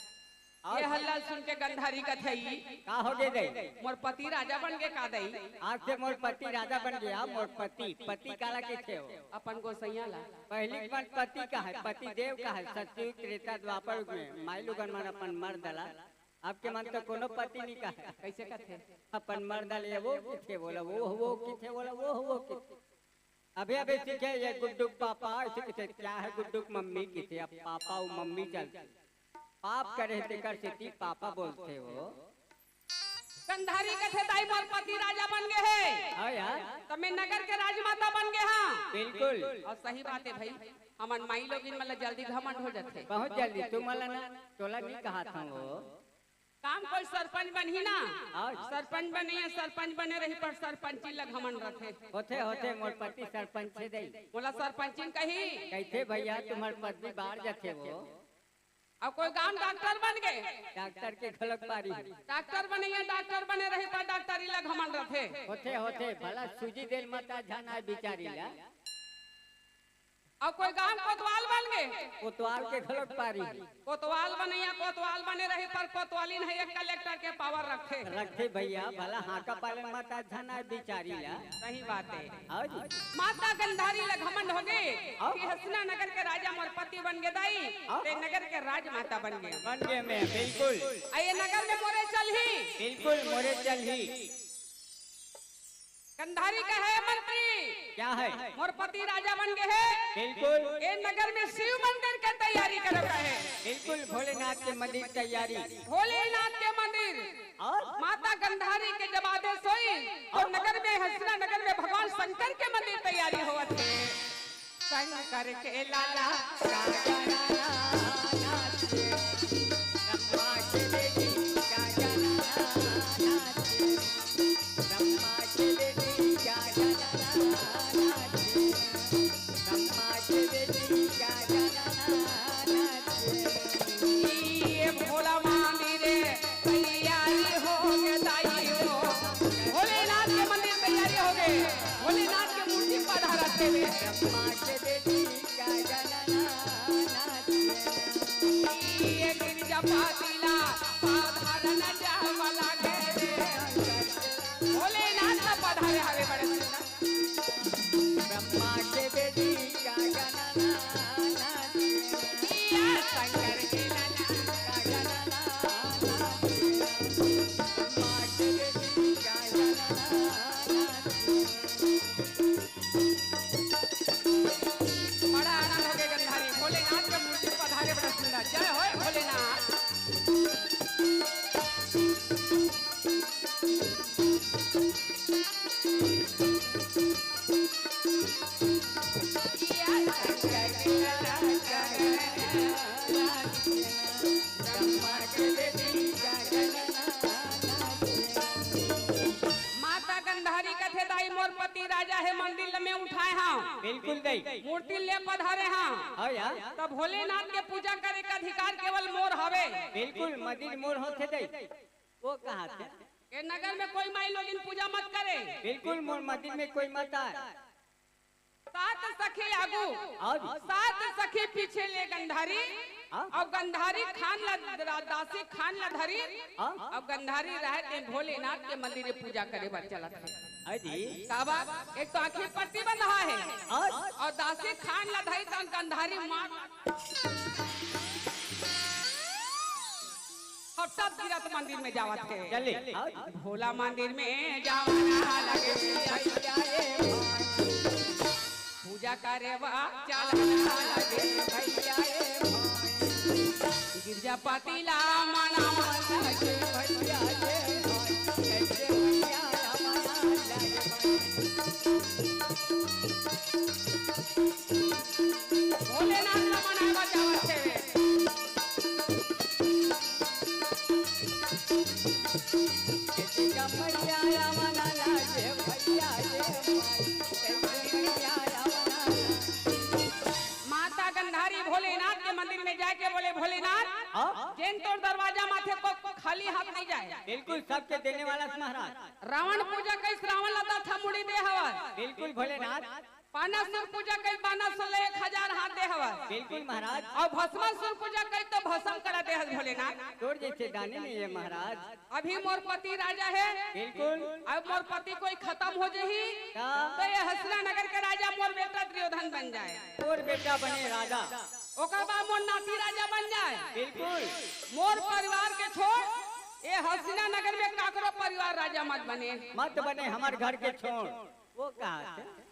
और ये हल्ला सुन के गंधारी कथे, "ई का हो गे दई? मोर पति राजा बन गे का दई?" आज से मोर पति राजा बन गया। मोर पति, पति काला कथे हो? अपन गोसैया ला। पहली मन पति का है, पति देव का है, सतयुग त्रेता द्वापर में माई लोगन मन अपन मर्द ला। अब के मन तो कोनो पति नहीं का है। कैसे कथे? अपन मर्द ले वो किथे बोला, वो वो किथे बोला, वो वो किथे। अभी अभी सीखे ये गुड्डू के पापा ऐसे किथे, क्या है गुड्डू के मम्मी किथे, अब पापा वो मम्मी चलते। पाप करे तेकर सेती पापा बोलथे वो। गंधारी कथे, "दाई मोर पति राजा बन गे हे।" हाँ यार। त मैं नगर के राजमाता बन गे हाँ। बिल्कुल। और सही बात है भाई, हमन माई लोगिन मन ला जल्दी घमंड हो जाथे। बहुत जल्दी, तू मन ला ना, तोला नहीं कहा था वो। काम कोई सरपंच बनही ना, हाँ। सरपंच बने या सरपंच बने रही पर सरपंची ला घमंड रथे। होथे, होथे, मोर पति सरपंच हे दई। मोला सरपंचिन कही। कहिथे भैया तुम्हार पदवी बाढ़ जाथे वो। अउ कोई गांव डॉक्टर बन गे। डॉक्टर के घलोक पारी। डॉक्टर बने या डॉक्टर बने रही पर डॉक्टरी ला घमंड रथे। होथे, होथे, भला सूजी देल मत झन आय बिचारी ला। अउ कोई गांव कोतवाल बन गे। कोतवाल के घलोक पारी। कोतवाल बने या कोतवाल बने रही पर कोतवालिन हे एक कलेक्टर के पावर रखे। रखे भैया, भला हाका पालन मत झन आय बिचारी ला। सही बात है। हाँ जी। माता गंधारी ला घमंड हो गे हाँ। कि हसना नगर के राजा मोर पति बन गे दाई, हाँ। ते नगर के राजमाता बन गे। बन गे मैं, बिल्कुल। आ ये नगर में मोरे चलही। बिल्कुल, मोरे चलही। गंधारी कहे, "मंत्री, क्या है? मोर पति राजा बन गे हे। बिल्कुल। ए नगर में शिव मंदिर के तैयारी करत हे।" बिल्कुल, भोलेनाथ के मंदिर तैयारी। भोलेनाथ के मंदिर। और? माता गंधारी के जब आदेश होई, और और? नगर में, हसना नगर में भगवान शंकर के मंदिर तैयारी होवत हे। शंकर के लाला का घराना नाचे, ब्रह्मा के बेटी का घराना नाचे, ब्रह्मा के बेटी का घराना नाचे, ब्रह्मा के बेटी का घराना नाचे। ये भोला मंदिर तैयारी हो गे दाई हो। भोलेनाथ के मंदिर तैयारी हो गे। भोलेनाथ के मूर्ति पधारत हे। ब्रह्मा के बेटी का घराना नाचे। ये गिरजा पातिला पधारन जावला गे। भोलेनाथ का पधारे हवे बड़े सुंदर। ब्रह्मा के बेटी का घराना नाचे। या शंकर के लाला का घराना नाचे। ब्रह्मा के बेटी का घराना नाचे। बड़ा आनंद हो गे गंधारी, भोलेनाथ के मूर्ति पधारे, बड़ा सुंदर। जय होय भोलेनाथ। माता गंधारी कथे, "दाई, मोर पति राजा हे, मंदिर ल मैं उठाए हंव, बिल्कुल दई। मूर्ति ले पधारे हंव, हाँ यार। त भोलेनाथ के पूजा करे के अधिकार केवल मोर हवे।" बिल्कुल, मंदिर मोर होथे दई। वो कहा थे? ए नगर में कोई माई लोगिन पूजा मत करे। बिल्कुल, मोर मंदिर में कोई मत आए। सात सखी आगू, हाँ जी। सात सखी पीछे ले गंधारी, हाँ। अउ गंधारी खान ला, दासी खान ला धरी, हाँ। अउ गंधारी रहे ते भोलेनाथ के मंदिर में पूजा करे बर चलत हे। हाँ जी। काबर? एक तो आँखी पट्टी बंधा हे, हाँ। अउ दासी खान ला धरी त गंधारी मार हफ्ता गिरत मंदिर में जावत हे। चले। भोला मंदिर में जावना लगे भैया रे भाई। पूजा करे वा चलना लगे भैया रे भाई। गिरजापति ला मनावा लगे भैया रे भाई। कैसे भैया माता गंधारी भोलेनाथ के मंदिर में जाके बोले, "भोलेनाथ, हाँ? जेन तोर दरवाजा माथे को खाली हाथ नहीं जाए।" बिल्कुल, सबके देने वाला से महाराज। रावण पूजा कइस, रावण ला दस ठा मुड़ी दे हवस। बिल्कुल भोलेनाथ। बानासुर पूजा कइस, बानासुर ला एक हजार हाथ दे हवस। बिल्कुल महाराज। अउ भस्मासुर पूजा कइस तो भस्म करा दे हस भोलेनाथ। तोर जइसे दानी नहीं हे महाराज। अभी मोर पति राजा हे। बिल्कुल। अब मोर पति कोई खतम हो जही, का? तो ये हस्तिना नगर के राजा मोर बेटा दुर्योधन बन जाए। मोर बेटा बने राजा। ओकर बाद मोर नाती राजा बन जाए। बिल्कुल। मोर परिवार के छोड़, ये हस्तिना नगर में काकरो परिवार राजा मत बने। मत बने, हमर घर के छोड़। वो कहा थे?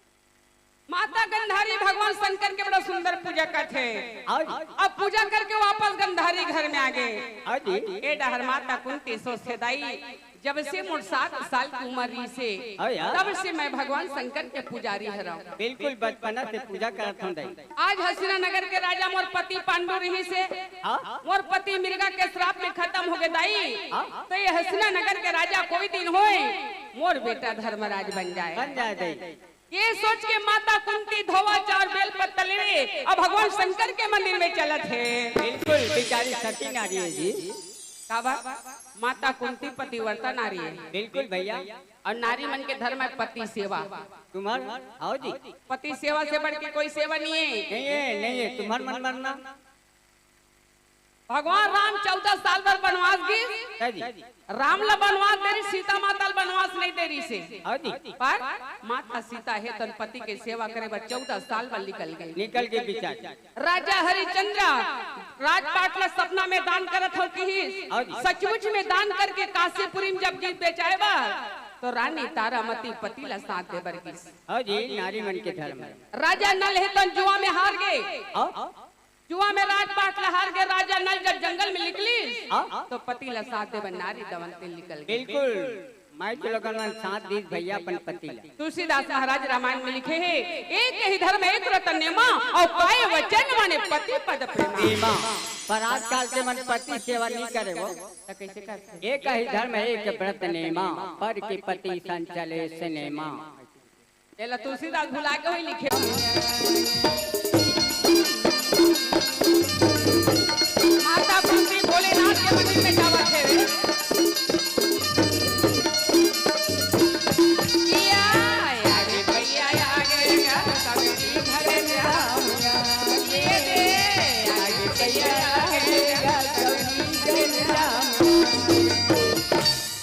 माता गंधारी भगवान शंकर के बड़ा सुंदर पूजा करथे। हाँ जी। अब पूजा करके वापस गंधारी घर में आ गे। हाँ जी। ए डहर माता कुंती सोचथे, दाई, जब से मोर सात साल की उम्र रहिसे, हाँ यार। तब से मैं भगवान शंकर के पुजारी हरव। बिल्कुल, बचपना से पूजा करत हूँ दाई। आज हस्तिना नगर के राजा मोर पति पांडु रहिसे, हाँ। मोर पति मृगा के श्राप में खतम हो गे दाई, हाँ। तो ये हस्तिना नगर के राजा कोई दिन होए, मोर बेटा धर्मराज बन जाए। बन जाए दाई। ये सोच के माता कुंती धोवा चाउर बेल पत्ता लेवे अउ भगवान शंकर के मंदिर में चलत हे। बिल्कुल, बेचारी सती नारी हे जी। काबर? माता कुंती पतिव्रता नारी हे। बिल्कुल भैया। अउ नारी मन के धर्म हे पति सेवा। तुम्हार, आओ जी। पति सेवा से बढ़ के कोई सेवा नहीं हे। नहीं हे, नहीं हे, तुम्हार मन मरना। भगवान राम चौदह साल बर बनवास गिस। हाँ जी। राम ला बनवास दे रहिस, सीता माता ला बनवास नहीं दे रहिसे। हाँ जी। पर माता सीता हे तन पति के सेवा करे बर चौदह साल बर निकल गे। निकल गे बेचारी। राजा हरिश्चंद्र राजपाट ला सपना में दान करत हव किहिस। हाँ जी। सचमुच में दान करके काशीपुरी में जब गिस बेचाए बर, तो रानी तारामती पति ला साथ दे बर गिस। हाँ जी, नारी मन के धर्म हे। राजा नल हे तन जुआ में हार गे। हाँ। जुआ में राजपाट ला हार गे राजा नल जब जंगल में निकलिस, हाँ? तो पति ला साथ दे बर नारी दवंते निकल गे। बिल्कुल, माई के लोगन मन साथ दीस भैया अपन पति ला। तुलसीदास महाराज रामायण में लिखे हे, "एक ही धर्म एक व्रत नेमा, अउ पाए वचन माने पति पद प्रेमा।" प्रेमा, पर आजकल के मन पति सेवा नहीं करे वो। तो कैसे करथे? एक ही धर्म एक व्रत नेमा, पर के पति संचले सिनेमा। एला तुलसीदास भुला के होई लिखे। माता कुंती भोलेनाथ के मंदिर में जावत हे रे। या, या रे भैया, या रे गा, सबरी घरे जाऊंगा। ये दे, या रे भैया, या रे गा, सबरी घरे जाऊंगा।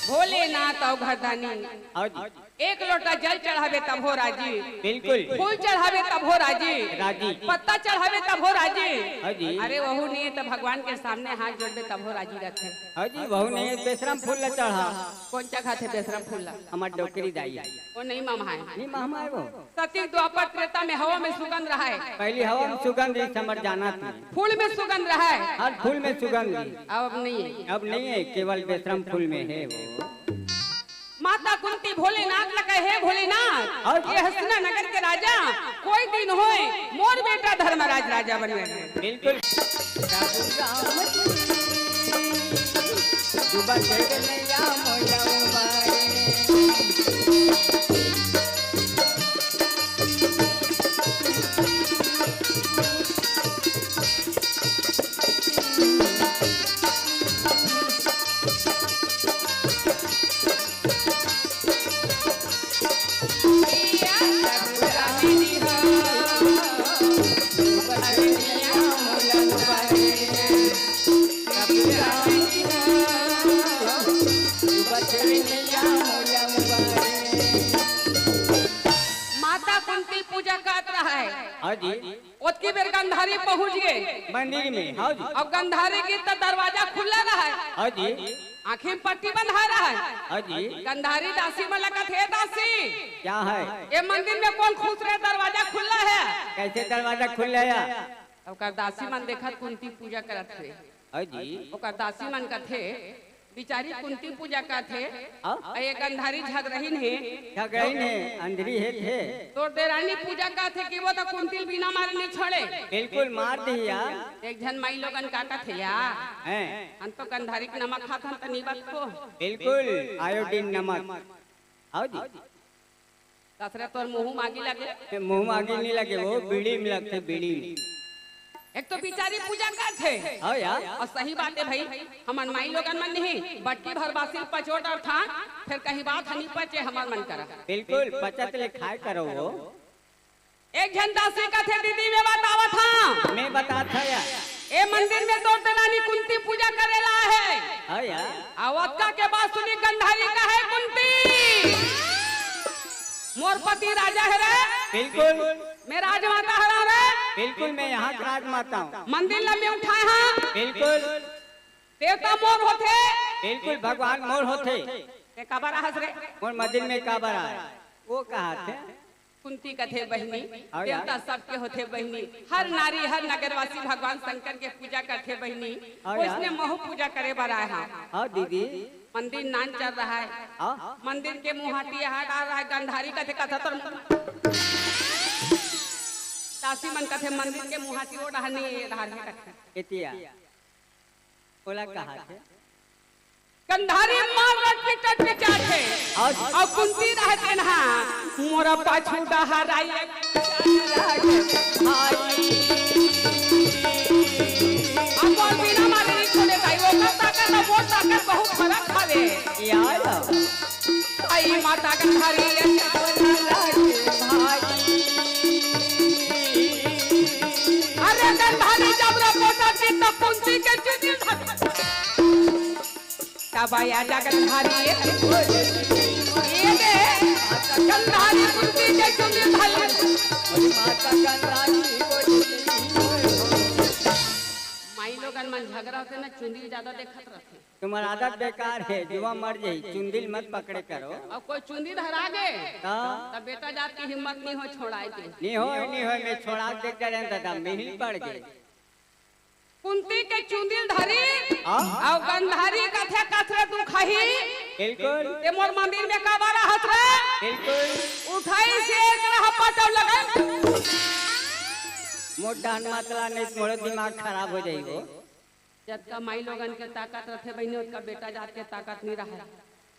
भोलेनाथ अउ घरदानी। हाँ जी। एक लोटा जल चढ़ाबे तभो राजी। बिल्कुल। फूल चढ़ाबे तभो राजी। राजी। पत्ता चढ़ाबे तभो राजी। हाँ जी। अरे वहू नहीं हे त भगवान के सामने हाथ जोड़बे तभो राजी रथे। हाँ जी, वहू नहीं हे त बेसरम फूल ला चढ़ा। कोन जगह थे बेसरम फूल ला? हमर डोकरी दाई हे। वो नहीं मम्हाय। नहीं मम्हाय वो। सती द्वापर त्रेता में हवा में सुगंध रहय। पहली हवा में सुगंध रहिस हमर जानत में। फूल में सुगंध रहय। हर फूल में सुगंध रहिस। अब नहीं हे। अब नहीं हे, केवल बेसरम फूल में हे वो। माता कुंती भोलेनाथ ला कहे, "हे भोलेनाथ, और? ये हस्तिना नगर के राजा कोई दिन होय, मोर बेटा धर्मराज राजा बनवे।" बिल्कुल। माता कुंती पूजा करत रहय। हाँ जी। ओतकी बेर गंधारी पहुंच गे। मंदिर में, हाँ जी। अब गंधारी के त दरवाजा खुला रहय। हाँ जी। आँखी में पट्टी बंधा रहय। हाँ जी। गंधारी दासी मन ला कथे, "दासी, क्या है? ये मंदिर में कौन खुश रहे, दरवाजा खुला है?" कैसे दरवाजा खुला है? ओकर दासी मन देखत कुंती पूजा करत हे। हाँ जी। ओकर दासी मन कथे, बिचारी कुंती पूजा करथे। हाँ? अउ ये गंधारी झगरहिन हे। झगरहिन हे, अंधरी हे थे। तोर देरानी पूजा करथे कि वो तो कुंती ल बिना मारे नहीं छोड़े। बिल्कुल मार दिही या। एक झन माई लोगन का कथे या। हैं। हम तो गंधारी के नमक खाथन त नहीं बचबो। बिल्कुल, आयोडीन नमक। आओ जी। ससुरा तोर मुंह म आगी लगे। ए, मुंह म आगी नहीं लगे, वो बीड़ी में लगथे, बीड़ी में। एक तो बिचारी पूजा करथे। हाँ यार। अउ सही बात हे भाई, हमन माई लोगन मन नहीं, बटकी भर बासी ल पचोट अउ था, फेर कहीं बात ह नहीं पचे हमर मन करा। बिल्कुल, पचत ले खाए करो वो। एक झन दासी कथे, "दीदी मैं बतावत हंव।" मैं बतात हंव यार। ए मंदिर में तोर देरानी कुंती पूजा करे ला हे। हाँ यार। अउ अतका के बात सुनी गंधारी कहे, "कुंती, मोर पति राजा हे रे।" बिल्कुल। "मैं राजमाता हरंव रे।" बिल्कुल, मैं यहाँ के राजमाता हूँ। "मंदिर ला मैं उठाए हंव।" बिल्कुल। "देवता मोर होथे।" बिल्कुल, भगवान मोर होथे। "ते काबर आहस रे?" "मोर मंदिर में काबर आए?" वो कहा थे। कुंती कथे, "बहिनी, हाँ यार। देवता सबके होथे बहिनी, हर नारी, हर नगरवासी भगवान शंकर के पूजा करथे बहिनी, हाँ यार। ओइसने महू पूजा करे बर आए हंव।" हाँ दीदी। मंदिर नान चल रहा है। हाँ। मंदिर के मुहाटी यहाँ डाल रहा है, गंधारी कथे, कथा तर दासी मन कथे, "मंदिर के मुहाटी वो डहर नहीं, ये डहर हे," कथे। एतिया। ओला कहा थे। गंधारी मार रट पिटत पिचाथे। अउ अउ कुंती रहते ना, "मोरा पाछू डहर आई।" अब मोर बिना मारे नहीं छोड़े भाई, ओकर ताकत अउ मोर ताकत बहुत फरक हवे। या, या। आई माता गंधारी, अरे गंधारी जब रे पोटा की तब कुंती के चुनी धर। तब आया जा गंधारी, ये दे, गंधारी कुंती के चुनी धर। माई लोगन मन झगरा होथे ना, चुंदी ज्यादा देखत रहथे। तुम्हार आदत बेकार हे, जुआ मर जाही, चुंदी ल मत पकड़े करो। अउ कोई चुंदी धरा गे, हाँ। त बेटा जात के हिम्मत नहीं हो छोड़ाए के। नहीं हो, नहीं हो, मैं छोड़ा के चले दादा, मिहिल पड़ गे। कुंती के चुंदी ल धरी, हाँ। अउ गंधारी कथे कथरे दुखही। बिल्कुल। ते मोर मंदिर में काबर आहस रे? बिल्कुल। उठाइस एक रहपट अउ लगन। मोटा मतला नहीं, मोरो दिमाग खराब हो जाई वो। जतका माई लोगन के ताकत रथे बहिनी, ओतका बेटा जात के ताकत नहीं रहे।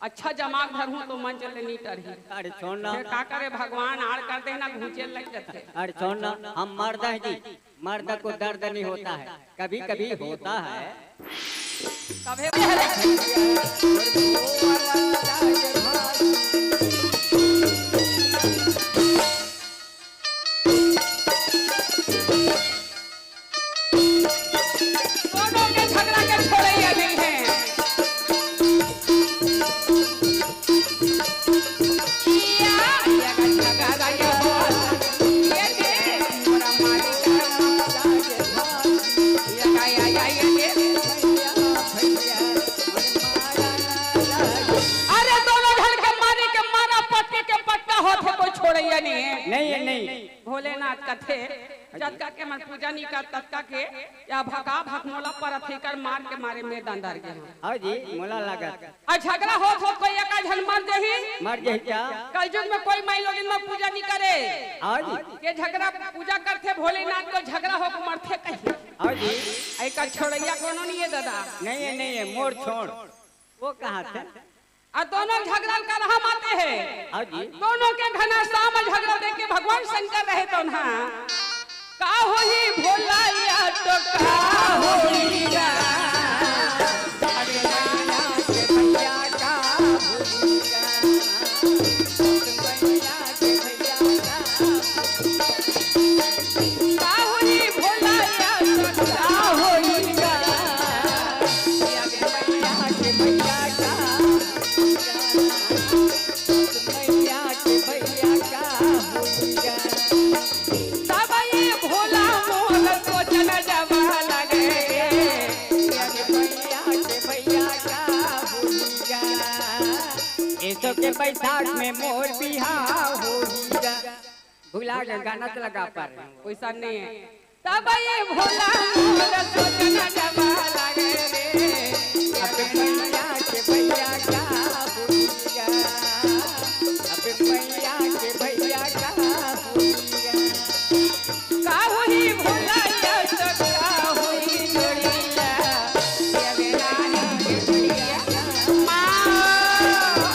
अच्छा जमाक धरहूं तो मन चले नहीं टरही। अरे छोड़ ना। फेर का करे, भगवान आड़ कर दे ना, घूंचे लग जाथे। अरे छोड़ ना, हम मर्द हैं जी, मर्द को दर्द नहीं होता है, कभी कभी होता है। तभे दोनों के झगड़ा के छोड़ैया नहीं है। या, या का झगड़ा ये हो, ये दे, मोरा मारी का, या, या, या, या, ये दे। अरे दोनों झन के मारी के मारा पटके के पटका होथे, कोई छोड़ैया नहीं है। नहीं है, नहीं। भोलेनाथ कथे, जतका के हमन पूजा नहीं कर, ततका के या भका भक मोला परत हे कर मार के मारे में दंदर गे हंव। हाँ जी, मोला लागत। अउ झगड़ा होत होत कोई एका झन मर जाही। मर जाही क्या? कलयुग में कोई माई लोगिन में पूजा नहीं करे। हाँ जी। के झगड़ा पूजा करथे भोलेनाथ को, झगड़ा होके मरथे कहीं। हाँ जी। एकर छोड़ैया कोनो नहीं है दादा। नहीं है, नहीं है, मोर छोड़। वो कहा थे? अउ दोनों झगड़ा ल करहा माते हे। हाँ जी। दोनों के घनश्याम झगड़ा देख के भगवान शंकर रहे तो ना, का होही भोला या तो का होही गा। अरे मैया के भैया का होही गा। मैया के भैया का का होई भोला या का होई गा? या के मैया के भैया का, मैया के भैया का होई गा? तब ये भोला मोर सोचन जमा लगे, या के मैया के भैया का होई गा? एसो के बैसाख में मोर बिहाव होई गा। भुला गए, गाना तो लगा पा रहे हैं। वैसा नहीं है। तब ये भोला मोर सोचना जब लागे रे, अब मैया के भैया का होइगा, अब मैया के भैया का होइगा। का होई भोला या तो का होई जोड़िया, ये बेनारी के जोड़िया। माँ,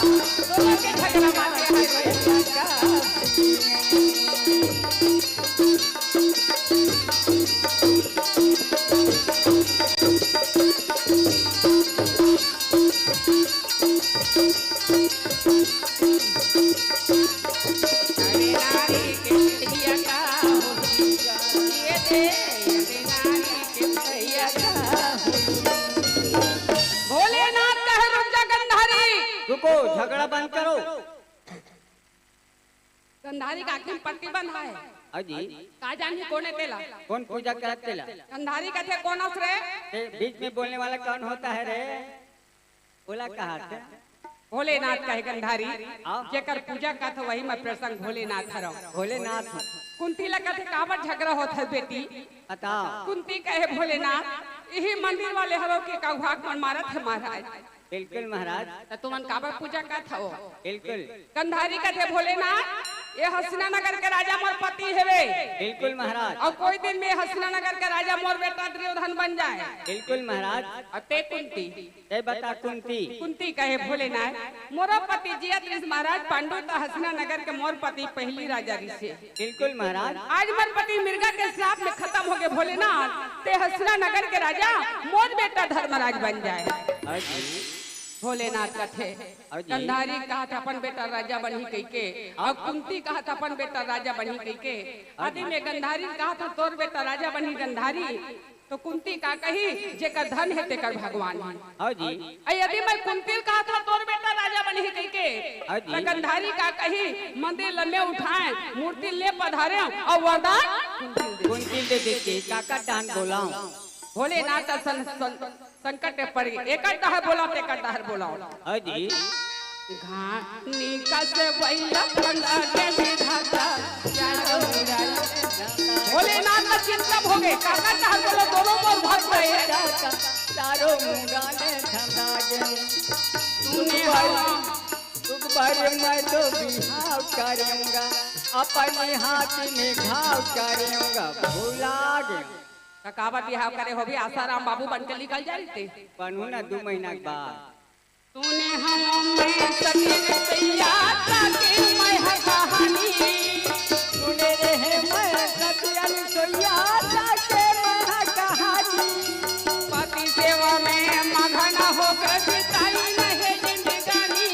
दोनों के झगड़ा मारे हाय भैया का। अरे नारी के भैया का होइगा, ये दे, अरे नारी के भैया का होइगा। भोलेनाथ कहे, "रुक जा गंधारी।" रुको, झगड़ा बंद करो। गंधारी का आँखी में पट्टी बंधा है। हाँ जी। का जानी कोने तेला? कौन पूजा करत तेला? गंधारी कथे, "कोन अस रे?" ए, बीच में बोलने वाला कौन होता है रे? बोला कहा थे? भोलेनाथ कहे, "गंधारी, हाँ। जेकर पूजा करत वही मैं प्रसंग भोलेनाथ हरव।" भोलेनाथ। कुंती ला कथे, "काबर झगड़ा होत है बेटी?" बता। कुंती कहे, "भोलेनाथ, यही मंदिर वाले हरव के कौआ मन मारत है महाराज।" बिल्कुल महाराज। त तुमन काबर पूजा करत हव? बिल्कुल। गंधारी कथे, "भोलेनाथ, ये हसीना नगर के राजा मोर पति हेवे।" बिल्कुल महाराज। अउ कोई दिन में हसीना नगर के राजा मोर बेटा दुर्योधन बन जाए। बिल्कुल महाराज। अउ ते कुंती। ते बता कुंती। कुंती कहे, "भोलेनाथ, मोर पति जियत रिहिस महाराज पांडु त हसीना नगर के मोर पति पहली राजा रिहिसे।" बिल्कुल महाराज। आज मोर पति मृगा के श्राप में खतम होगे भोलेनाथ, ते हसीना नगर के राजा मोर बेटा धर्मराज बन जाए। हाँ जी। भोलेनाथ कथे, हाँ जी। गंधारी कहा था अपन बेटा राजा बनही कहिके, अउ कुंती कहा था अपन बेटा राजा बनही कहिके। हाँ जी। आदि में गंधारी कहा था तोर बेटा राजा बनही गंधारी, तो कुंती का कही, "जेकर धन है तेकर भगवान है।" हाँ जी। अउ यदि मैं कुंती कहा था तोर बेटा राजा बनही कहिके, हाँ जी। तो गंधारी का कही, "मंदिर ल मैं उठाए, मूर्ति ल मैं पधारे अउ वरदान कुंती ल दे।" कुंती ल दे देते, काका दान बोलाओ। भोलेनाथ सन, सन, संकट में पड़ गए। एक डहर बोलाओ, एक डहर बोलाओ। हाँ जी। घानी कस बैला फंदा के विधाता, चारों मुड़ा ले धंधा। भोलेनाथ का चिंता हो गए, काका डहर बोलो, दोनों मोर भक्त है। चारों मुड़ा ले धंधा गे। तूने हवा। दुख भरे मैं तो बिहाव करूंगा, अपने हाथ में घाव करूंगा, भुला गया। त काबर बिहाव करे होबे, आसाराम बाबू बन के निकल जाए रहिते। बनहूं ना दू महीना के बाद। तूने हम मैं सती रसैया ताके मैं हा कहानी। तूने रहे मैं सती रसैया ताके मैं हा कहानी। पति सेवा में मगन होकर बिताई नहीं जिंदगानी।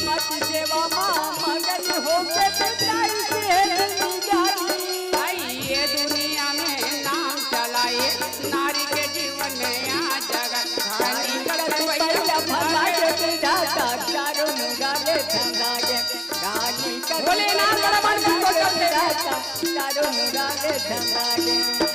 पति सेवा मा मगन होके बिताई से जिंदगानी। आई ये दुनिया में नाम चलाए, नारी के जीवन में आ जगत घानी कर भैया भला के विधाता, चारों मुड़ा ले धंधा गे। घानी कर भोलेनाथ बड़ा मन में सोचत हे। चारों मुड़ा ले धंधा गे।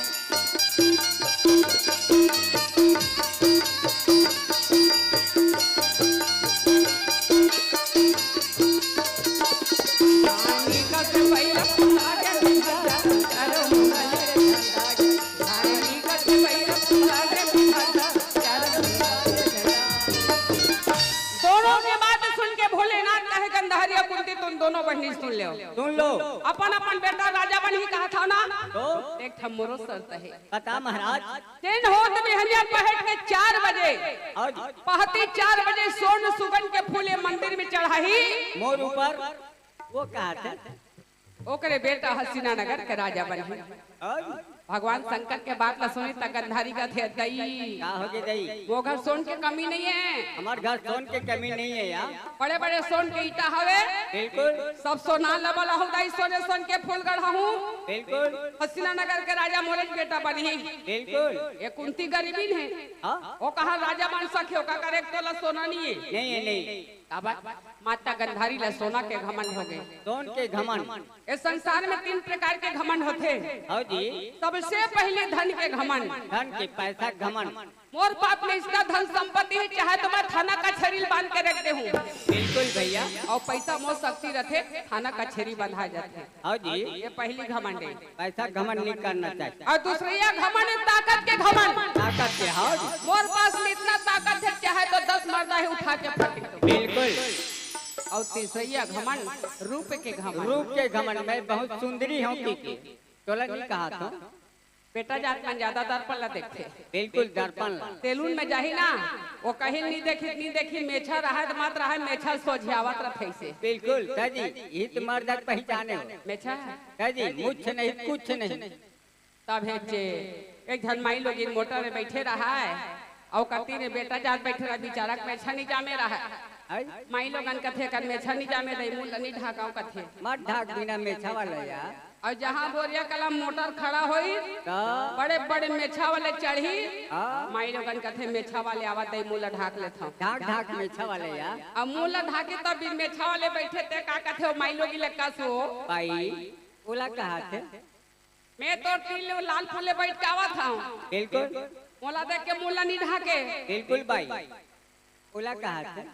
दोनों के बात सुन के भोलेनाथ कहे, "गंधारी अउ कुंती, तुम दोनों बहिनी सुन लो।" सुन लो। अपन अपन बेटा राजा बनही कहा था ना? तो? एक ठन मोरो शर्त है। बता महाराज। दिन होत बिहनिया पहट के चार बजे, हाँ जी। पहती चार बजे सोन सुगन के फूल ये मंदिर में चढ़ाही। मोर ऊपर वो कहा थे? ओकरे बेटा हसीना नगर के राजा बनही। हाँ जी। भगवान शंकर के बात ला सुनी त गंधारी कथे, "दई।" का हो गे दई? वो घर सोन के कमी नहीं है। हमार घर सोन के कमी नहीं है यार। बड़े बड़े सोन के ईटा हवे। बिल्कुल। सब सोना लबल आहू दाई, सोने सोन के फूल गढ़ाहू। बिल्कुल। हसीना नगर के राजा मोरे बेटा बनही। बिल्कुल। ये कुंती गरीबी नहीं। हाँ। वो कहा राजा बन सके, ओका करे तोला सोना नहीं है। नहीं है, नहीं। काबर? माता गंधारी ला सोना के घमंड हो गए। सोन के घमंड। इस संसार में तीन प्रकार के घमंड होते हैं। हाँ जी। सबसे पहले धन के घमंड। धन के, पैसा घमंड। मोर पास में इतना धन संपत्ति है, चाहे तो मैं थाना कचहरी बांध के रख दे हूँ। बिल्कुल भाई। अउ पैसा मोर शक्ति रथे, थाना कचेरी बंधा जाथे। हाँ जी। ये पहली घमंड है। पैसा घमंड नहीं करना चाहिए। अउ दूसरइया घमंड है, ताकत के घमंड। ताकत के, हाँ जी। मोर पास में इतना ताकत है, चाहे तो दस मर्दा है उठा के फटे। बिल्कुल। अउ तीसरइया घमंड, रूप के घमंड। रूप के घमंड, मैं बहुत सुंदरी हूँ की, की। तोला नहीं कहा था। बेटा जात मन ज्यादा दर्पण ला देखथे। बिल्कुल दर्पण ला। तेलुन में जाही ना, वो कहीं नहीं देखी, नहीं देखी, मेछा रहा तो मत रहा, मेछा सोझियावत रथे से। बिल्कुल दादी, हित मर्दक पहचाने हो। मेछा दादी, मुछ नहीं, कुछ नहीं। तब हे जे एक झन माई लोगिन मोटर में बैठे रहा है, अउ कती ने बेटा जात बैठे रहा, बेचारा के मेछा नहीं जामे रहा है। आई? माई लोगन कथे कर मेछा नहीं जामे दई, मुंह ला नहीं ढाकाओ कथे। मत ढाक बिना मेछा वाला यार। अउ जहाँ बोरिया कला मोटर खड़ा होई, का? बड़े बड़े मेछा वाले चढ़ी। हाँ। माई लोगन कथे मेछा वाले आवत दई, मुंह ला ढाक लेथव। ढाक ढाक मेछा वाले यार। अब मुंह ला ढाके तब भी मेछा वाले बैठे ते का कथे हो माई लोगी लक्का सो। भाई, ओला कहा थे। मैं तोर तीन ले लाल फूले बैठ के आवत हूँ। बिल्कुल। मोला देख के मुंह ला नहीं ढाके। बिल्कुल भाई। ओला कहा थे।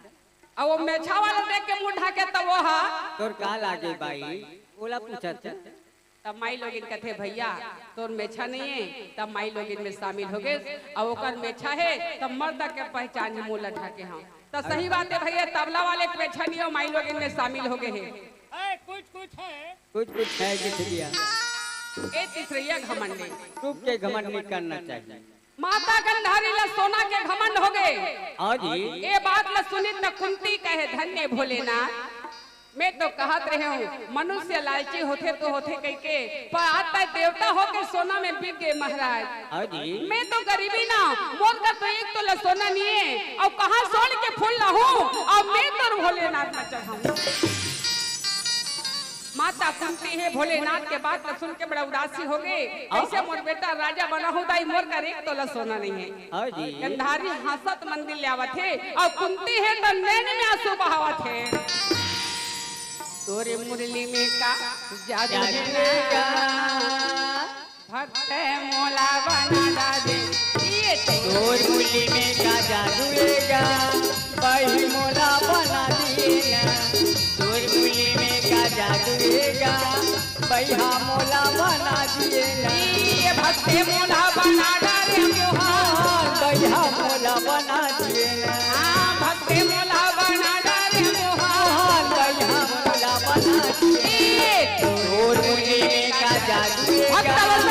अब वो मेछा वाला देख के मुंह ढाके तब वो हा। तोर का लागे भाई? ओला पूछा थे। तब माई लोगिन कथे भैया तोर मेछा नहीं है, तब माई लोगिन में शामिल हो गए। अब ओकर मेछा है तब मर्द के पहचान है मुंह ला ढाके हम। तो सही बात है भैया, तबला वाले के मेछा नहीं हो, माई लोगिन में शामिल हो गए है। ए, कुछ कुछ है। कुछ कुछ है जिस दिया। ए तीसरैया घमंड है। रूप के घमंड नहीं करना चाहिए। माता गंधारी ला सोना के घमंड हो गए। हाँ जी। ए बात ला सुनित न कुंती कहे धन्य भोलेनाथ। मैं तो कहत रहे हूँ मनुष्य लालची होथे तो होथे कह के, पर आज तक देवता होके सोना में बिक गए महाराज। हाँ जी। मैं तो गरीबी ना, मोर का तो एक तोला सोना नहीं है, अउ कहाँ सोन के फूल लाहूँ, अउ मैं तो भोलेनाथ ला चढ़ाऊँ। माता कुंती हे भोलेनाथ के बात ला सुन के बड़ा उदासी हो गए। कैसे मोर बेटा राजा बनाहूँ दाई, मोर का एक तोला सोना नहीं है। हाँ जी। गंधारी हंसत मंदिर ले आवत हे, अउ कुंती हे त नैन में आंसू बहावत हे। तोरे मुरली में का जादू हे ना। भक्त मोला बना दे। ये तो तोर मुरली में का जादू हे गा, बही मोला बना दिए ना। तोर मुरली में का जादू हे गा, बही मोला बना दिए ना। ये भक्त मोला बना डारे मोहन। बही मोला बना दिए ना। हाँ, भक्त मोला बना डारे मोहन। बही मोला बना दिए। ये तोर मुरली में का जादू हे भक्त गा।